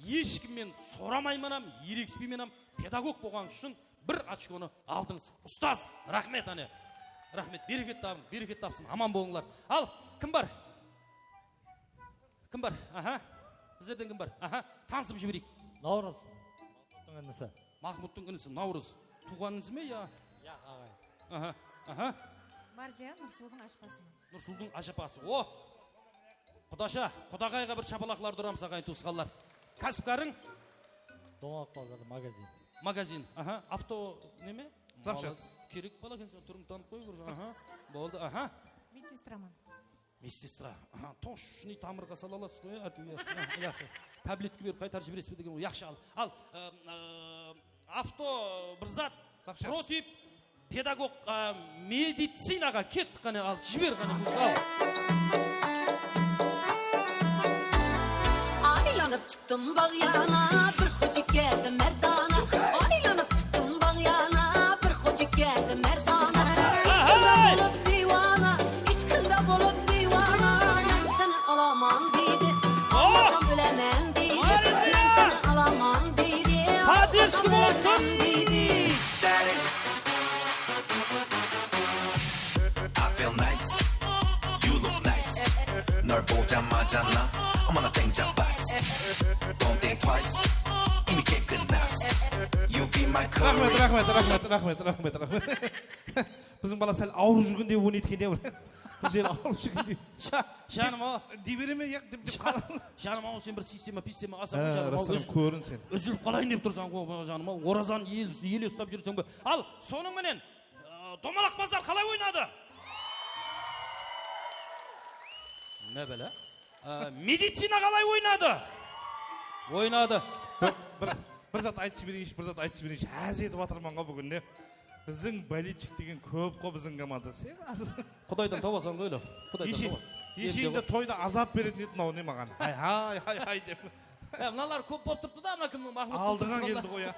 Eshkimnen soramayman hám, ergespeymen hám, pedagog bolǵanıńız ushın bir ochkonı aldıńız. Ustaz, raxmet, áne. Raxmet, bereket tabıń, bereket tapsın, aman bolıńlar. Al, kim bar? Kim bar? Aha. Bizlerden kim bar? Aha. Tanısıp jibereyik. Nawrız. Mahmuttıń inisi. Mahmuttıń inisi, Nawrız. Tuwǵan inisi me, ya? Ya, aǵay. Aha, aha. Marziya, Nursuldıń ájapası. Nursuldıń ájapası. O! Qudasha, qudaǵayǵa bir shapalaqlardı uramız, aǵayin tuwısqanlar. Kásipkarıń? Dońaq bazarda magazin. Magazin, aha. Avto neme? Zapchast. Kerek bala ekenseń, túrińdi tanıp qoyıw kerek. Aha. Boldı, aha. Medsestraman. Medsestra. Aha, toshnıy tamırǵa sala alasız ǵoy, ya, ártiw, ya. Aha, yaqshı. Tabletka berip qaytarıp jiberesiz be degen ǵoy. Yaqshı, al. Al, ıı, ıı, avto bir zat. Zapchast. Protiv pedagog, ıı, medicinaǵa kettik, qáne, al, jiber, qáne, al. Aylanıp Çıqtım bağ yana, bir xoja keldi merdana. Aylanıp çıqtım bağ yana, bir xoja keldi merdana. Ishqında bolıp diwana, ishqında bolıp diwana. Men seni alaman deydi, almasam ólemen deydi. Men seni alaman deydi, almasam ólemen deydi. I feel nice. You look nice. 널 보자마자 나 어머나 땡 잡았어. Don't think twice. 이미 게임 끝났어. You be my Raxmet, career. Raxmet, raxmet, raxmet, raxmet, raxmet. Biziń bala sál awır júrgendey oynaydı eken, ya, bir. Bir jeri awır júrgendey. Ja-, janım-aw. Dey bere me, ya, dep, dep qal-. Janım-aw, sen bir sistema, pistema alsań ǵoy, janım-aw, rasttan óz-, kórin sen. Úzilip qalayın dep tursań ǵoy, janım-aw. Orazanı el-, ele ustap júrseń be. Al, sonıń menen, ı, domalaq bazar qalay oynadı? Ne bále? Aa, medicina qalay oynadı? Oynadı. Bir, bir, bir zat aytıp jibereyinshi, bir zat aytıp jibereyinshi. Ház etip atırman ǵo búgin, ne? Biziń bolelchik degen kóp ǵo biziń komanda. Sen az- Qudaydan tabasań ǵoy, ele. Qudaydan taba. Esheginde toyda azap beretin edi mınaw, ne, maǵan? Hay, hay, hay, hay dep. E, mınalar kóp bolıp turıptı da, mına kim, Mahmut. Aldıńa keldi ǵoy, ya.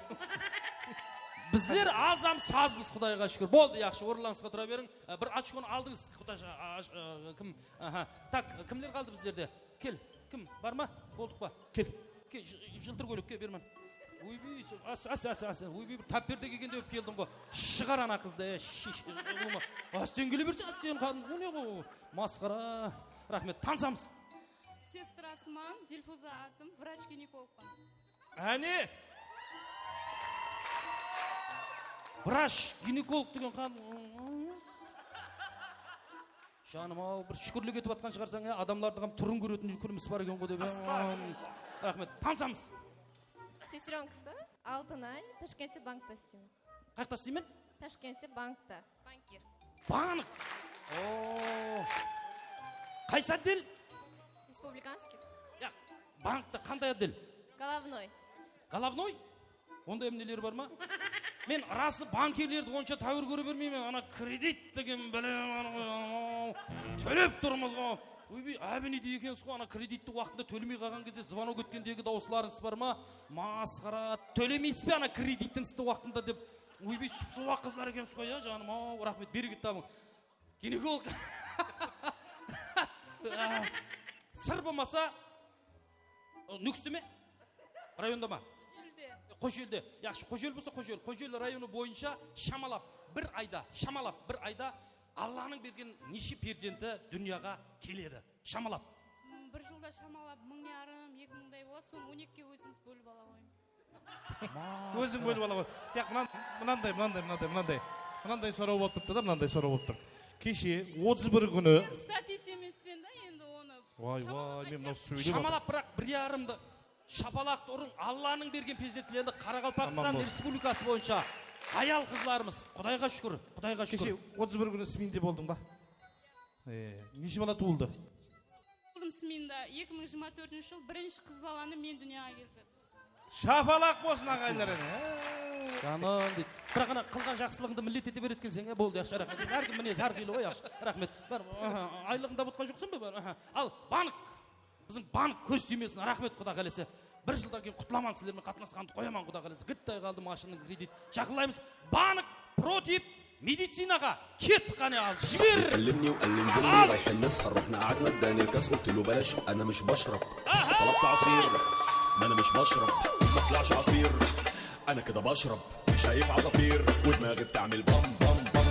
Bizler az hám sazbız, Qudayǵa shúkir. Boldı, yaqshı, orınlarıńızǵa tura beriń. E, bir ochkonı aldıńız, Quday, a, a, a, kim? Aha. Tak, kimler qaldı bizlerde? Kel, kim? Bar ma? Boldıq pa? Kel. Kel, jı-, jıltır kóylek, kel, berman. Oybey, as, as, as, as, oybey, bir tap berde kelgende bolıp keldiń ǵo. Shıǵar ana qızdı, e, shish, ulıwma. Ásten kele berse, ásten qadın, o ne ǵo? Masqara. Raxmet, tanısamız. Sestrasıman, Dilfuza atım, vrach-ginekologpan. Áne! Vrach, ginekolog degen qan-, Janım-aw, bir shúkirlik etip atqan shıǵarsań, ya, adamlardıń hám turın kóretin kúnimiz bar eken ǵo dep. Astagfirullah. Raxmet, tanısamız. Sestrёnkası Altınay, Tashkentte bankta isleymen. Qayaqta isleymen? Tashkentte bankta, bankir. Bank! Oo. Qaysı otdel? Respublikanskiy. Ya, bankta qanday otdel? Golovnoy. Golovnoy? Onday emneler bar ma? Men rası bankirlerdi onsha táwir kóre bermeymen. Ana kredit degen bilem, ana, ana, tólep turmız ǵo. Oybey, ábinede ekensiz ǵo, ana kreditti waqtında tólemey qalǵan gezde zvonok etgendegi dawıslarıńız bar ma? Masqara, tólemeysiz be ana kreditińizdi waqtında dep. Oybey, sup-suwaq qızlar ekensiz ǵo, ya, janım-aw, raxmet, bereket tabıń. Ginekolog. Sır bolmasa, Nókiste me? Rayonda ma? Xoshelde. Xoshelde. Yaqshı, Xoshel bolsa Xoshel. Xoshel rayonı boyınsha shamalap bir ayda, shamalap bir ayda Allanıń bergen neshe perzenti dúnyaǵa keledi? Shamalap. M, bir jılda shamalap mıń yarım, eki mıńday boladı, sonı on ekige ózińiz bólip ala qoyıń. Óziń bólip ala qoy. Yaq, mınan-, mınanday, mınanday, mınanday, mınanday. Mınanday soraw bolıp turıptı da, mınanday soraw bolıp tur. Keshe otız bir kúni. Men statist emespen da, endi onı. Vay, vay, men mınaw sóylep atır. Shamalap, biraq bir yarımdı. Shapalaqtı urıń, Allanıń bergen perzentlerinde Qaraqalpaqstan Respublikası boyınsha hayal-qızlarımız. Qudayǵa shúkir, Qudayǵa shúkir. Keshe otız bir kúni SMINde boldıń ba? E, neshe bala tuwıldı? Boldım SMINda. Eki mıń jigirma tórtinshi jıl birinshi qız balanı men dúnyaǵa keltirdim. Shapalaq bolsın, aǵayinler, ene. Janım, deydi. Biraq ana qılǵan jaqsılıǵıńdı millet ete beredi ekenseń, e, boldı, yaqshı, raxmet. Hár kim minezi hár qıylı ǵoy, yaqshı, raxmet. Bar, aha, aylıǵıńdı tap atqan joqsań ba, bar, aha. Al, bank. Biziń bank kóz tiymesin, raxmet, Quda qálese. Bir jıldan keyin qutılaman, sizler menen qatnasqandı qoyaman, Quda qálese. Gittay qaldı, mashinanıń kredit. Jaqınlaymız. Bank Protip Medicinaǵa ket, qáne, al, jiber! Al! Talaptı asir, mana mish bashrab, ma tlashı asir, ana kida bashrab, shayif asafir, wa dmagi btamil bam, bam, bam.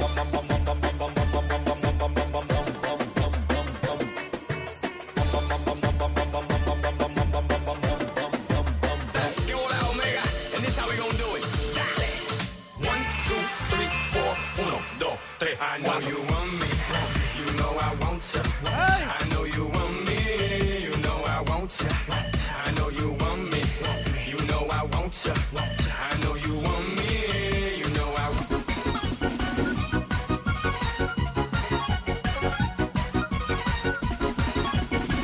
Yo, la Omega, and this how we gon' do it. Dale. One, two, three, four, uno, dos, tres. I know you want me, you know I want ya. Hey! I know you want me, you know I want ya. I know you want me, you know I want ya. I know you want me, you know I want.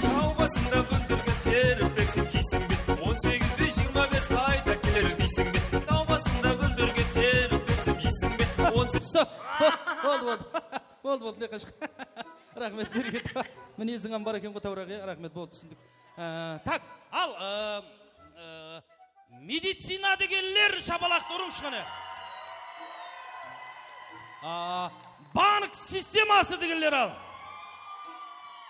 Taw basında búldirge terip bersem, jeyseń be? On segiz be, jigirma bes qayta keler deyseń be? Taw basında búldirge terip bersem, jeyseń be? On segiz. Stop! Boldı, boldı. Boldı, boldı, ne qashıq. Raxmet, bereket. Mineziń hám bar eken ǵoy, Tawraq, iya, raxmet, boldı, túsindik. Á, tak, al, ı, ı, Medicina degenler shapalaqtı urıńshı qáne. A, bank sisteması degenler al.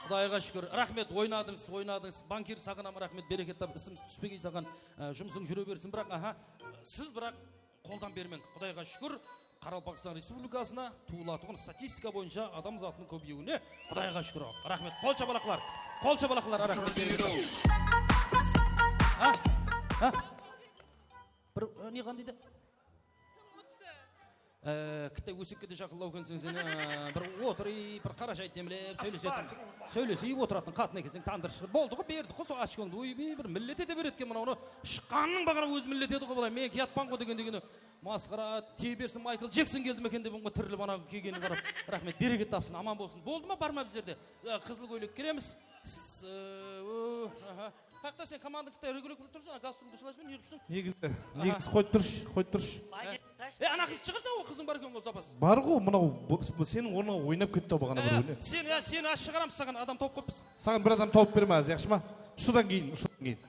Qudayǵa shúkir. Raxmet, oynadıńız, oynadıńız. Bankir, saǵan hám raxmet, bereket tap, isiń túspegey saǵan, e, jumısıń júre bersin. Biraq, aha, siz biraq qoldan bermeń. Qudayǵa shúkir. Qaraqalpaqstan Respublikasına tuwılatuǵın statistika boyınsha adam zatınıń kóbeyiwine Qudayǵa shúkir. Raxmet. Qol shapalaqlar. Qol shapalaqlar. Raxmet. Ha? Ha? Bir, e, ne qan deydi? E, kitte ósekke de jaqınlaw ekenseń sen, e, bir otırıp, bir qarashaydı demlep, sóylesetuǵın, sóylesip otıratuǵın qatın ekenseń, tandır shıǵıp. Boldı ǵo, berdi ǵo, sol ochkońdı. Oybey, bir millet ete beredi eken mınaw. Shıqqanınıń baǵana ózi millet edi ǵo, bılay, meniki yatpan ǵo degen, degeni. Masqara, tiye bersin, Maykl Jekson keldi meken dep, onǵa tirilip, anaǵı kelgenine qarap. Raxmet, bereket tapsın, aman bolsın. Boldı ma, bar ma bizlerde? E, qızıl kóylek kelemiz. S-, e, o, aha. Qaqta sen komandań kitta regulyar qılıp tursań, gastroldı shılaysın, ne qılıp júrseń? Negizi, negizi qoyıp turshı, qoyıp turshı. E, ana qız shıǵarsa, ol qızıń bar eken ǵo, zapas. Bar ǵo, mınaw, bu, bu seniń ornıńa oynap ketti baǵana birew, ne? Sen, ya, seni az shıǵaramız saǵan, adam tawıp qoyıppız. Saǵan bir adam tawıp berme, az, yaqshı ma? Usıdan keyin, usıdan keyin.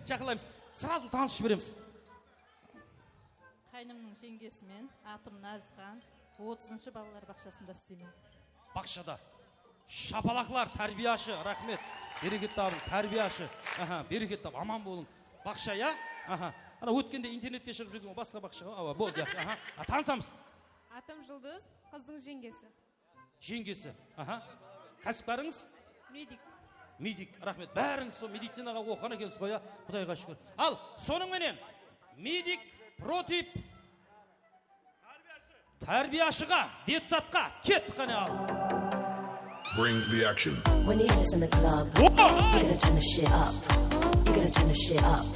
Jaqınlaymız. Srazu tanısıp jiberemiz. Qaynımnıń jeńgesimen, atım Názixan, otızınshı balalar baqshasında isleymen. Baqshada. Shapalaqlar, tárbiyashı, raxmet. Bereket tabıń, tárbiyashı. Aha, bereket tap, aman bolıń. Baqsha, ya? Aha. Ana ótkende internetke shıǵıp júrgen basqa baqshaǵa. Awa, boldı, yaqshı. Aha. A, tanısamız. Atım Juldız, qızdıń jeńgesi. Jeńgesi. Aha. Kásipkarıńız? Medik. Medik. Raxmet. Bárińiz sol medicinaǵa oqıǵan ekensiz ǵoy, ya. Qudayǵa shúkir. Al, sonıń menen medik, protip, tárbiyashıǵa, detsatqa kettik, qáne, al. Brings the action. When you listen the club, you gotta turn the shit up. You gotta turn the shit up.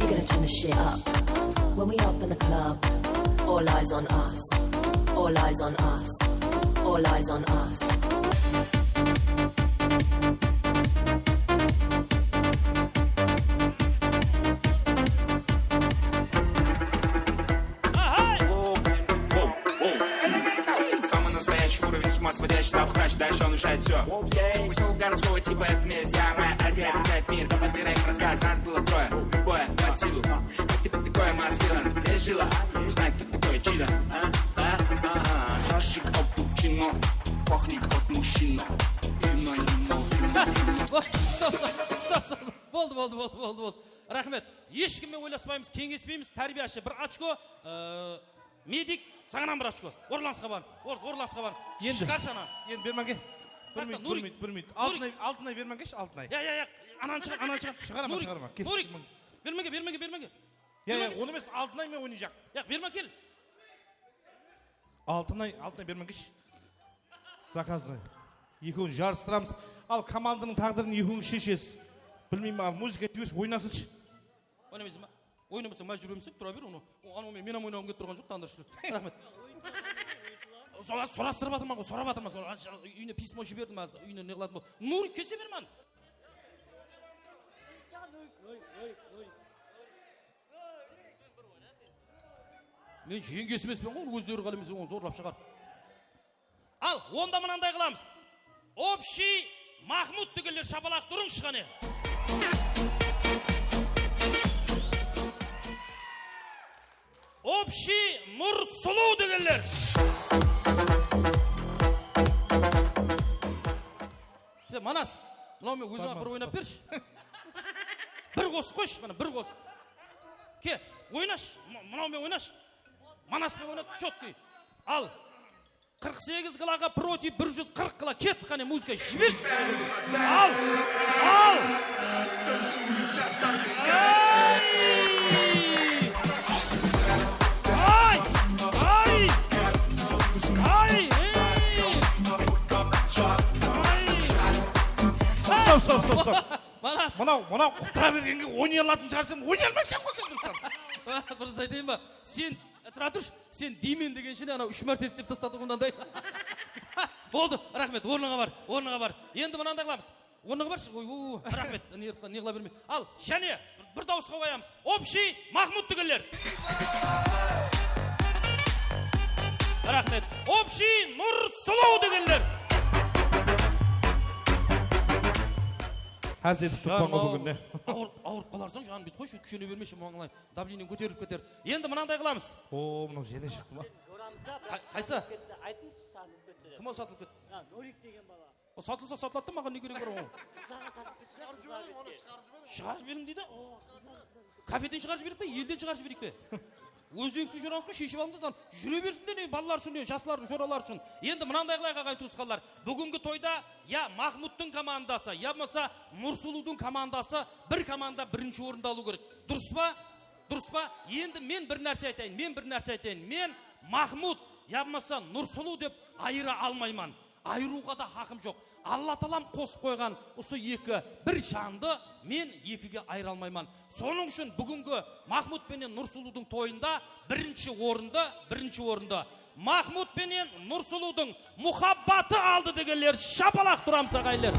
You gotta turn the shit up. When we up in the club, all eyes on us. All eyes on us. All eyes on us. Самый настоящий уровень, с ума сводящий, запах, дальше он решает всё. Ты посёлок городского типа, это месть, я моя Азия, опять мир, как отбираем рассказ, нас было трое, любое под силу. Как тебе такое, маскирован, без жила, узнать, кто такой чидо, а, а, ага. Чашик капучино, пахнет как мужчина. Вино не мог, вино не мог. Stop, stop, stop, stop. Boldı, boldı, boldı, boldı, boldı. Raxmet. Hesh kimmen oylaspaymız, keńespeymiz. Tárbiyashı bir ochko, e, medik, saǵanan bir ochko. Orlansqa barıń. Or-, orlansqa barıń. Endi. Shıǵar shanan. Endi bermańge. Bir minut, bir minut, bir minut. Altınay, Altınay bermańgeshi, Altınay. Ya, ya, ya. Anan shıǵar, anan shıǵar. Shıǵaraman, shıǵaraman. Kel. Nurik, bermańge, bermańge, bermańge. Ya, ya, onı emes, Altınay men oynayjaq. Ya, berma kel. Altınay, Altınay bermańgeshi. Zakaznoy. Ekewin jarıstıramız. Al, komandanıń táǵdirin ekewin sheshesiz. Bilmeymen, al, muzıka jibershi, oynasınshı. Oynamaysań ba? Oynamasa, májbúr emeseń, tura ber onı. O, anaw men, men ham oynaǵım kelip turǵan joq, tandır shúkir. Raxmet. Solar sorastırıp atırman ǵoy, sorap atırman. Solar, úyine pismo jiberdim házir, úyine ne qıladı bol. Nur, kese ber man. Men jeńgesi emespen ǵoy, ózleri qálemese, onı zorlap shıǵar. Al, onda mınanday qılamız. Общий Mahmud degenler shapalaq turıńshı qáne. Общий Nursuluw degenler. Sen, Manas, mınaw men óziń bir oynap bershi. Bir qosıq qoyshı, mına bir qosıq. Ke, oynash, mı-, mınaw men oynash. Manas men oynat, чёткий. Al. Qırq segiz kiloǵa proti bir júz qırq kilo kettik, qáne, muzıka jibershi. Al! Al! Ay! Ay! Ay! Ay! Ey! Ay! Stop, stop, stop, stop. Manas. Mınaw, mınaw quttıra bergenge oynay alatın shıǵar, sen oynay almaysań ǵoy sen, Ruslan. Bir zat aytayın ba? Sen, e, tura turshı, sen deymen degenshe, anaw úsh márte islep tastatuǵınday. Boldı, raxmet, ornıńa bar, ornıńa bar. Endi mınanday qılamız. Ornıńa barshı, oy, oy, oy, raxmet, ne, ne qıla berme. Al, jáne bir, bir dawısqa qoyamız. Общий Mahmud degenler. Raxmet. Общий Nursuluw degenler. Házir etip turıppan ǵoy búgin, ne? Awırıp, awırıp qalarsań, janım, buyt qoyshı, kúshene bermeshi, mańlayın. Davlenień kóterilip keter. Endi mınanday qılamız. O, mınaw jáne shıqtı ma? Qay-, qaysı? Aytıńızshı, satılıp ketti dep. Kim ol satılıp ketti? Ha, Norik degen bala. O satılsa satıladı da, maǵan ne keregi bar oǵan? Qızlarǵa satılıp ketti. Shıǵarıp jiberiń, onı shıǵarıp jiberiń. Shıǵarıp jiberiń deydi. Kafeden shıǵarıp jibereyik pe, elden shıǵarıp jibereyik pe? Ózińiz ushın júremiz ǵoy, sheship alıń da, júre bersin de, ne, balalar ushın, ne, jaslar, joralar ushın. Endi mınanday qılayıq, aǵayin tuwısqanlar. Búgingi toyda ya Mahmudtıń komandası, ya bolmasa Nursuluwdıń komandası, bir komanda birinshi orındı alıw kerek. Durıs pa? Durıs pa? Endi men bir nárse aytayın, men bir nárse aytayın. Men Mahmud ya bolmasa Nursuluw dep ayıra almayman. Ayırıwǵa da haqım joq. Alla taalam qosıp qoyǵan usı eki bir jandı men ekige ayıra almayman. Sonıń ushın búgingi Mahmud penen Nursuluwdıń toyında birinshi orındı, birinshi orındı Mahmud penen Nursuluwdıń muhabbatı aldı degenler shapalaq turamız, aǵayinler.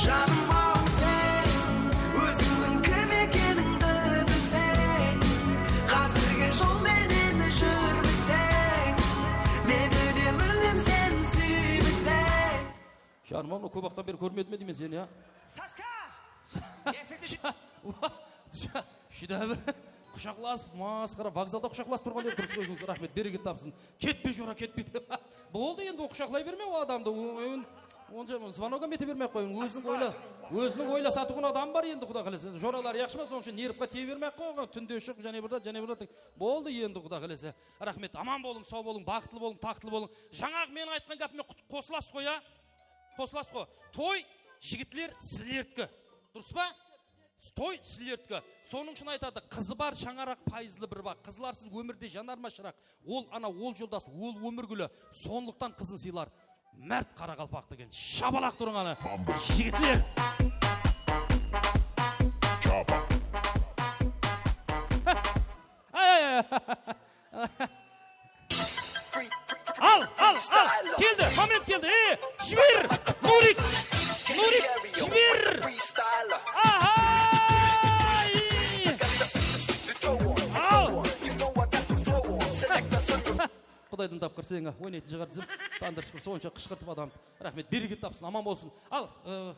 Janım-aw sen, ózińniń kim ekenińdi bilseń, qázirgi jol menen júrmeseń, meni de múldem sen súymeseń. Janım-aw, mına kóp waqıttan beri kórmedim-e deymen seni, ya. Saska! Júdá bir qushaqlasıp, masqara, vokzalda qushaqlasıp turǵan edi, durıs qoydıńız, raxmet, bereket tapsın. Ketpe, jora, ketpe dep. Boldı endi, o qushaqlay berme o adamdı, o, o, Onca zvonok ham ete bermey-aq qoyıń. Óziniń oyla-, óziniń oylasatuǵın adamı bar endi, Quda qálese. Joraları yaqshı ma, sonıń ushın nervqa tiye bermey-aq qoyıń. Túnde shıq, jáne bir zat, jáne bir zat dep. Boldı endi, Quda qálese. Raxmet. Aman bolıń, saw bolıń, baxıtlı bolıń, taxtlı bolıń. Jańaǵı meniń aytqan gápime qos-, qosılasız ǵoy, ya? Qosılasız ǵoy. Toy, jigitler, sizlerdiki. Durıs pa? Toy sizlerdiki. Sonıń ushın aytadı, qızı bar shańaraq, payızlı bir baǵ. Qızlar, siz ómirde janarma shıraq. Ol ana, ol joldas, ol ómir gúli. Sonlıqtan qızın sıylar márt qaraqalpaq degen. Shapalaq turıń ana, jigitler. Ay, ay, ay. Al, al, al. Keldi, moment keldi. E, jiber. Nurik. Nurik, jiber. Aha! Al. Qudaydan tapqır seńe oynaytın shıǵar dizim. Tandır shıqır, sonsha qıshqırtıp adam. Raxmet, bereket tapsın, aman bolsın. Al, ı,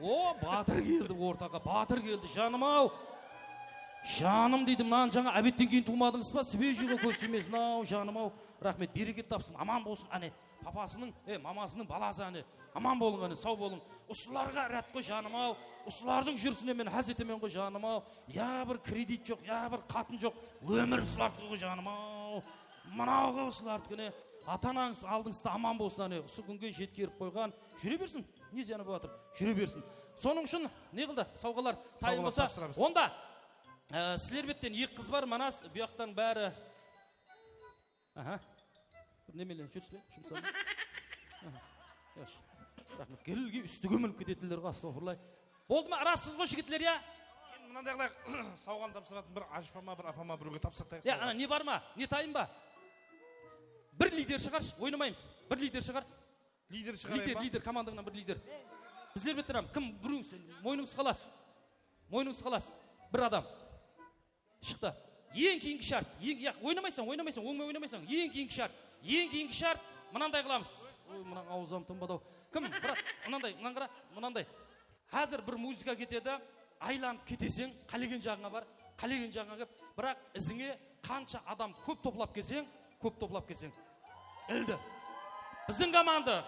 O, batır keldi ortaǵa, batır keldi, janım-aw. Janım deydi, mınanı jańa ábetten keyin tuwmadıńız ba? Svejiyǵa kóz tiymesin-aw, janım-aw. Raxmet, bereket tapsın, aman bolsın, áne, papasınıń, e, mamasınıń balası, áne. Aman bolıń, áne, saw bolıń. Usılarǵa rát ǵoy, janım-aw. Usılardıń júrisine men ház etemen ǵoy, janım-aw. Ya bir kredit joq, ya bir qatın joq. Ómir usılardiki ǵoy, janım-aw. Mınawǵa usılardikine ata-anańız aldıńızda aman bolsın, áne, usı kúnge jetkerip qoyǵan. Júre bersin, ne zıyanı bolıp atır? Júre bersin. Sonıń ushın ne qıldı? Sawǵalar tayın bolsa, onda, e, sizler betten eki qız bar, Manas, buyaqtan bári. Aha. Bir nemeler júrsiz be? Jumsam. Aha. Yaqshı. Raxmet. Gelge ústige minip ketetinler ǵoy, astagfirullah. Boldı ma? Irassız ǵoy, jigitler, ya? Endi mınanday qılayıq, sawǵanı tapsıratın bir ajapama, bir apama, birewge tapsırtayıq. Ya, sawǵanı. Ana, ne bar ma? Ne tayın ba? Bir lider shıǵarshı, oynamaymız. Bir lider shıǵar. Lider shıǵarayın ba? Lider, lider, komandańnan bir lider. Bizler betten kim, birew, moynıńız qalasız. Moynıńız qalasız. Bir adam. Shıqtı. Eń keyingi shárt. Eń, ya, oynamaysań, oynamaysań, ońmay oynamaysań. Eń keyingi shárt. Eń keyingi shárt. Mınanday qılamız. Oy, mınań awzı hám tınbadı-aw. Kim? Brat, mınanday, mınań qara, mınanday. Házir bir muzıka ketedi, aylanıp keteseń, qálegen jaǵıńa bar, qálegen jaǵıńa kep, biraq izińe qansha adam kóp toplap kelseń, kóp toplap kelseń. Ildi. Biziń komanda.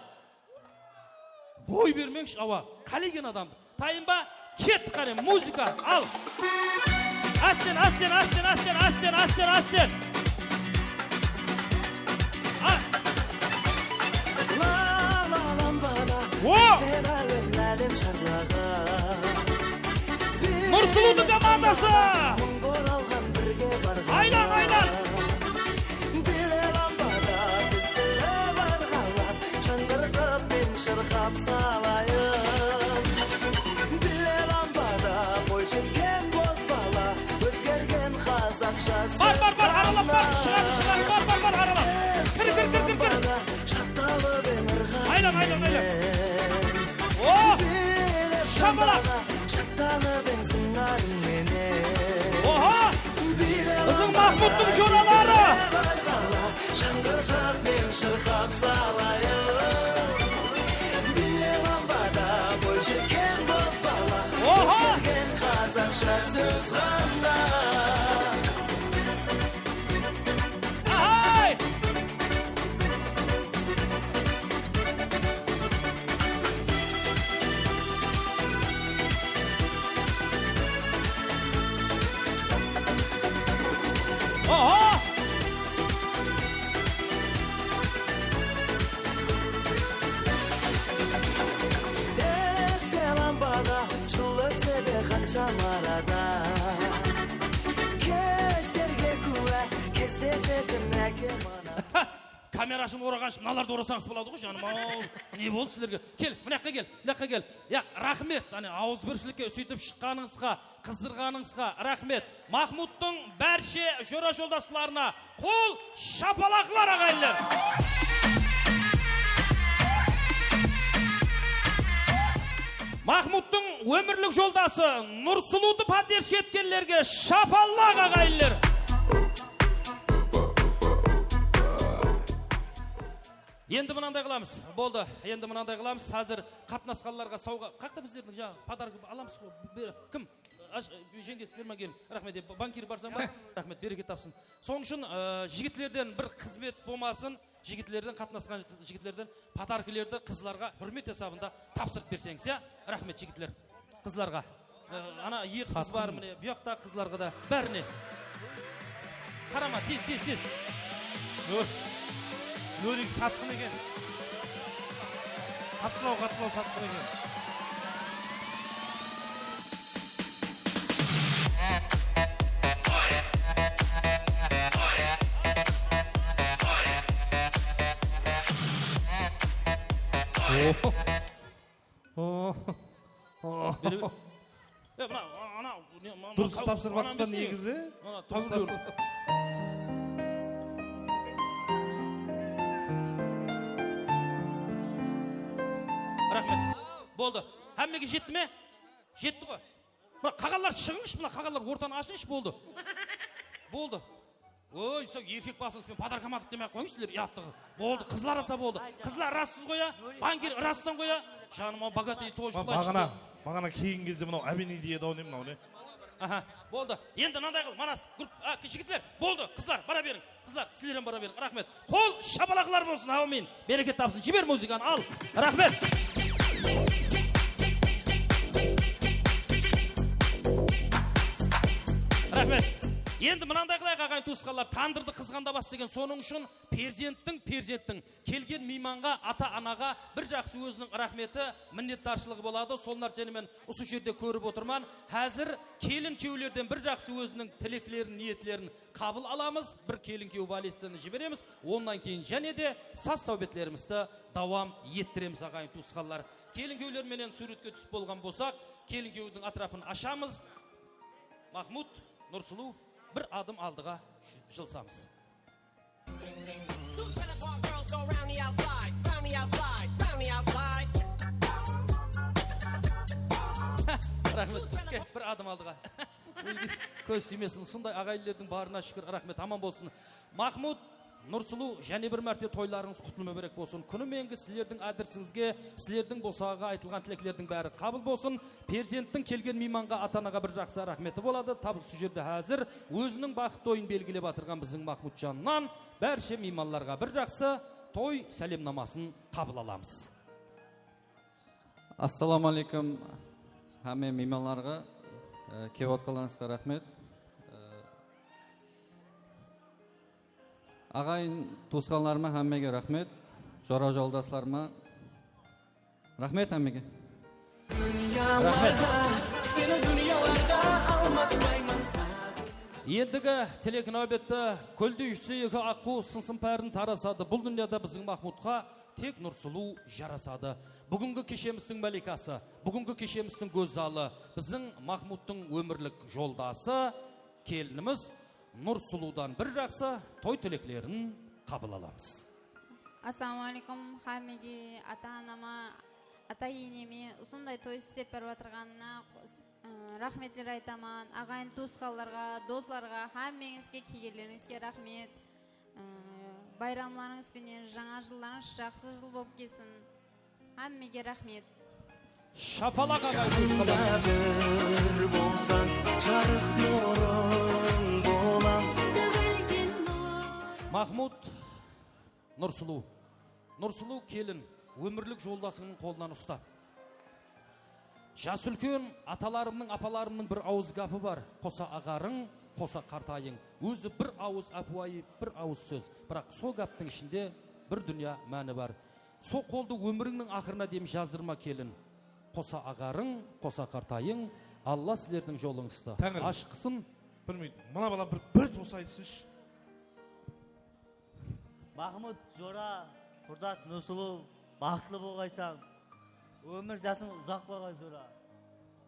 Boy bermeńshi, awa, qálegen adam. Tayın ba? Kettik, qáne, muzıka, al. Ásten, ásten, ásten. Al. La, la, lampada sen áwem, álem sharlaǵan. Nursuluwdıń komandası! Mıń bor alǵan, birge barǵan. Aylan, aylan! Bile lampada bizler barǵanlar, shańqırtıp men shırqap salayın. Bile lampada boy jetken bozbala, ózgergen qazaq jası. Bar, bar, bar, aralap bar, shıǵar, shıǵar, bar, bar, bar, bar, aralap. Kir, kir, kir, kir, kir. Aylan, aylan, aylan. O! Shapalaq! Oho! Qızıń Mahmuttıń joraları! Oho! Ahay! Oho! Ese lampada jıl ótse de qansha marada. Keshlerge kúwá keslesetin ákem ana. Kamerasın oraǵanshı mınalardı orasańız boladı ǵoy, janım-aw. Ne boldı sizlerge? Kel, mına jaqqa kel, mına jaqqa kel. Ya, raxmet, áne, awızbirshilikte súytip shıqqanıńızǵa, qızdırǵanıńızǵa raxmet. Mahmuttıń bárshe jora-joldaslarına qol shapalaqlar, aǵayinler. Mahmuttıń ómirlik joldası Nursuluwdı podderjka etkenlerge shapalaq, aǵayinler. Endi mınanday qılamız. Boldı. Endi mınanday qılamız. Házir qatnasqanlarǵa sawǵa. Qaqta bizlerdiń jańa podarka alamız ǵoy. Be-, kim? Ash-, jeńgesi bermaǵan. Raxmet. Bankir barsań ba? Raxmet, bereket tapsın. Sonıń ushın, ı, jigitlerden bir xızmet bolmasın. Jigitlerden, qatnasqan jigitlerden podarkalardı qızlarǵa húrmet esabında tapsırıp berseńiz, ya? Raxmet, jigitler. Qızlarǵa. E, ana eki qız bar, mine, bu jaqtaǵı qızlarǵa da, bárine. Qarama, tez, tez, tez. Nuriki satqın eken. Qattılaw, qattılaw satqın eken. Beri, beri. E, mına, ana, ne, mına, durıs tapsırıp atırsan negizi. Mına, durıs tapsırıp. Raxmet. Boldı. Hámmege jetti me? Jetti ǵoy. Mına, qaǵanlar shıǵıńshı, mına, qaǵanlar ortanı ashıńshı, boldı. Boldı. Oy, sol erkek basıńız benen podarka-madarka demey-aq qoyıńshı sizler, uyattıǵı. Boldı, qızlar asa boldı. Qızlar, rassız ǵoy, ya? Bankir, rassań ǵoy, ya? Janıma bogatey toy jıqlaydı. Baǵana, baǵana kelgen gezde mınaw ábeniy deyedi-aw, ne mınaw, ne? Aha, boldı. Endi mınaday qıl, Manas, grup, a, jigitler, boldı, qızlar, bara beriń. Qızlar, sizler hám bara beriń. Raxmet. Qol shapalaqlar bolsın, áwmin. Bereket tapsın. Jiber muzıkanı, al. Raxmet. Raxmet. Endi mınanday qılayıq, aǵayin tuwısqanlar, tandırdı qızǵanda bas degen, sonıń ushın perzenttiń, perzenttiń kelgen miymanǵa, ata-anaǵa bir jaqsı óziniń raxmeti, minnetdarshılıǵı boladı. Sol nárseni men usı jerde kórip otırman. Házir kelin kúyewlerden bir jaqsı óziniń tileklerin, niyetlerin qabıl alamız, bir kelin kúyew valisteni jiberemiz, onnan keyin jáne de saz-sáwbetlerimizdi dawam ettiremiz, aǵayin tuwısqanlar. Kelin kúyewler menen súwretke túsip bolǵan bolsaq, kelin kúyewdiń átirapın ashamız. Mahmud, Nursulıw, bir adım aldıǵa jılsamız. Raxmet. Ke, bir adım aldıǵa. Kóz tiymesin, usınday aǵayinlerdiń barına shúkir, raxmet, aman bolsın. Mahmud, Nursulıw, jáne bir márte toylarıńız qutlı múbárek bolsın. Kúni mengi sizlerdiń ádisińizge, sizlerdiń bosaǵaǵa aytılǵan tileklerdiń bári qabıl bolsın. Perzenttiń kelgen miymanǵa, ata-anaǵa bir jaqsı raxmeti boladı. Tap usı jerde házir óziniń baxıt toyın belgilep atırǵan biziń Mahmudjannan bárshe miymanlarǵa bir jaqsı toy sálemnamasın qabıl alamız. Assalawma áleykum, hámme miymanlarǵa, e, kelip atqanlarıńızǵa raxmet. E, aǵayin tuwısqanlarıma hámmege raxmet, jora-joldaslarıma raxmet hámmege. Endigi tilek náwbetti. Kóldey júzse eki aqqu sınsın párin tarasadı. Bul dúnyada biziń Mahmudqa tek Nursulıw jarasadı. Búgingi keshemizdiń málikası, búgingi keshemizdiń gózzalı, biziń Mahmudtıń ómirlik joldası, kelinimiz Nursulıwdan bir jaqsı toy tileklerin qabıl alamız. Assalawma áleykum, hámmege, ata-anama, ata-eneme usınday toy islep berip atırǵanına, ı, raxmetler aytaman. Aǵayin tuwısqanlarǵa, doslarǵa, hámmeńizge, kelgenlerińizge raxmet. I, bayramlarıńız benen jańa jıllarıńız jaqsı jıl bolıp kelsin. Hámmege raxmet. Shapalaq aǵay, tuwısqanlar. Bir bolsań, jarıq nurıń bolam. Mahmud, Nursulıw. Nursulıw kelin, ómirlik joldasıńnıń qolınan usta. Jas úlken, atalarımnıń, apalarımnıń bir awız gápi bar. Qosa aǵarıń, qosa qartayıń. Ózi bir awız ápiwayı, bir awız sóz. Biraq sol gáptiń ishinde bir dúnya máni bar. Sol qoldı ómirińniń aqırına deyin jazdırma, kelin. Qosa aǵarıń, qosa qartayıń, Alla sizlerdiń jolıńızdı ashıq qılsın. Bir minut. Mına bala bir, bir tosa aytsınshı. Mahmud jora, qurdas Nursulıw, baxıtlı bolǵaysań. Ómir jasıń uzaq bolǵay jora.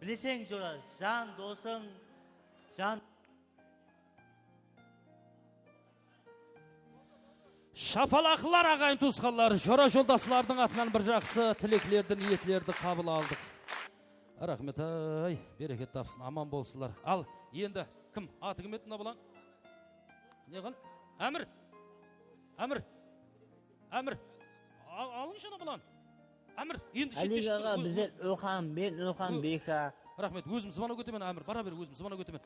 Bileseń jora, jan dosıń, jan Shapalaqlar, aǵayin-tuwısqanlar, jora-joldaslardıń atınan bir jaqsı tileklerdi, niyetlerdi qabıl aldıq. Raxmet, ay, bereket tapsın, aman bolsınlar. Al, endi kim? Atı kim edi mına balań? Ne qıl? Ámir. Ámir. Ámir. Al, alıńshı ana balanı. Ámir, endi shekke shıqtır. Álik aǵa, bizler Ilham, men Ilham Beyka. Raxmet, ózim zvanok etemen, Ámir, bara ber, ózim zvanok etemen.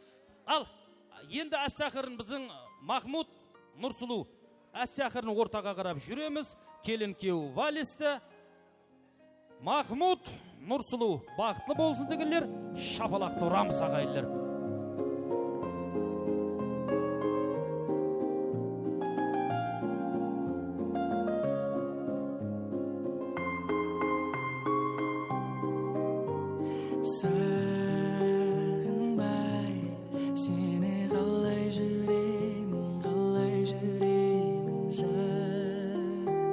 Al, endi áste-aqırın biziń Mahmud, Nursulıw, Áste-aqırın ortaǵa qarap júremiz. Kelin kiyew valiste. Mahmud, Nursulıw, baxıtlı bolsın degenler, shapalaqtı uramız, aǵayinler. Saǵınbay, seni qalay júremen, qalay júremen janımda.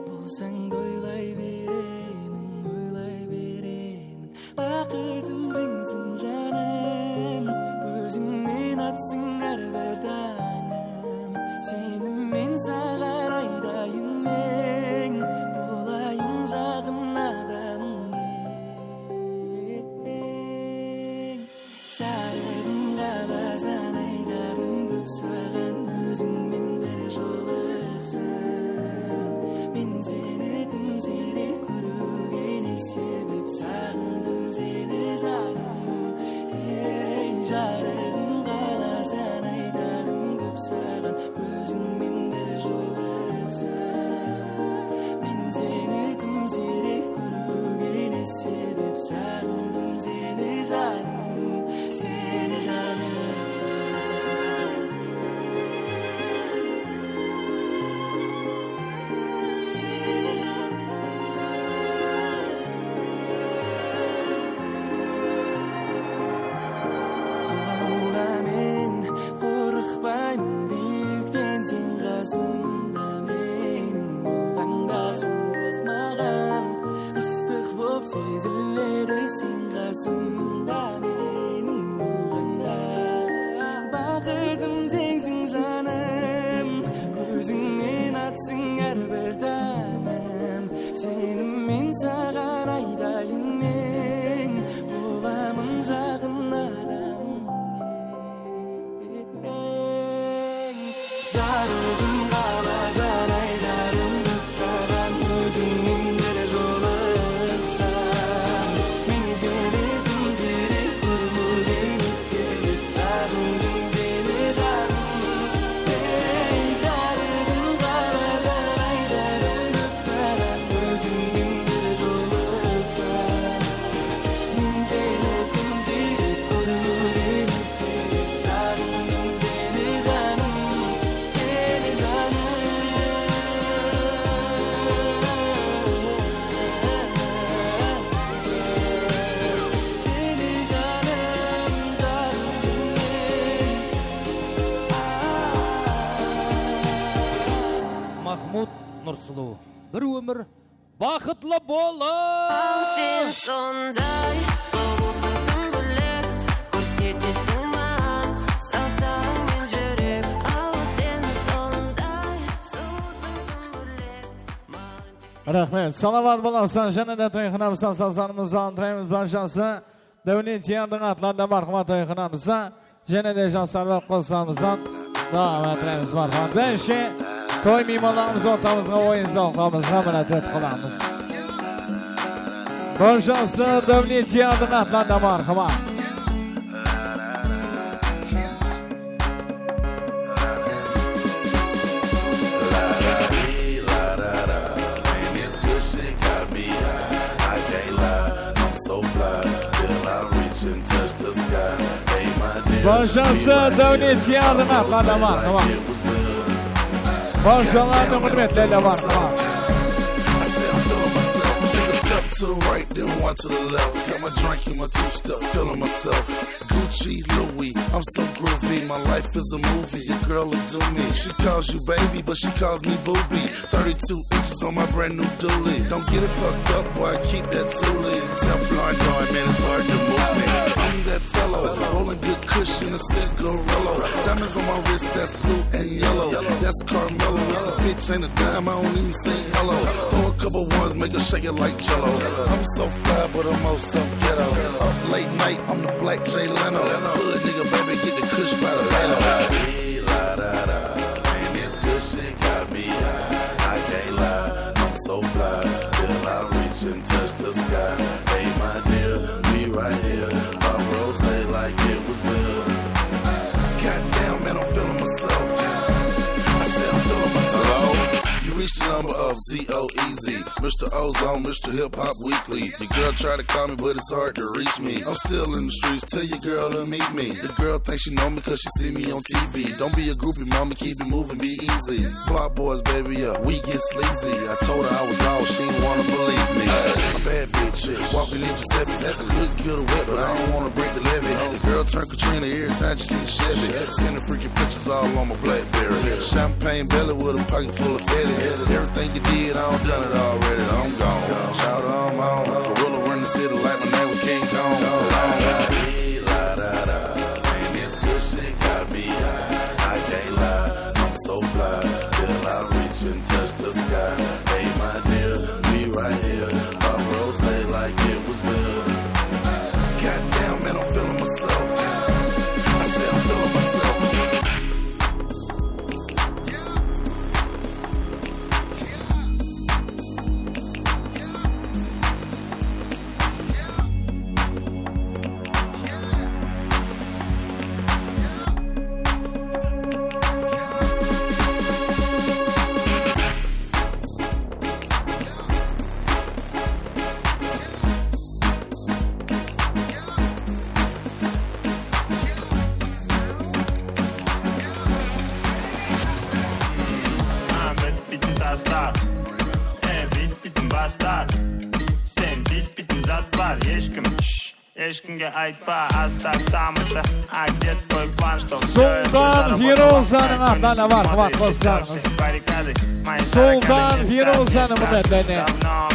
Bolsań da oylay beremen, oylay beremen. Baxıtım senseń janım, ózińmen atsın hár bir tańım. Seni men saǵan aytayın men, bolayın jaqın adamıń eń. Jarıǵım, qalasań aytarım kóp saǵan, ózińmen bir jolıqsam. Men seni dım siyrek kóriwge ne sebep, saǵındım seni janım. Ey, jarıǵım, qalasań aytarım kóp saǵan, ózińmen bir jolıqsam. Men seni dım siyrek kóriwge ne sebep, saǵındım seni janım, seni janım. Seni janım. Qorqaman, qorıqpayman biyikten, sen qasımda meniń bolǵanda, suwıq maǵan ıstıq bolıp seziledi, sen qasımda meniń bolǵanda. Baxıtım senseń janım, ózińmen atsın hár bir tańım. Seni men saǵan aytayın men, bolamın jaqın adamıń eń. Jarıǵım, qalasań aytarım kóp saǵan, ózińmen bir jolıqsam. Men seni dım siyrek kóriwge ne sebep, saǵındım seni janım. Ey, jarıǵım, qalasań aytarım kóp saǵan, ózińmen bir jolıqsam. Men seni dım siyrek kóriwge ne sebep, saǵındım seni janım, seni janım. Seni janım, janım men. Mahmud Nursulıw, bir ómir baxıtlı bolıń! Al sen sonday sulıwsıń dım bólek, kórsetesiń maǵan sawsaǵıń men júrek. Al sen sonday sulıwsıń dım bólek, maǵan. Raxmet. Salamat bolasızlar. Jáne de toyxanamızda sazlarımızdı aldırayımız barshası. Dáwletiyardıń atlarında marhama toyxanamızda jáne de jaslar bolıp qosılamızdan dawam ettiremiz marhamat. Birinshi toy miymanlarımız ortamızǵa oyın zawqlarımızǵa múrájat qılamız. Barshası Dáwletiyardıń atlarında marhama. Barshası Dáwletiyardıń atlarında marhama. Barshalardıń húrmetlerinde marhama. I said I'm feeling myself. Take a step to the right, then one to the left. Got my drink in my two-step, feeling myself. Gucci, Louis, I'm so groovy. My life is a movie. Your girl will do me. She calls you baby, but she calls me booby. Thirty-two inches on my brand new dually. Don't get it fucked up, boy, I keep that Thule. Teflon guy, man, it's hard to move me. I'm that fellow, rolling good kush in a cigarillo. Diamonds on my wrist, that's blue and yellow. That's Carmelo. The bitch ain't a dime, I don't even say hello. Throw a couple ones, make her shake it like Jell-O. I'm so fly, but I'm also ghetto. Up late night, I'm the black Jay Leno. Hood nigga, baby, get the kush by the Leno. And this good shit got me high. I can't lie, I'm so fly. Till I reach and touch the sky. Hey, my dear, we right here. Pop rosé like it was beer. Goddamn, man, I'm feeling myself. C O E Z, Mister Ozone, Mister Hip Hop Weekly. The girl try to call me, but it's hard to reach me. I'm still in the streets, tell your girl to meet me. The girl thinks she know me 'cause she see me on T V. Don't be a groupie, mama, keep it moving, be easy. Block boys, baby, yeah, we get sleazy. I told her I was dog, she didn't wanna believe me. A bad bitch, walking in Giuseppe. Look good or wet, but I don't wanna break the levy. The girl turn Katrina every time she see the Chevy. Sending freaky pictures all on my BlackBerry. Champagne belly with a pocket full of Fetty. Everything you did, I done done it already. I'm gone. Shout out, I'm on. Gorilla run the city like my name was King Kong. Hey, la, da, da. And this good shit got me high. I can't lie, I'm so fly. Till I reach and touch the sky. Hey, my dear, we right here. Pop rosé like it was beer. Goddamn, man, I'm feeling myself. I said I'm feeling myself. Bitpeytin taslar, e, bitpeytin baslar. Sen tiyspeytin zat bar, eshkim, shh, eshkimge aytpa, asta tamıdı. А где твой план, что всё это заработало? Sultan Firuzanıń atına marhamat, qoslarımız. Sultan Firuzanıń húrmetlerine. Давно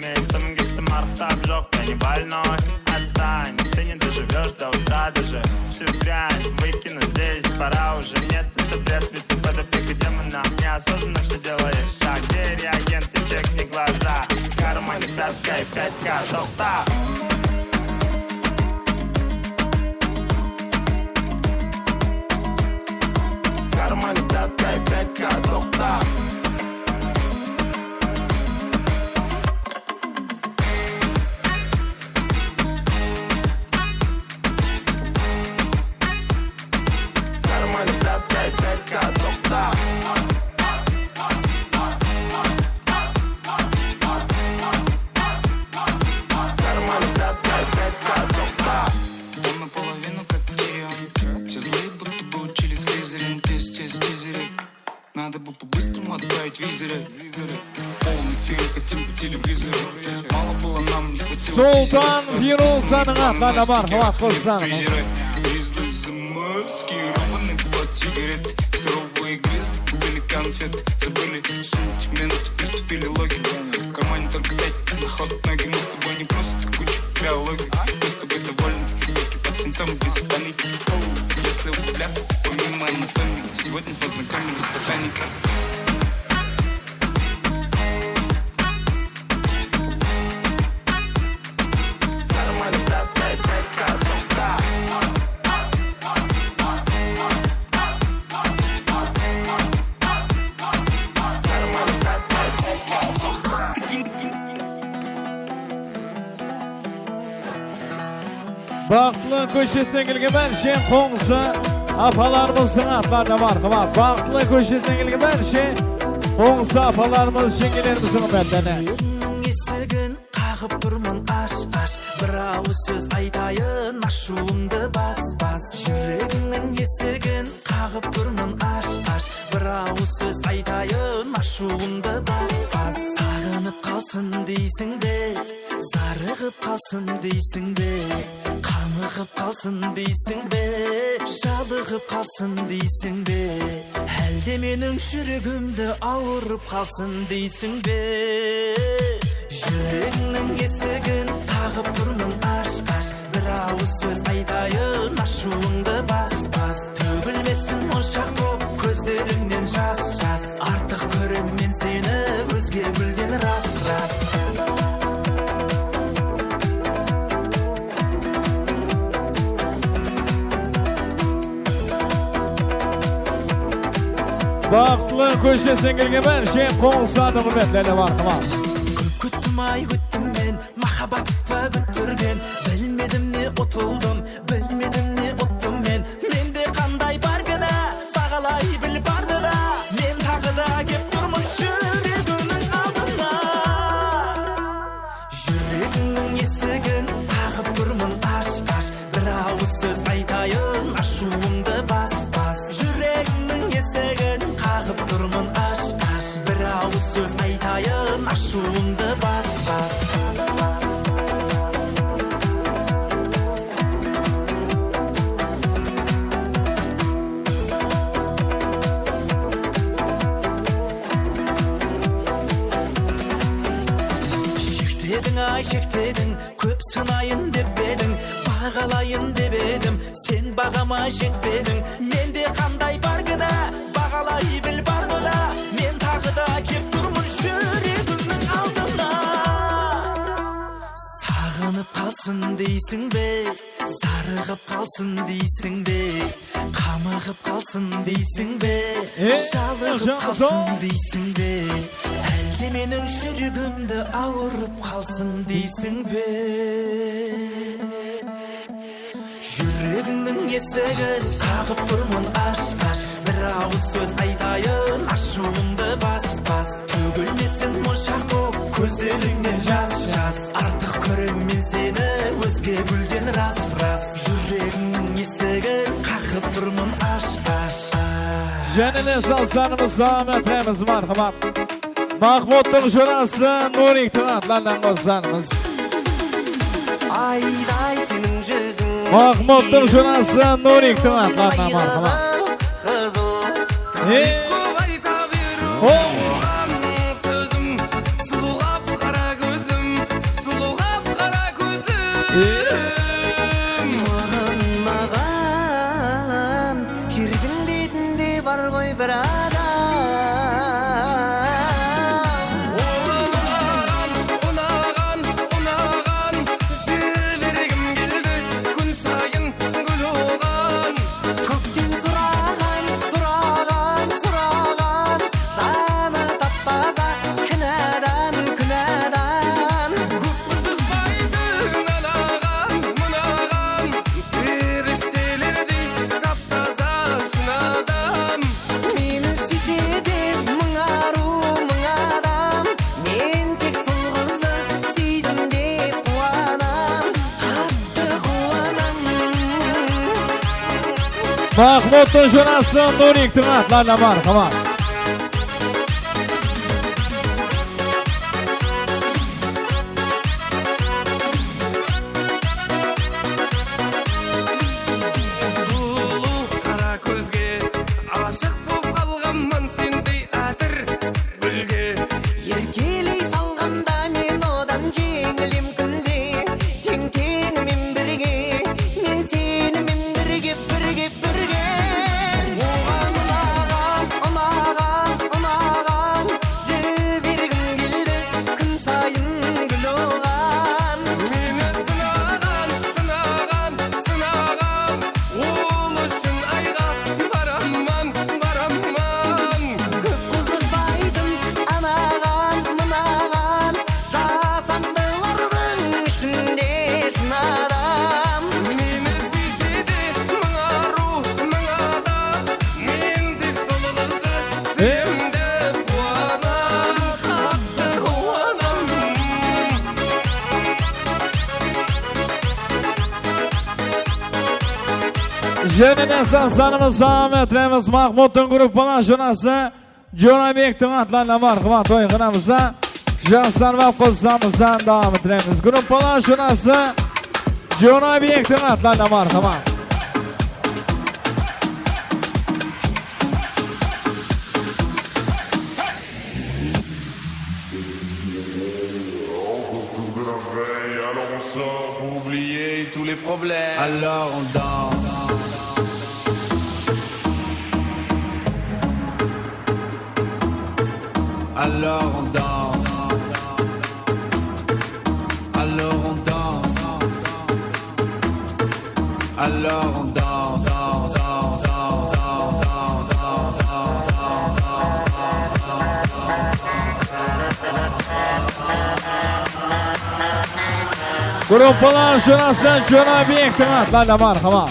men tım kettim, arıqtap joq, я не больной. Отстань, ты не доживёшь до утра даже. Всю дрянь выкину здесь, пора уже, нет, это бред, ведь ты под опекой демона. Неосознанно всё делаешь, а где реагенты, чекни глаза. Карманный пяткой, пятка, тоқта. Карманный пяткой, пятка, тоқта. Карманный пяткой, пятка, тоқта. Карманный пяткой, пятка, тоқта. Он наполовину как Тирион. Все злые, будто бы учили Слизерин. Тез, тез, тизеры. Надо бы по-быстрому отправить визоры. Полный фейк, хотим по телевизору. Мало было, нам не хватило. Sultan Firuzanıń atına marhamat, qoslarımız. Гризли замыт, скированный под сигарет. Суровые гризли купили конфет. Забыли сантимент, притупили логику. В кармане только пять, на ход ноги. Мы с тобой не просто куча биологии. Мы с тобой довольны, как и под свинцом без паники. Если углубляться, то помимо анатомии. Сегодня познакомились с ботаникой. Baxıtlı kóshesinen kelgen bárshe qońsı apalarımızdıń atlarına marhamat. Baxıtlı kóshesinen kelgen bárshe qońsı apalarımız, jeńgelerimizdiń húrmetlerine. Júregimniń esigin qaǵıp turman, ash, ash, bir awız sóz aytayın, ashıwımdı bas, bas. Júregimniń esigin qaǵıp turman, ash, ash, bir awız sóz aytayın, ashıwımdı bas, bas. Saǵınıp qalsın deysiń be, zarıǵıp qalsın deysiń be, qamıǵıp qalsın deysiń be, jalıǵıp qalsın deysiń be, hálde meniń júregimdi awırıp qalsın deysiń be? Júregimniń esigin qaǵıp turman, ash, ash, bir awız sóz aytayın, ashıwıńdı bas, bas. Tógilmesin monshaq bolıp kózlerińnen jas, jas. Artıq kóremen seni ózge gúlden, ras, ras. Baxıtlı kóshesinen kelgen bárshe qońsılardıń húrmetlerine marhamat. Kóp kúttim ay, óttim men, mahabbat pa gúttirgen, bilmedim ne utıldım, bilmedim ne uttım men. Mende qanday bar gina, baǵalay bil bardı da. Men taǵı da kep turman júregimniń aldına. Turmın ash-ash, bir awız sóz aytayın, ashıwımdı bas-bas. Shektediń-ay, shektediń, kóp sınayın dep ediń, baǵalayın dep edim, sen baǵama jetpediń. Mende qanday bargı da, baǵalay bil bardı da, men taǵı da kep turmın júregimniń aldına. Saǵınıp qalsın deysiń be? Zarıǵıp qalsın deysiń be? Qamıǵıp qalsın deysiń be? E, jalıǵıp qalsın deysiń be? Álde meniń júregimdi awırıp qalsın deysiń be? Júregimniń esigin qaǵıp turmın ash-ash. Bir awız sóz aytayın, ashıwımdı bas-bas. Tógilmesin monshaq bolıp kózlerińnen jas-jas. Artıq kóremen seni ózge gúlden ras-ras. Júregimniń esigin qaǵıp turmın ash-ash. Jáne de sawsanımız salam etemiz, marhamat. Mahmuttıń jonası Nurik tıńatlarınan qossanımız. Ayday seniń júziń. Mahmuttıń jonası Nurik tıńatlarınan marhamat. Qızıl. E? Sózim sulıw qap qara kózlim, sulıw qap qara kózlim. E? Maǵan, maǵan jerdiń betinde bar ǵoy bir adam. Oǵan unaǵan, unaǵan, jibergim keldi kún sayın gúl oǵan. Kókten suraǵan, suraǵan, suraǵan, janı tap-taza, kinadan, kunadan. Kóp qızıqpaydı anaǵan, mınaǵan, perishtelerdiy tap-taza, shın adam. Meni súyse de mıń arıw, mıń adam, men tek sol qızdı súydim dep quwanam, qattı quwanam. Mahmuttıń jonası Nurik tıńatlarınan marhamat. Sulıw qara kózge ashıq bolıp qalǵanman sendey átir gúlge. Erkeley salǵanda men odan jeńilem kúnde. Teń-teńimen birge, men senimen birge, birge, birge. Oǵan unaǵan, unaǵan, unaǵan, jibergim keldi kún sayın gúl oǵan. Meni sınaǵan, sınaǵan, sınaǵan, ol ushın ayǵa baramman, baramman. Kóp qızıqpaydım anaǵan, mınaǵan, jasandılardıń ishinde shın adam. Meni súyse de mıń arıw, mıń adam, men tek sol qızdı súyem dep quwanam, qattı quwanam. Jáne de sawsanımız salam etiremiz Mahmuttıń gruppalar jonası Jonabektiń atlarına marhamat, toy qınamızda jaslanıp ap qossamızdan dawam ettiremiz. Gruppalar jonası Jonabektiń atlarına marhamat. Oublier tous les problèmes. Alors on danse. Alors on danse. Alors on danse. Alors on danse. Gruppalar jonası Jonabektiń atlarına marhamat.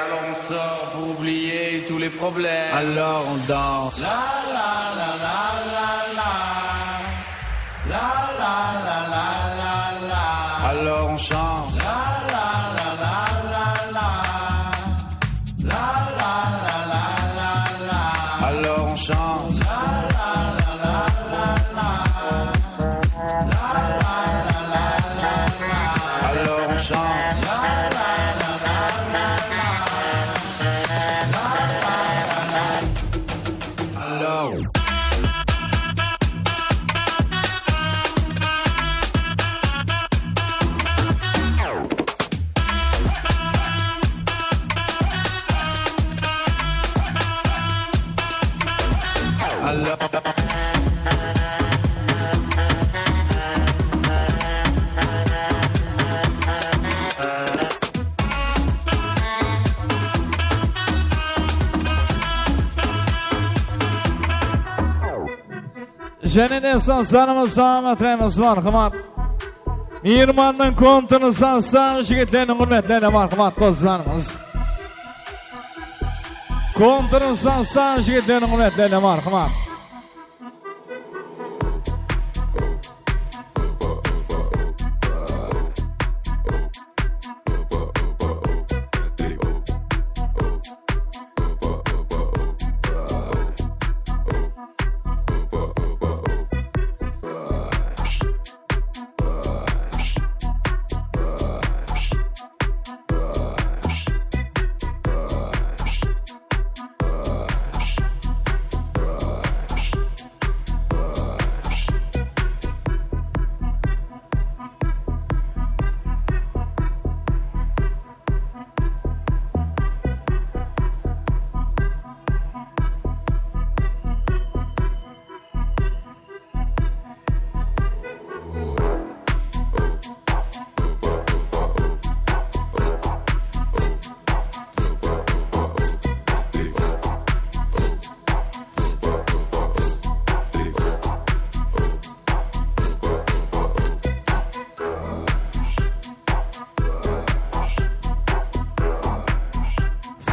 Alors on sort pour oublier tous les problèmes. Alors on danse. La la la la la la. La la la la la la. Alors on chante. La la la la la la. La la la la la la. Alors on chante. La la la la la la. La la la la la la. Alors on chante. La la la la la. Alors. Jáne de sazlarımızdı dawam ettiremiz, marhamat. Miyirmannıń kontrın sazsam, jigitlerdiń húrmetlerine, marhamat, qosılarımız. Kontrın sazsam, jigitlerdiń húrmetlerine, marhamat.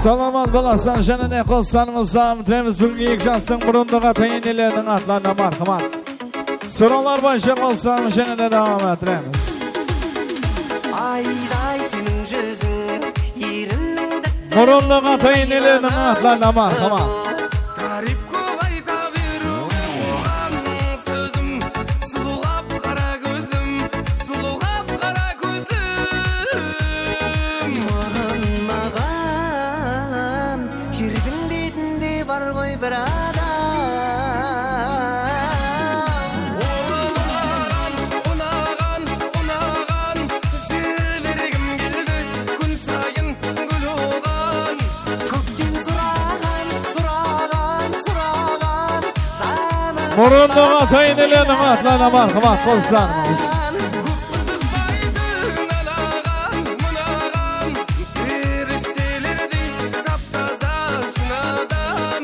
Salamat balasınan jáne de qosıqlarımızdı dawam ettiremiz. Búgingi eki jastıń burınǵı ata-eneleriniń atlarına marhamat. Sorawlar boyınsha qosıqlarımızdı jáne de dawam ettiremiz. Ayday seniń júziń, erinniń dikti. Burınǵı ata-eneleriniń atlarına marhamat. Táriyp kóp ayta beriw oǵan sózim, sulıw qap-qara kózlim, sulıw qap-qara kózlim. Maǵan, maǵan jerdiń betinde bar ǵoy bir adam. Ol maǵan unaǵan, unaǵan, jibergim keldi kún sayın gúl oǵan. Kókten suraǵan, suraǵan, suraǵan, janım. Burınǵı ata-eneleriniń atlarına marhamat, qosılarımız. Kóp qızıqpaydı anaǵan, mınaǵan, perishtelerdiy tap-taza shın adam.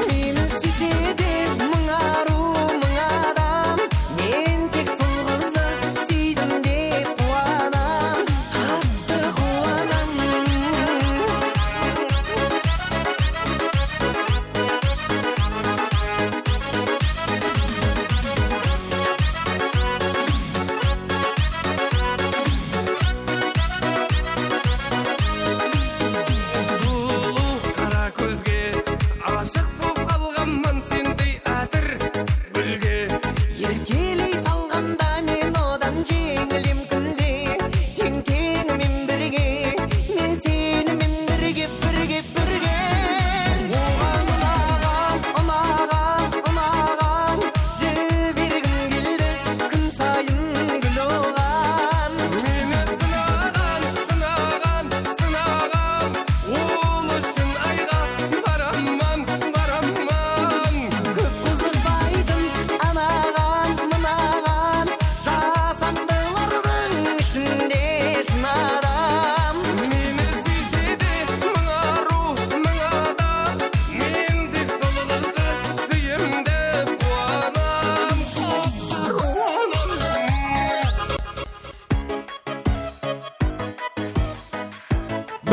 Meni súyse de mıń arıw, mıń adam, men tek sol qızdı súydim dep quwanam. Qattı quwanam.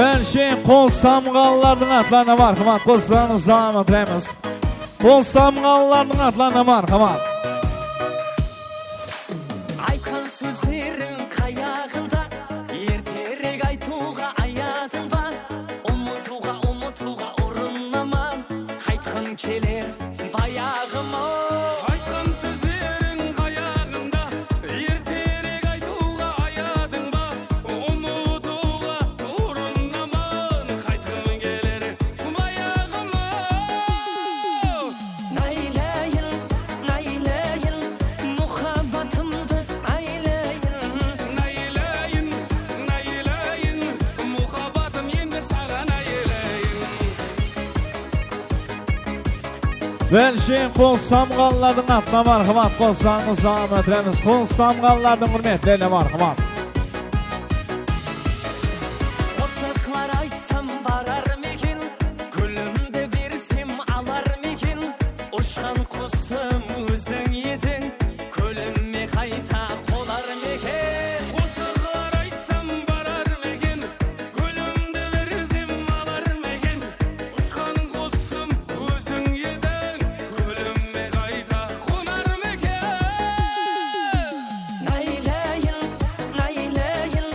Bárshe qosılǵanlardıń atlarına marhamat, qosılarımızdı dawam ettiremiz. Qosılǵanlardıń atlarına marhamat. Aytqan sózleriń qayaǵında, erterek aytıwǵa ayadıń ba? Umıtıwǵa, umıtıwǵa urınaman, qaytqım keler bayaǵıma. Aytqan sózleriń qayaǵında, erterek aytıwǵa ayadıń ba? Umıtıwǵa urınaman, qaytqım keler bayaǵıma. Naylayın, naylayın, muhabbatımdı aylayın. Naylayın, naylayın, muhabbatım endi saǵan aylayın. Bárshe qosılǵanlardıń atına marhamat, qosılarımızdı dawam ettiremiz. Qosılǵanlardıń húrmetlerine marhamat. Qosıqlar aytsam barar ma eken, gúlimdi bersem alar ma eken? Ushqan qusım óziń ediń, kólim me qayta qonar ma eken? Qosıqlar aytsam barar ma eken, gúlimdi bersem alar ma eken? Ushqan qusım óziń ediń, kólim me qayta qonar ma eken? Naylayın, naylayın,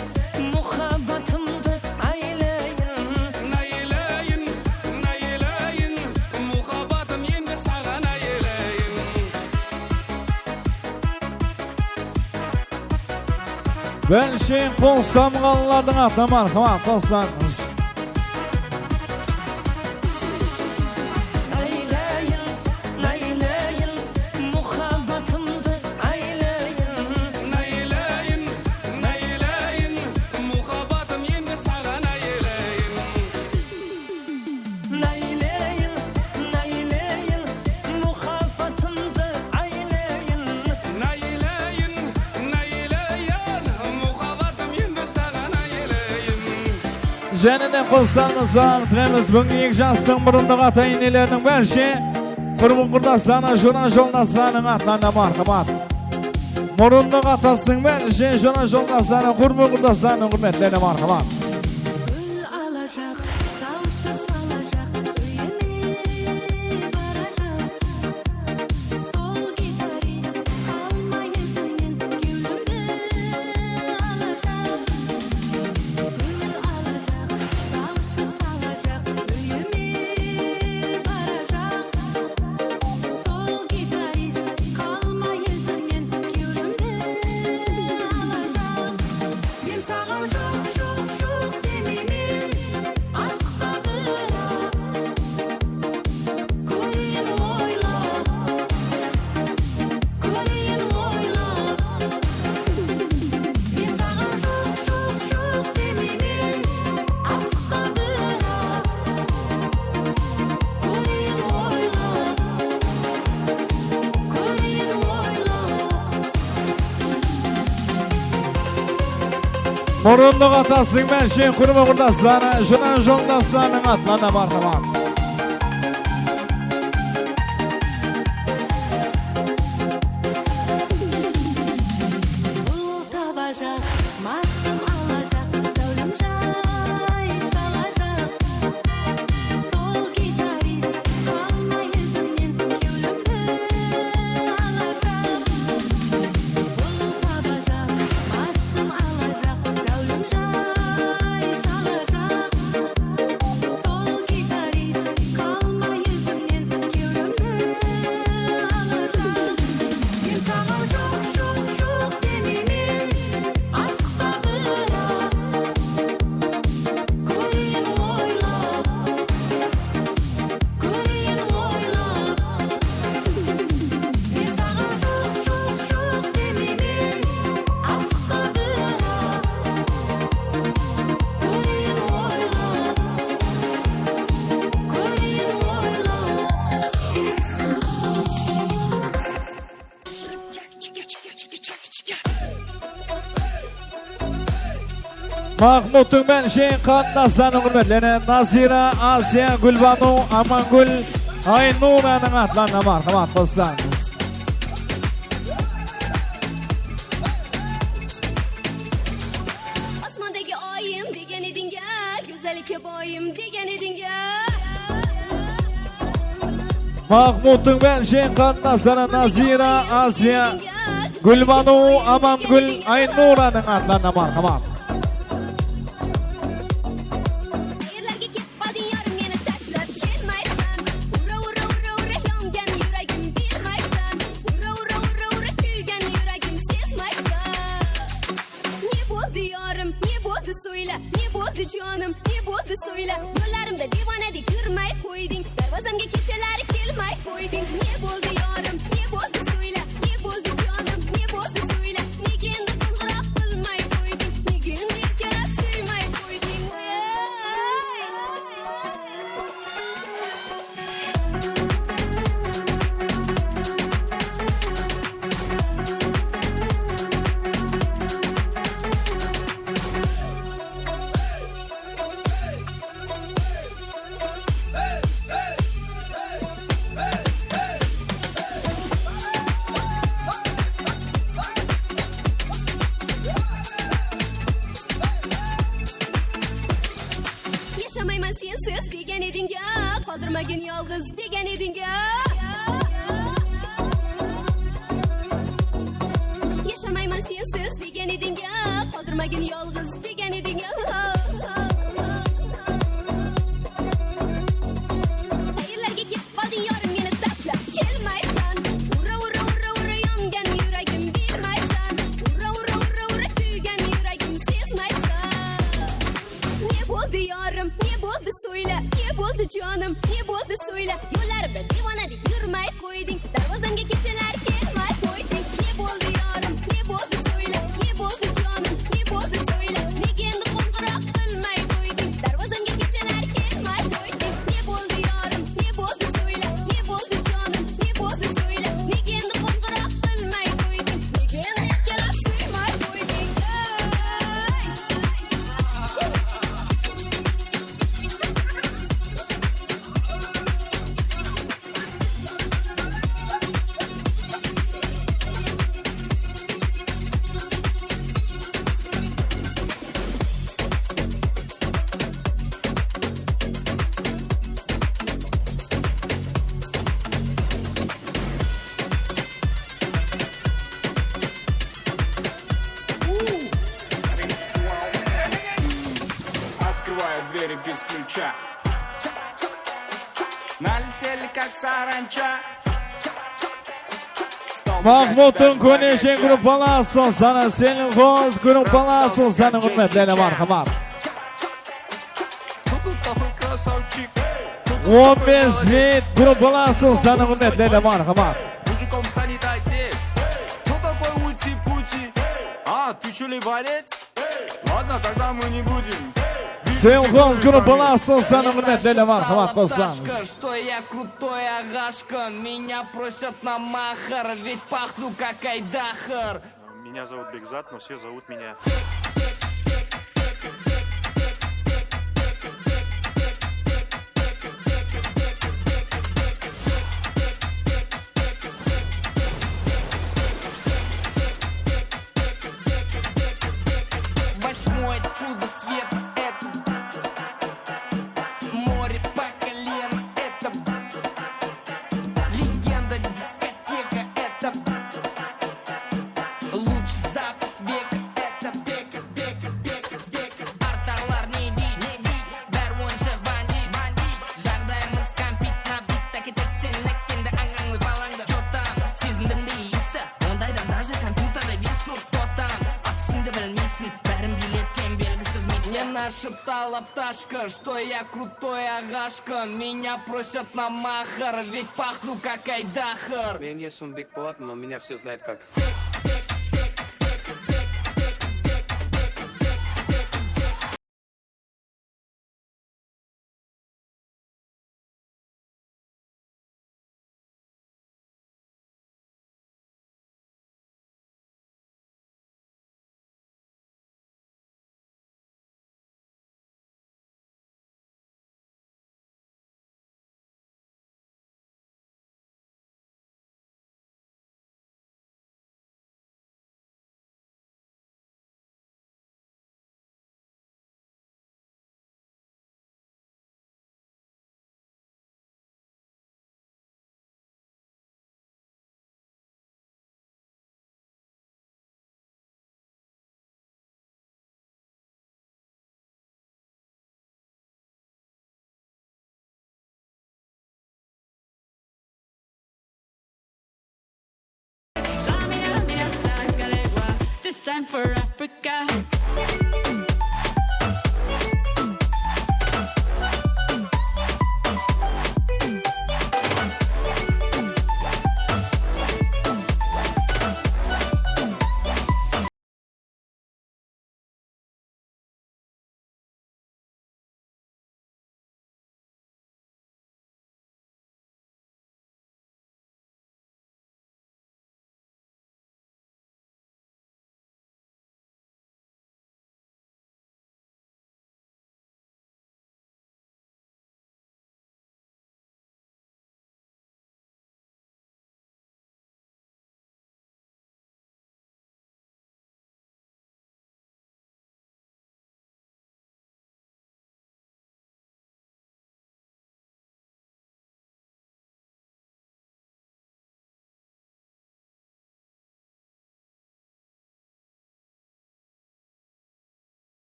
muhabbatımdı aylayın. Naylayın, naylayın, muhabbatım endi saǵan aylayın. Bárshe qosılǵanlardıń atına marhamat, qosılarımız. Naylayın, naylayın, muhabbatımdı aylayın. Naylayın, naylayın, muhabbatım endi saǵan aylayın. Naylayın, naylayın, muhabbatımdı aylayın. Naylayın, naylayın, muhabbatım endi saǵan aylayın. Jáne de qosılarımızdı dawam ettiremiz. Búgingi eki jastıń murındıq ata-eneleriniń bárshe qurman-qurdaslarına, jonan-joldaslarınıń atınan da marhamat. Murındıq atasınıń bárshe jonan-joldaslarına, qurman-qurdaslarınıń húrmetlerine marhamat. Gúl alajaq, sawshı salajaq, úyime barajaq. Sol gitarist qalmay izimnen, kewlimdi alajaq. Gúl alajaq, sawshı salajaq, úyime barajaq. Sol gitarist qalmay izimnen, kewlimdi alajaq. Men saǵan joq, joq, joq demeymen, asıqpaǵı. Kóreyin oylap, kóreyin oylap. Men saǵan joq, joq, joq demeymen, asıqpaǵı. Kóreyin oylap, kóreyin oylap. Murındıq atasınıń bárshe qurman-qurdasları, jonan-joldaslarınıń atınan da marhamat. Bul tabajaq, mashım alajaq, záwlim jay salajaq. Sol gitarist qalmay izimnen, kewlimdi alajaq. Bul tabajaq, mashım alajaq, záwlim jay salajaq. Sol gitarist qalmay izimnen, kewlimdi alajaq. Men saǵan joq, joq, joq demeymen, asıqpaǵı. Kóreyin oylap, kóreyin oylap. Men saǵan joq, joq, joq demeymen, asıqpaǵı. Kóreyin oylap, kóreyin oylap. Mahmuttıń bárshe qarındaslarınıń húrmetlerine Nazira, Aziya, Gúlbanu, Amangúl, Aynuranıń atlarına marhamat qosılamız. Osmandagi oyim degen ediń-a, Alike boyım degen ediń ya. Mahmudtıń bárin jeń qarındasları Nazira, Aziya, Gúlbanu, Amangúl, Aynuranıń atlarına marhamat. Qayerlarga ketip qaldıń, yarım meni tashlap kelmaysan. Ura, ura, ura, ura, yongan yuragim bilmaysan. Ura, ura, ura, ura, kúygen yuragim sezmaysan. Ne boldı, yarım, ne boldı, sóyle, ne boldı, janım, ne boldı, sóyle. Yollarımda divanadek yurmay qoydıń, darvazamga kechaları kelmay qoydıń. Ne boldı, yarım, ne boldı, sóyle, ne boldı, janım, ne boldı, sóyle. Nege endi qońǵırap qılmay qoydıń, nege endi erkelep súymay qoydıń? Yashamayman sensiz degen ediń ya, qaldırmagin yalǵız degen ediń ya. Yashamayman sensiz degen ediń ya, qaldırmagin yalǵız degen ediń ya. Qayerlarga ketip qaldıń, yarım meni tashlap kelmaysan. Ura, ura, ura, ura, yongan yuragim bilmaysan. Ura, ura, ura, ura, kúygen yuragim sezmaysan. Ne boldı, yarım, ne boldı, sóyle, ne boldı, janım, ne boldı, sóyle. Yollarımda divanadek yurmay qoydıń, darvazamga kechaları kelmay qoydıń. Ne boldı, yarım, ne boldı, sóyle, ne boldı, janım, ne boldı, sóyle. Nege endi qońǵırap qılmay qoydıń, darvazamga kechaları kelmay qoydıń. Ne boldı, yarım, ne boldı, sóyle, ne boldı, janım, ne boldı, sóyle. Nege endi qońǵırap qılmay qoydıń, nege endi erkelep súymay qoydıń? Ey! Открываю двери без ключа. Налетели, как саранча. Mahmudtıń Kónesheń gruppalar uslısanı, Selinxoz gruppalar uslısanıń húrmetlerine marhamat. On bes feet gruppalar uslısanıń húrmetlerine marhamat. Мужиком станет айти. Кто такой ути-пути? А, ты чё ли борец? Ладно, тогда мы не будем. Selinxoz gruppalar uslısanıń húrmetlerine marhamat, qosılańız. Что я крутой ағашка, меня просят на махар, ведь пахну как айдаһар. Меня зовут Бекзат, но все зовут меня. Восьмое чудо света — это море по колено, это легенда дискотека, это лучший запах века, это Бека, Бека, Бека, Бека. Артаǵılar ne deydi, ne deydi? Bári oyınshıq, bandit, bandit. Jaǵdayımız kompit, nabit, táke-tek sen nekkende ańańlı balańdı jotam. Sezindiń be isti? Ondaydan daje kompyuterda Виснув totam. Atısıńdı bilmeysiń, bárin biyletken belgisiz missiya. Men ashıp talap tashka, что я крутой ағашка, меня просят на махар, ведь пахну как айдаһар. Meniń esmim Bekpolat, но меня все знают как It's time for Africa.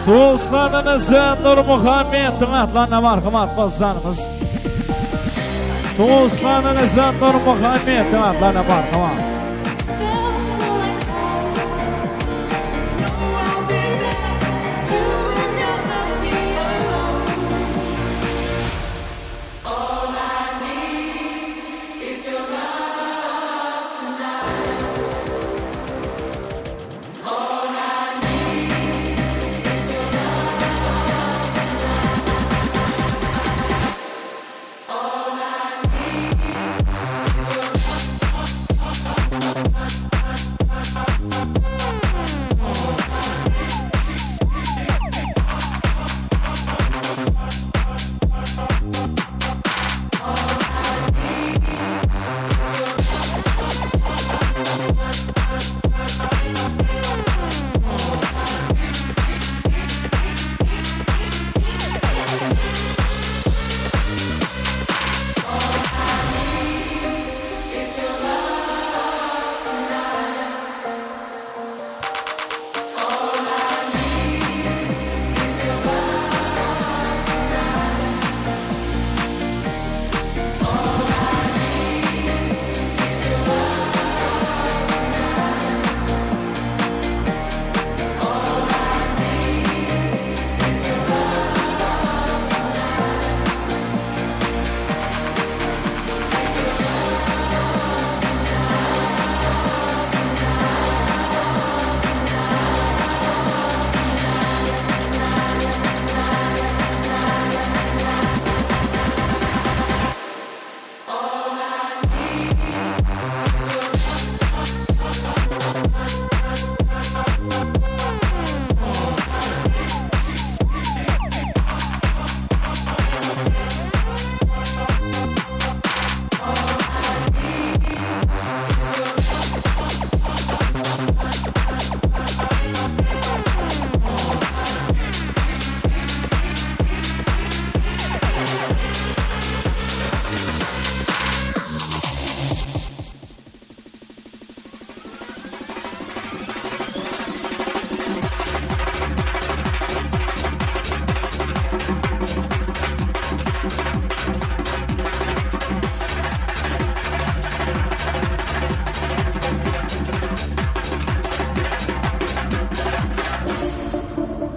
Tuwısqan inisi Nurmuxammedtiń atlarına marhamat, qossanımız. Tuwısqan inisi Nurmuxammedtiń atlarına marhamat.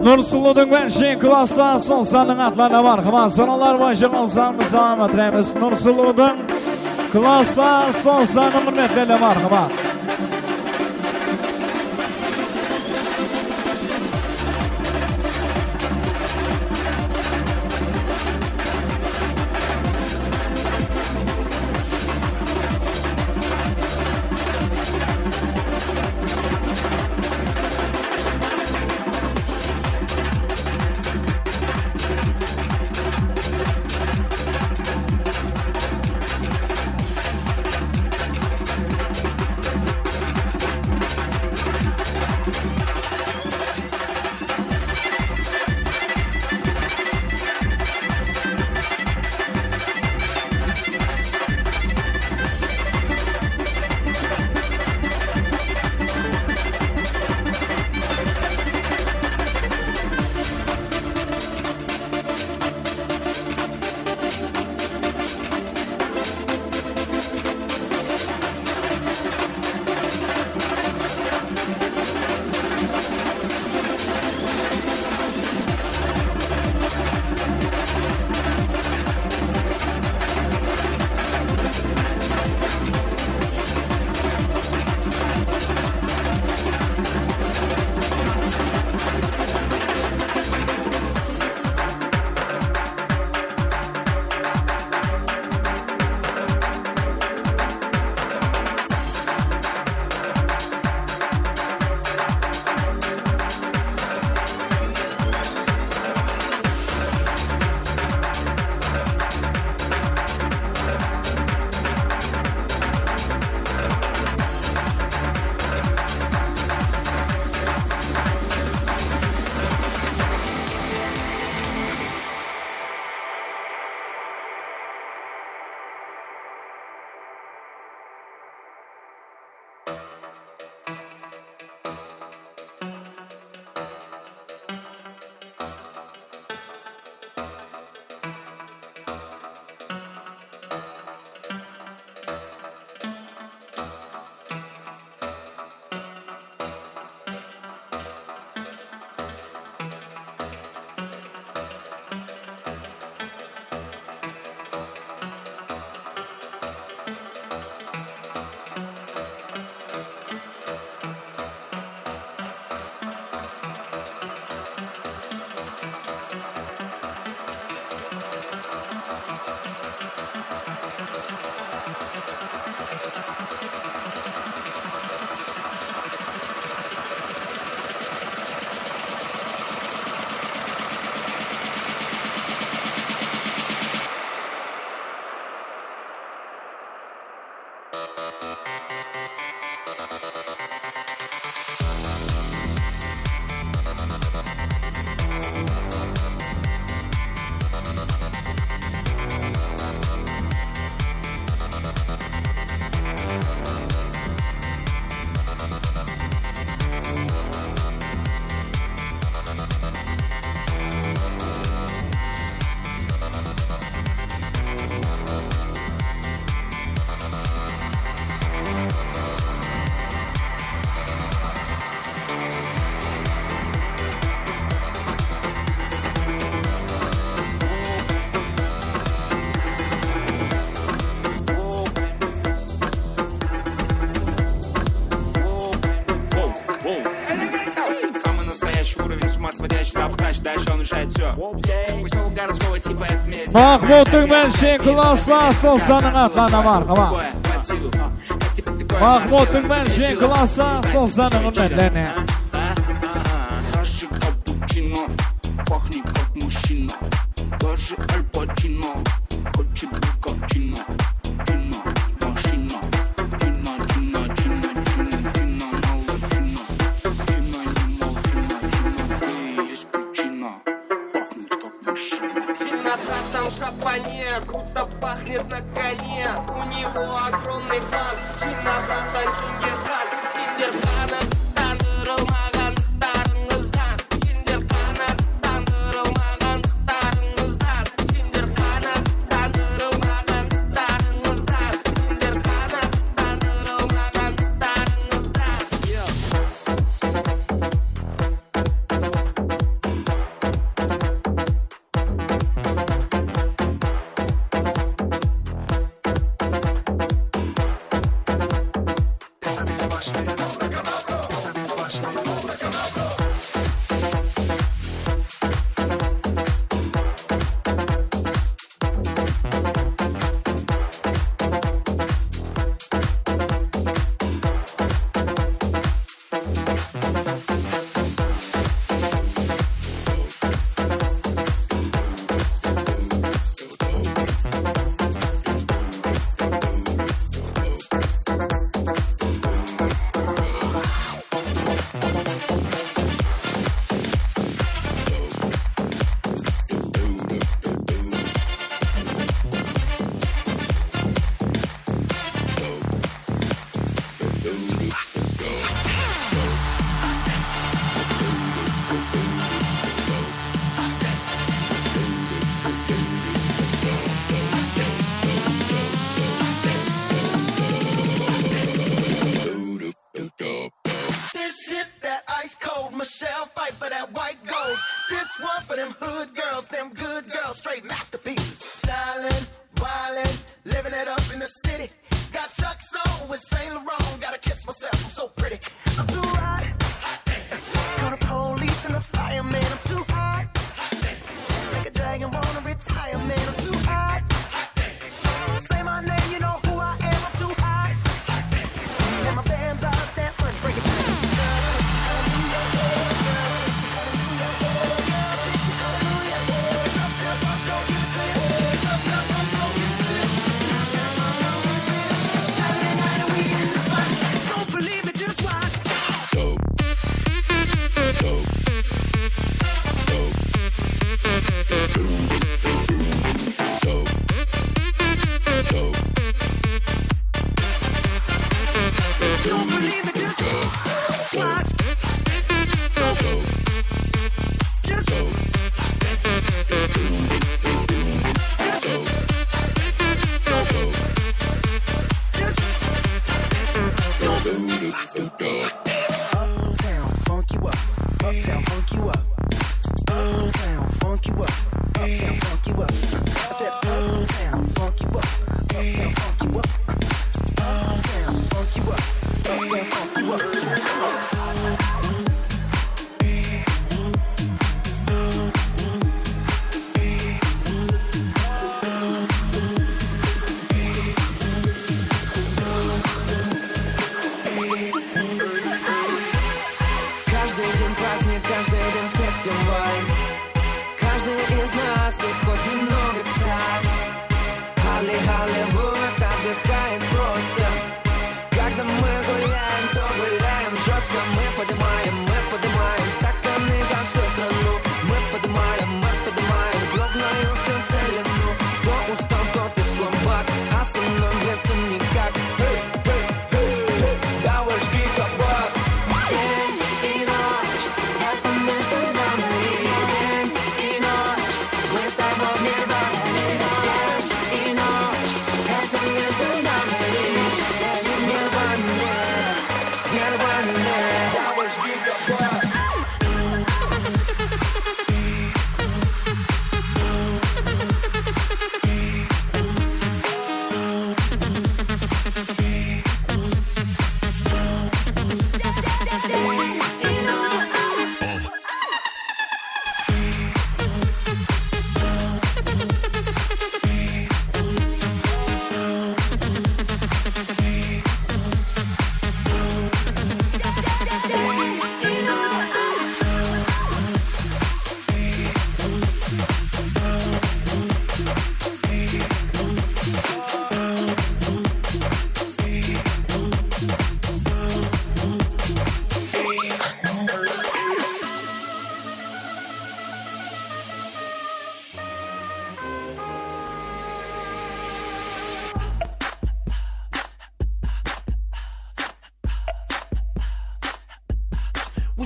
Nursulıwdıń birinshi klassta sol sannıń atlarına marhamat. Soralar boyınsha qossanımız dawam ettiremiz. Nursulıwdıń klassta sol sannıń húrmetlerine marhamat. Mahmuttıń menen sheńkilasta sol sanıńa qana marhaba. Mahmuttıń menen sheńkilasta sol sanıń únmetlerine. Пахнет как мужчина, даже Аль Пачино хочет богатина. Чина, машина, чина, чина, чина, чина, чина, мало чина. Чина, чина, чина, чина, есть причина. Пахнет как мужчина. Чина, братан, в шапане, круто пахнет на коне. У него огромный план. Чина, братан, Чингисхан. Сендер qanattandırılmaǵanlarıńızdan. Sender qanattandırılmaǵanlarıńızdan. Sender qanattandırılmaǵanlarıńızdan. Sender qanattandırılmaǵanlarıńızdan. This hit that ice cold Michelle fight for that white gold. This one for them hood girls, them good girls, straight masterpieces. Stylin', wildin', living it up in the city. Got Chucks on with Saint Laurent. Gotta kiss myself, I'm so pretty. I'm too hot. Call the police and the fireman. I'm too hot. Make a dragon wanna retire, man. I'm too hot. Say my name, you know who I am. I'm too hot. And my band about that money. Break it down. Saturday night and we in the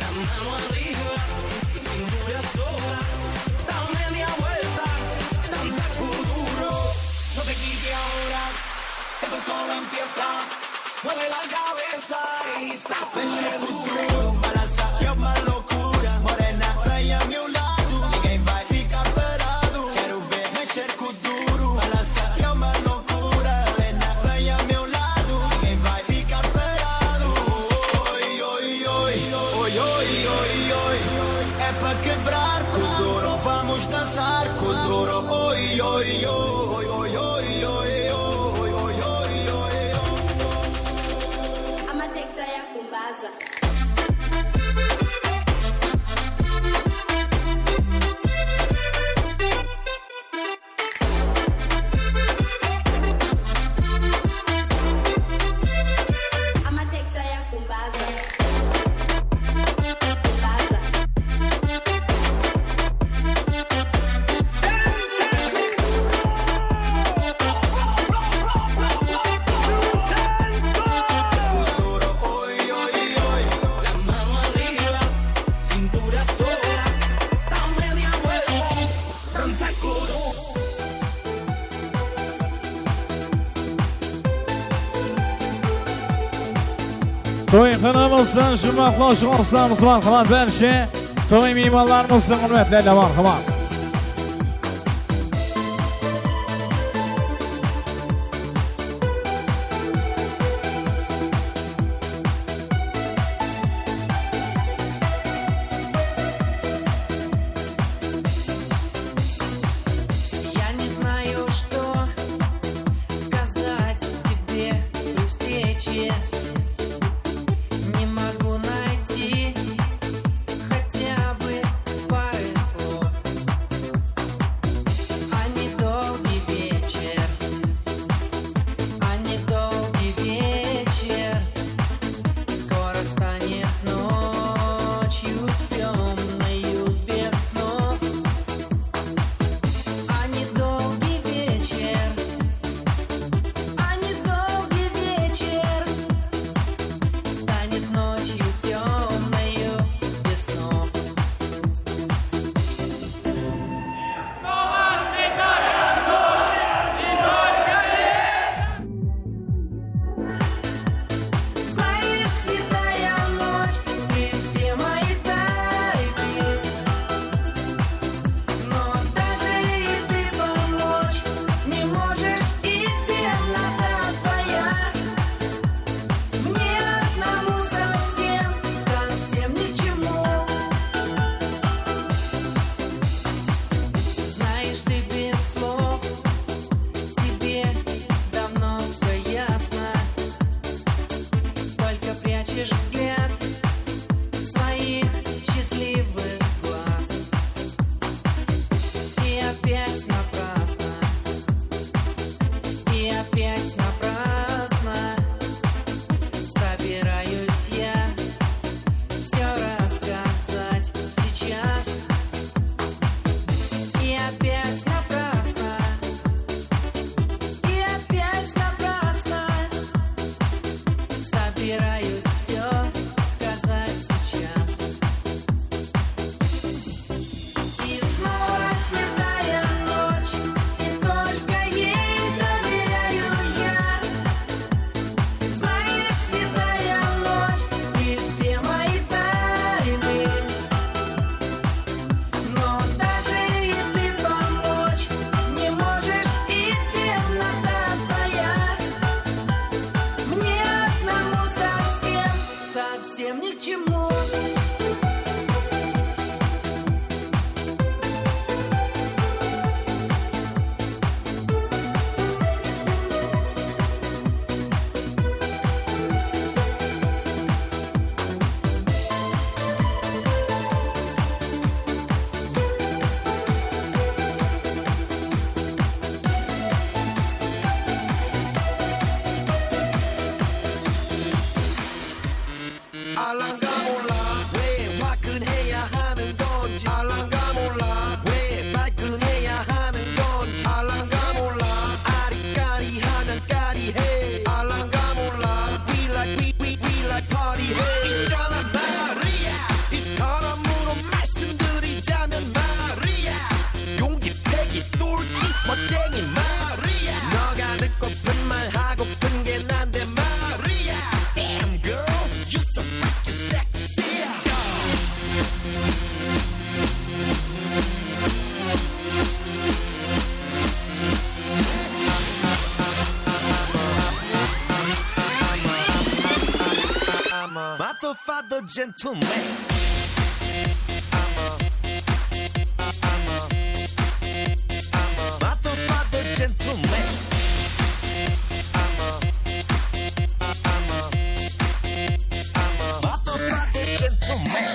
La mano arriba, cintura sola, da media vuelta, danza duro, no te quites ahora, esto solo empieza, mueve la cabeza y sacude duro, balança que é uma loucura, morena, vem a meu lado, ninguém vai ficar parado, quero ver mexer com duro, balança que é uma loucura, morena, vem a meu lado, ninguém vai ficar parado. Oi, oi, oi, oi, oi, oi, oi, oi. É pra quebrar com duro, vamos dançar com duro. Oi, oi, oi, oi, oi, oi, oi. Ama tek saya kumbaza. Ama tek saya kumbaza. Kumbaza. La mano arriba, cintura sola, da media vuelta. Toyxanamızdıń juwmaqlawshı qonaqlarımız, marhamat, bárshe toy miymanlarımızdıń húrmetlerine, marhamat. Я не знаю, что сказать тебе при встрече. Не могу найти хотя бы пары слов. 하는 건지 알랑가 몰라. 왜 발끈해야 하는 건지 알랑가 몰라. 아리까리 하면 까리해. 알랑가 몰라. We like, we, we, we like party 해. 있잖아, 말이야. 이 사람으로 말씀드리자면 말이야. 용기, 패기, ܛܘܪܝ, 멋쟁이, 말이야. 너가 듣고픈 말, 하고픈 게 난데 말이야. Damn, girl, you so freaking sexy. I'm a motherfucker gentleman. I'm a, I'm a, I'm a motherfucker gentleman. I'm a, I'm a, I'm a motherfucker gentleman.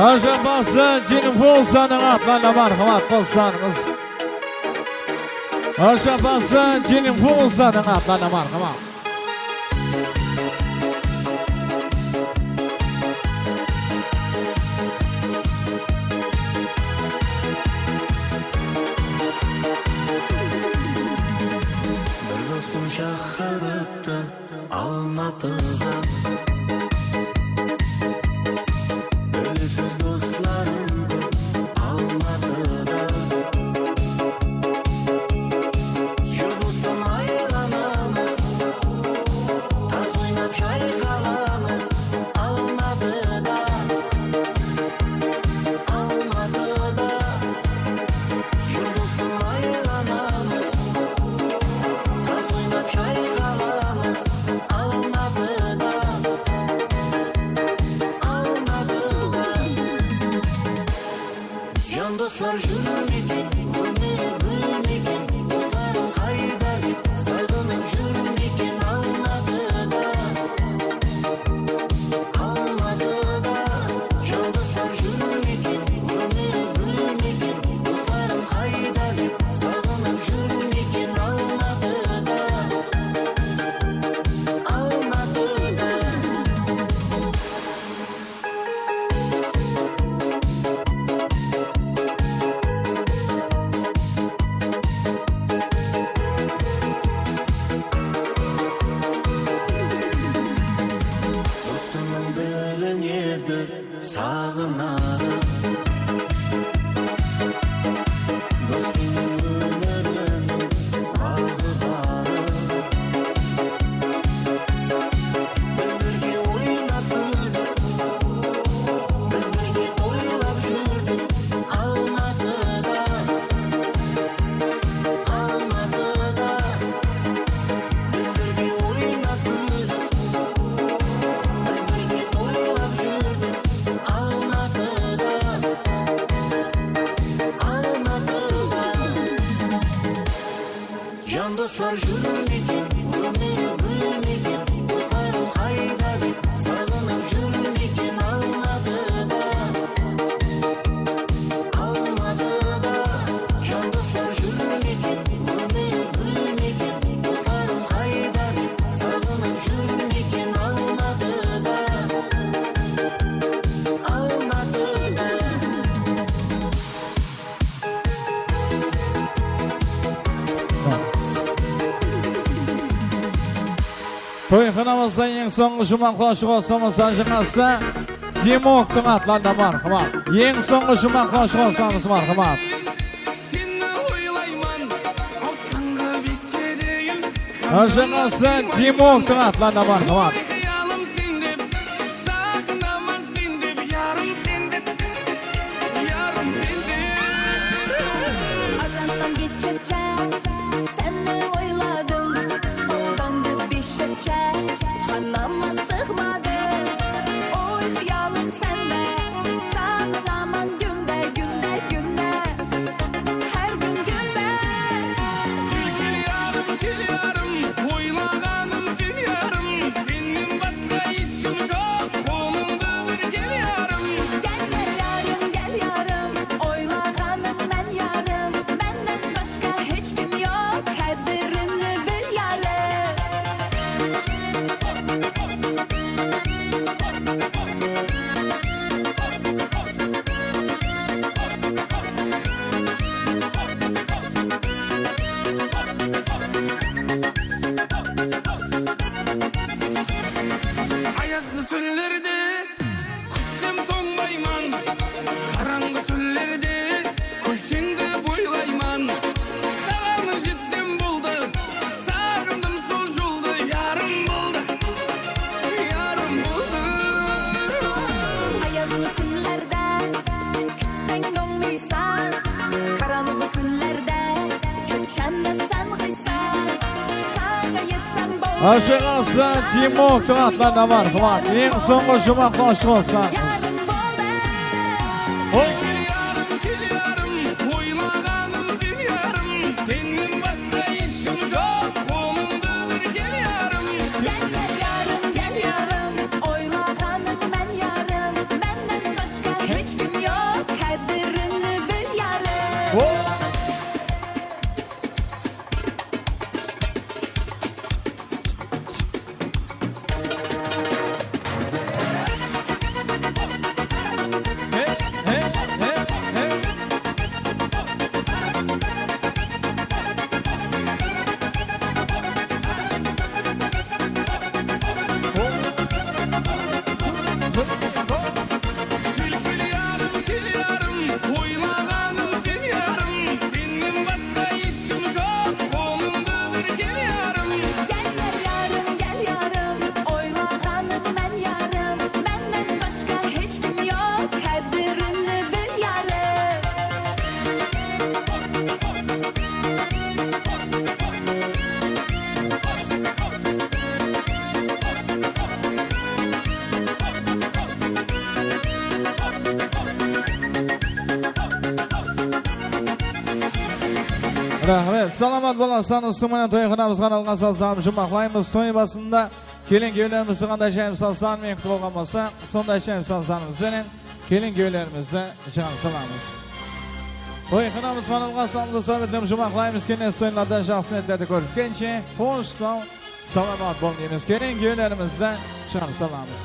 Ájapası Dinifusanıń atlarına marhamat, qossanıńız. Ájapası Dinifusanıń atlarına marhamat. Bir dostım shaqırıptı Almatıǵa. Belgisiz doslarım kóp Almatıda. Júr, dostım, aylanamız, taz oynap shayqalamız Almatıda. Almatıda. Júr, dostım, aylanamız, taz oynap shayqalamız Almatıda. Almatıda. Jan doslar júrmeken, ómir gúlmeken, doslarım qayda dep saǵınıp júrmeken Almatıda. Almatıda jan doslar júrmeken, ómir gúlmeken, doslarım qayda dep saǵınıp júrmeken Almatıda. Almatıda. Dostımnıń bilinedı saǵınarı. Dos penen ómiriniń baǵı barı. Biz birge oynap kúldik, biz birge toylap júrdik Almatıda, Almatıda. Biz birge oynap kúldik, biz birge toylap júrdik Almatıda, Almatıda. Jan doslar júrmeken, ómir gúlmeken, doslarım qayda dep saǵınıp júrmeken Almatıda. Almatıda jan doslar júrmeken, ómir gúlmeken, doslarım qayda dep saǵınıp júrmeken Almatıda. Almatıda. Toyxanamızda eń sońǵı juwmaqlashıw qosıqlarımız Ájinǵası Dimoktıń atlarına marhamat. Eń sońǵı juwmaqlashıw qosıqlarımız marhamat. Seni oylayman, altınǵa beske deyin. Ájinǵası Dimoktıń atlarına marhamat. Oy, xıyalım sen dep, saǵınaman sen dep, yarım sen dep, yarım sen dep. Azannan keshshe seni oyladım, odan kóp beshshe, xanama sığmadı. Oy, xıyalım sende, saǵınaman kúnde, kúnde, kúnde. Hár kún kúnde. Kel, kel, yarım, kel, yarım, oylaǵanım sen, yarım, sennen Ayazlı túnlerde kútsem tońbayman, qarańǵı túnlerde kósheńdi boylayman. Saǵan jetsem boldı, saǵındım sol joldı, yarım boldı, yarım boldı. Ayazlı kúnlerde kútseń tońmaysań, qarańǵı túnlerde kútjandı sańǵıysań. Saǵan jetsem boldı. Ashıǵası Timok atlarına bar, Quwat. Eń sońǵı juwmaqtı ashıp alsańız. Kel yarım, kel yarım, oylaǵanım sen yarım. Sennen basqa hesh kim joq, qolıńdı bir kel yarım. Kel yarım, kel yarım, oylaǵanıń men yarım. Mennen basqa hesh kim joq, qádirini bil yarım. Kel, kel yarım, kel yarım, oylaǵanım sen yarım. Sennen basqa hesh kim joq, qolıńdı bir kel yarım. Kel yarım, kel yarım, oylaǵanıń men yarım. Mennen basqa hesh kim joq, qádirini bil yarım. Raxmet, salamat bolasız. Usınıń menen toyxanamızǵa arnalǵan sazlarımızdı juwmaqlaymız. Toy basında kelin-kúyevlerimizdi qanday jámsazlar menen kútip alǵan bolsa, sonday jámsazlarımız benen kelin-kúyevlerimizdi jıǵarıp salamız. Toyxanamızǵa arnalǵan sazlarımızdı juwmaqlaymız. Kelesi toylarda jaqsı niyetlerdi kóriskenshe, xosh, saw, salamat bolıń deymiz. Kelin-kúyevlerimizdi jıǵarıp salamız.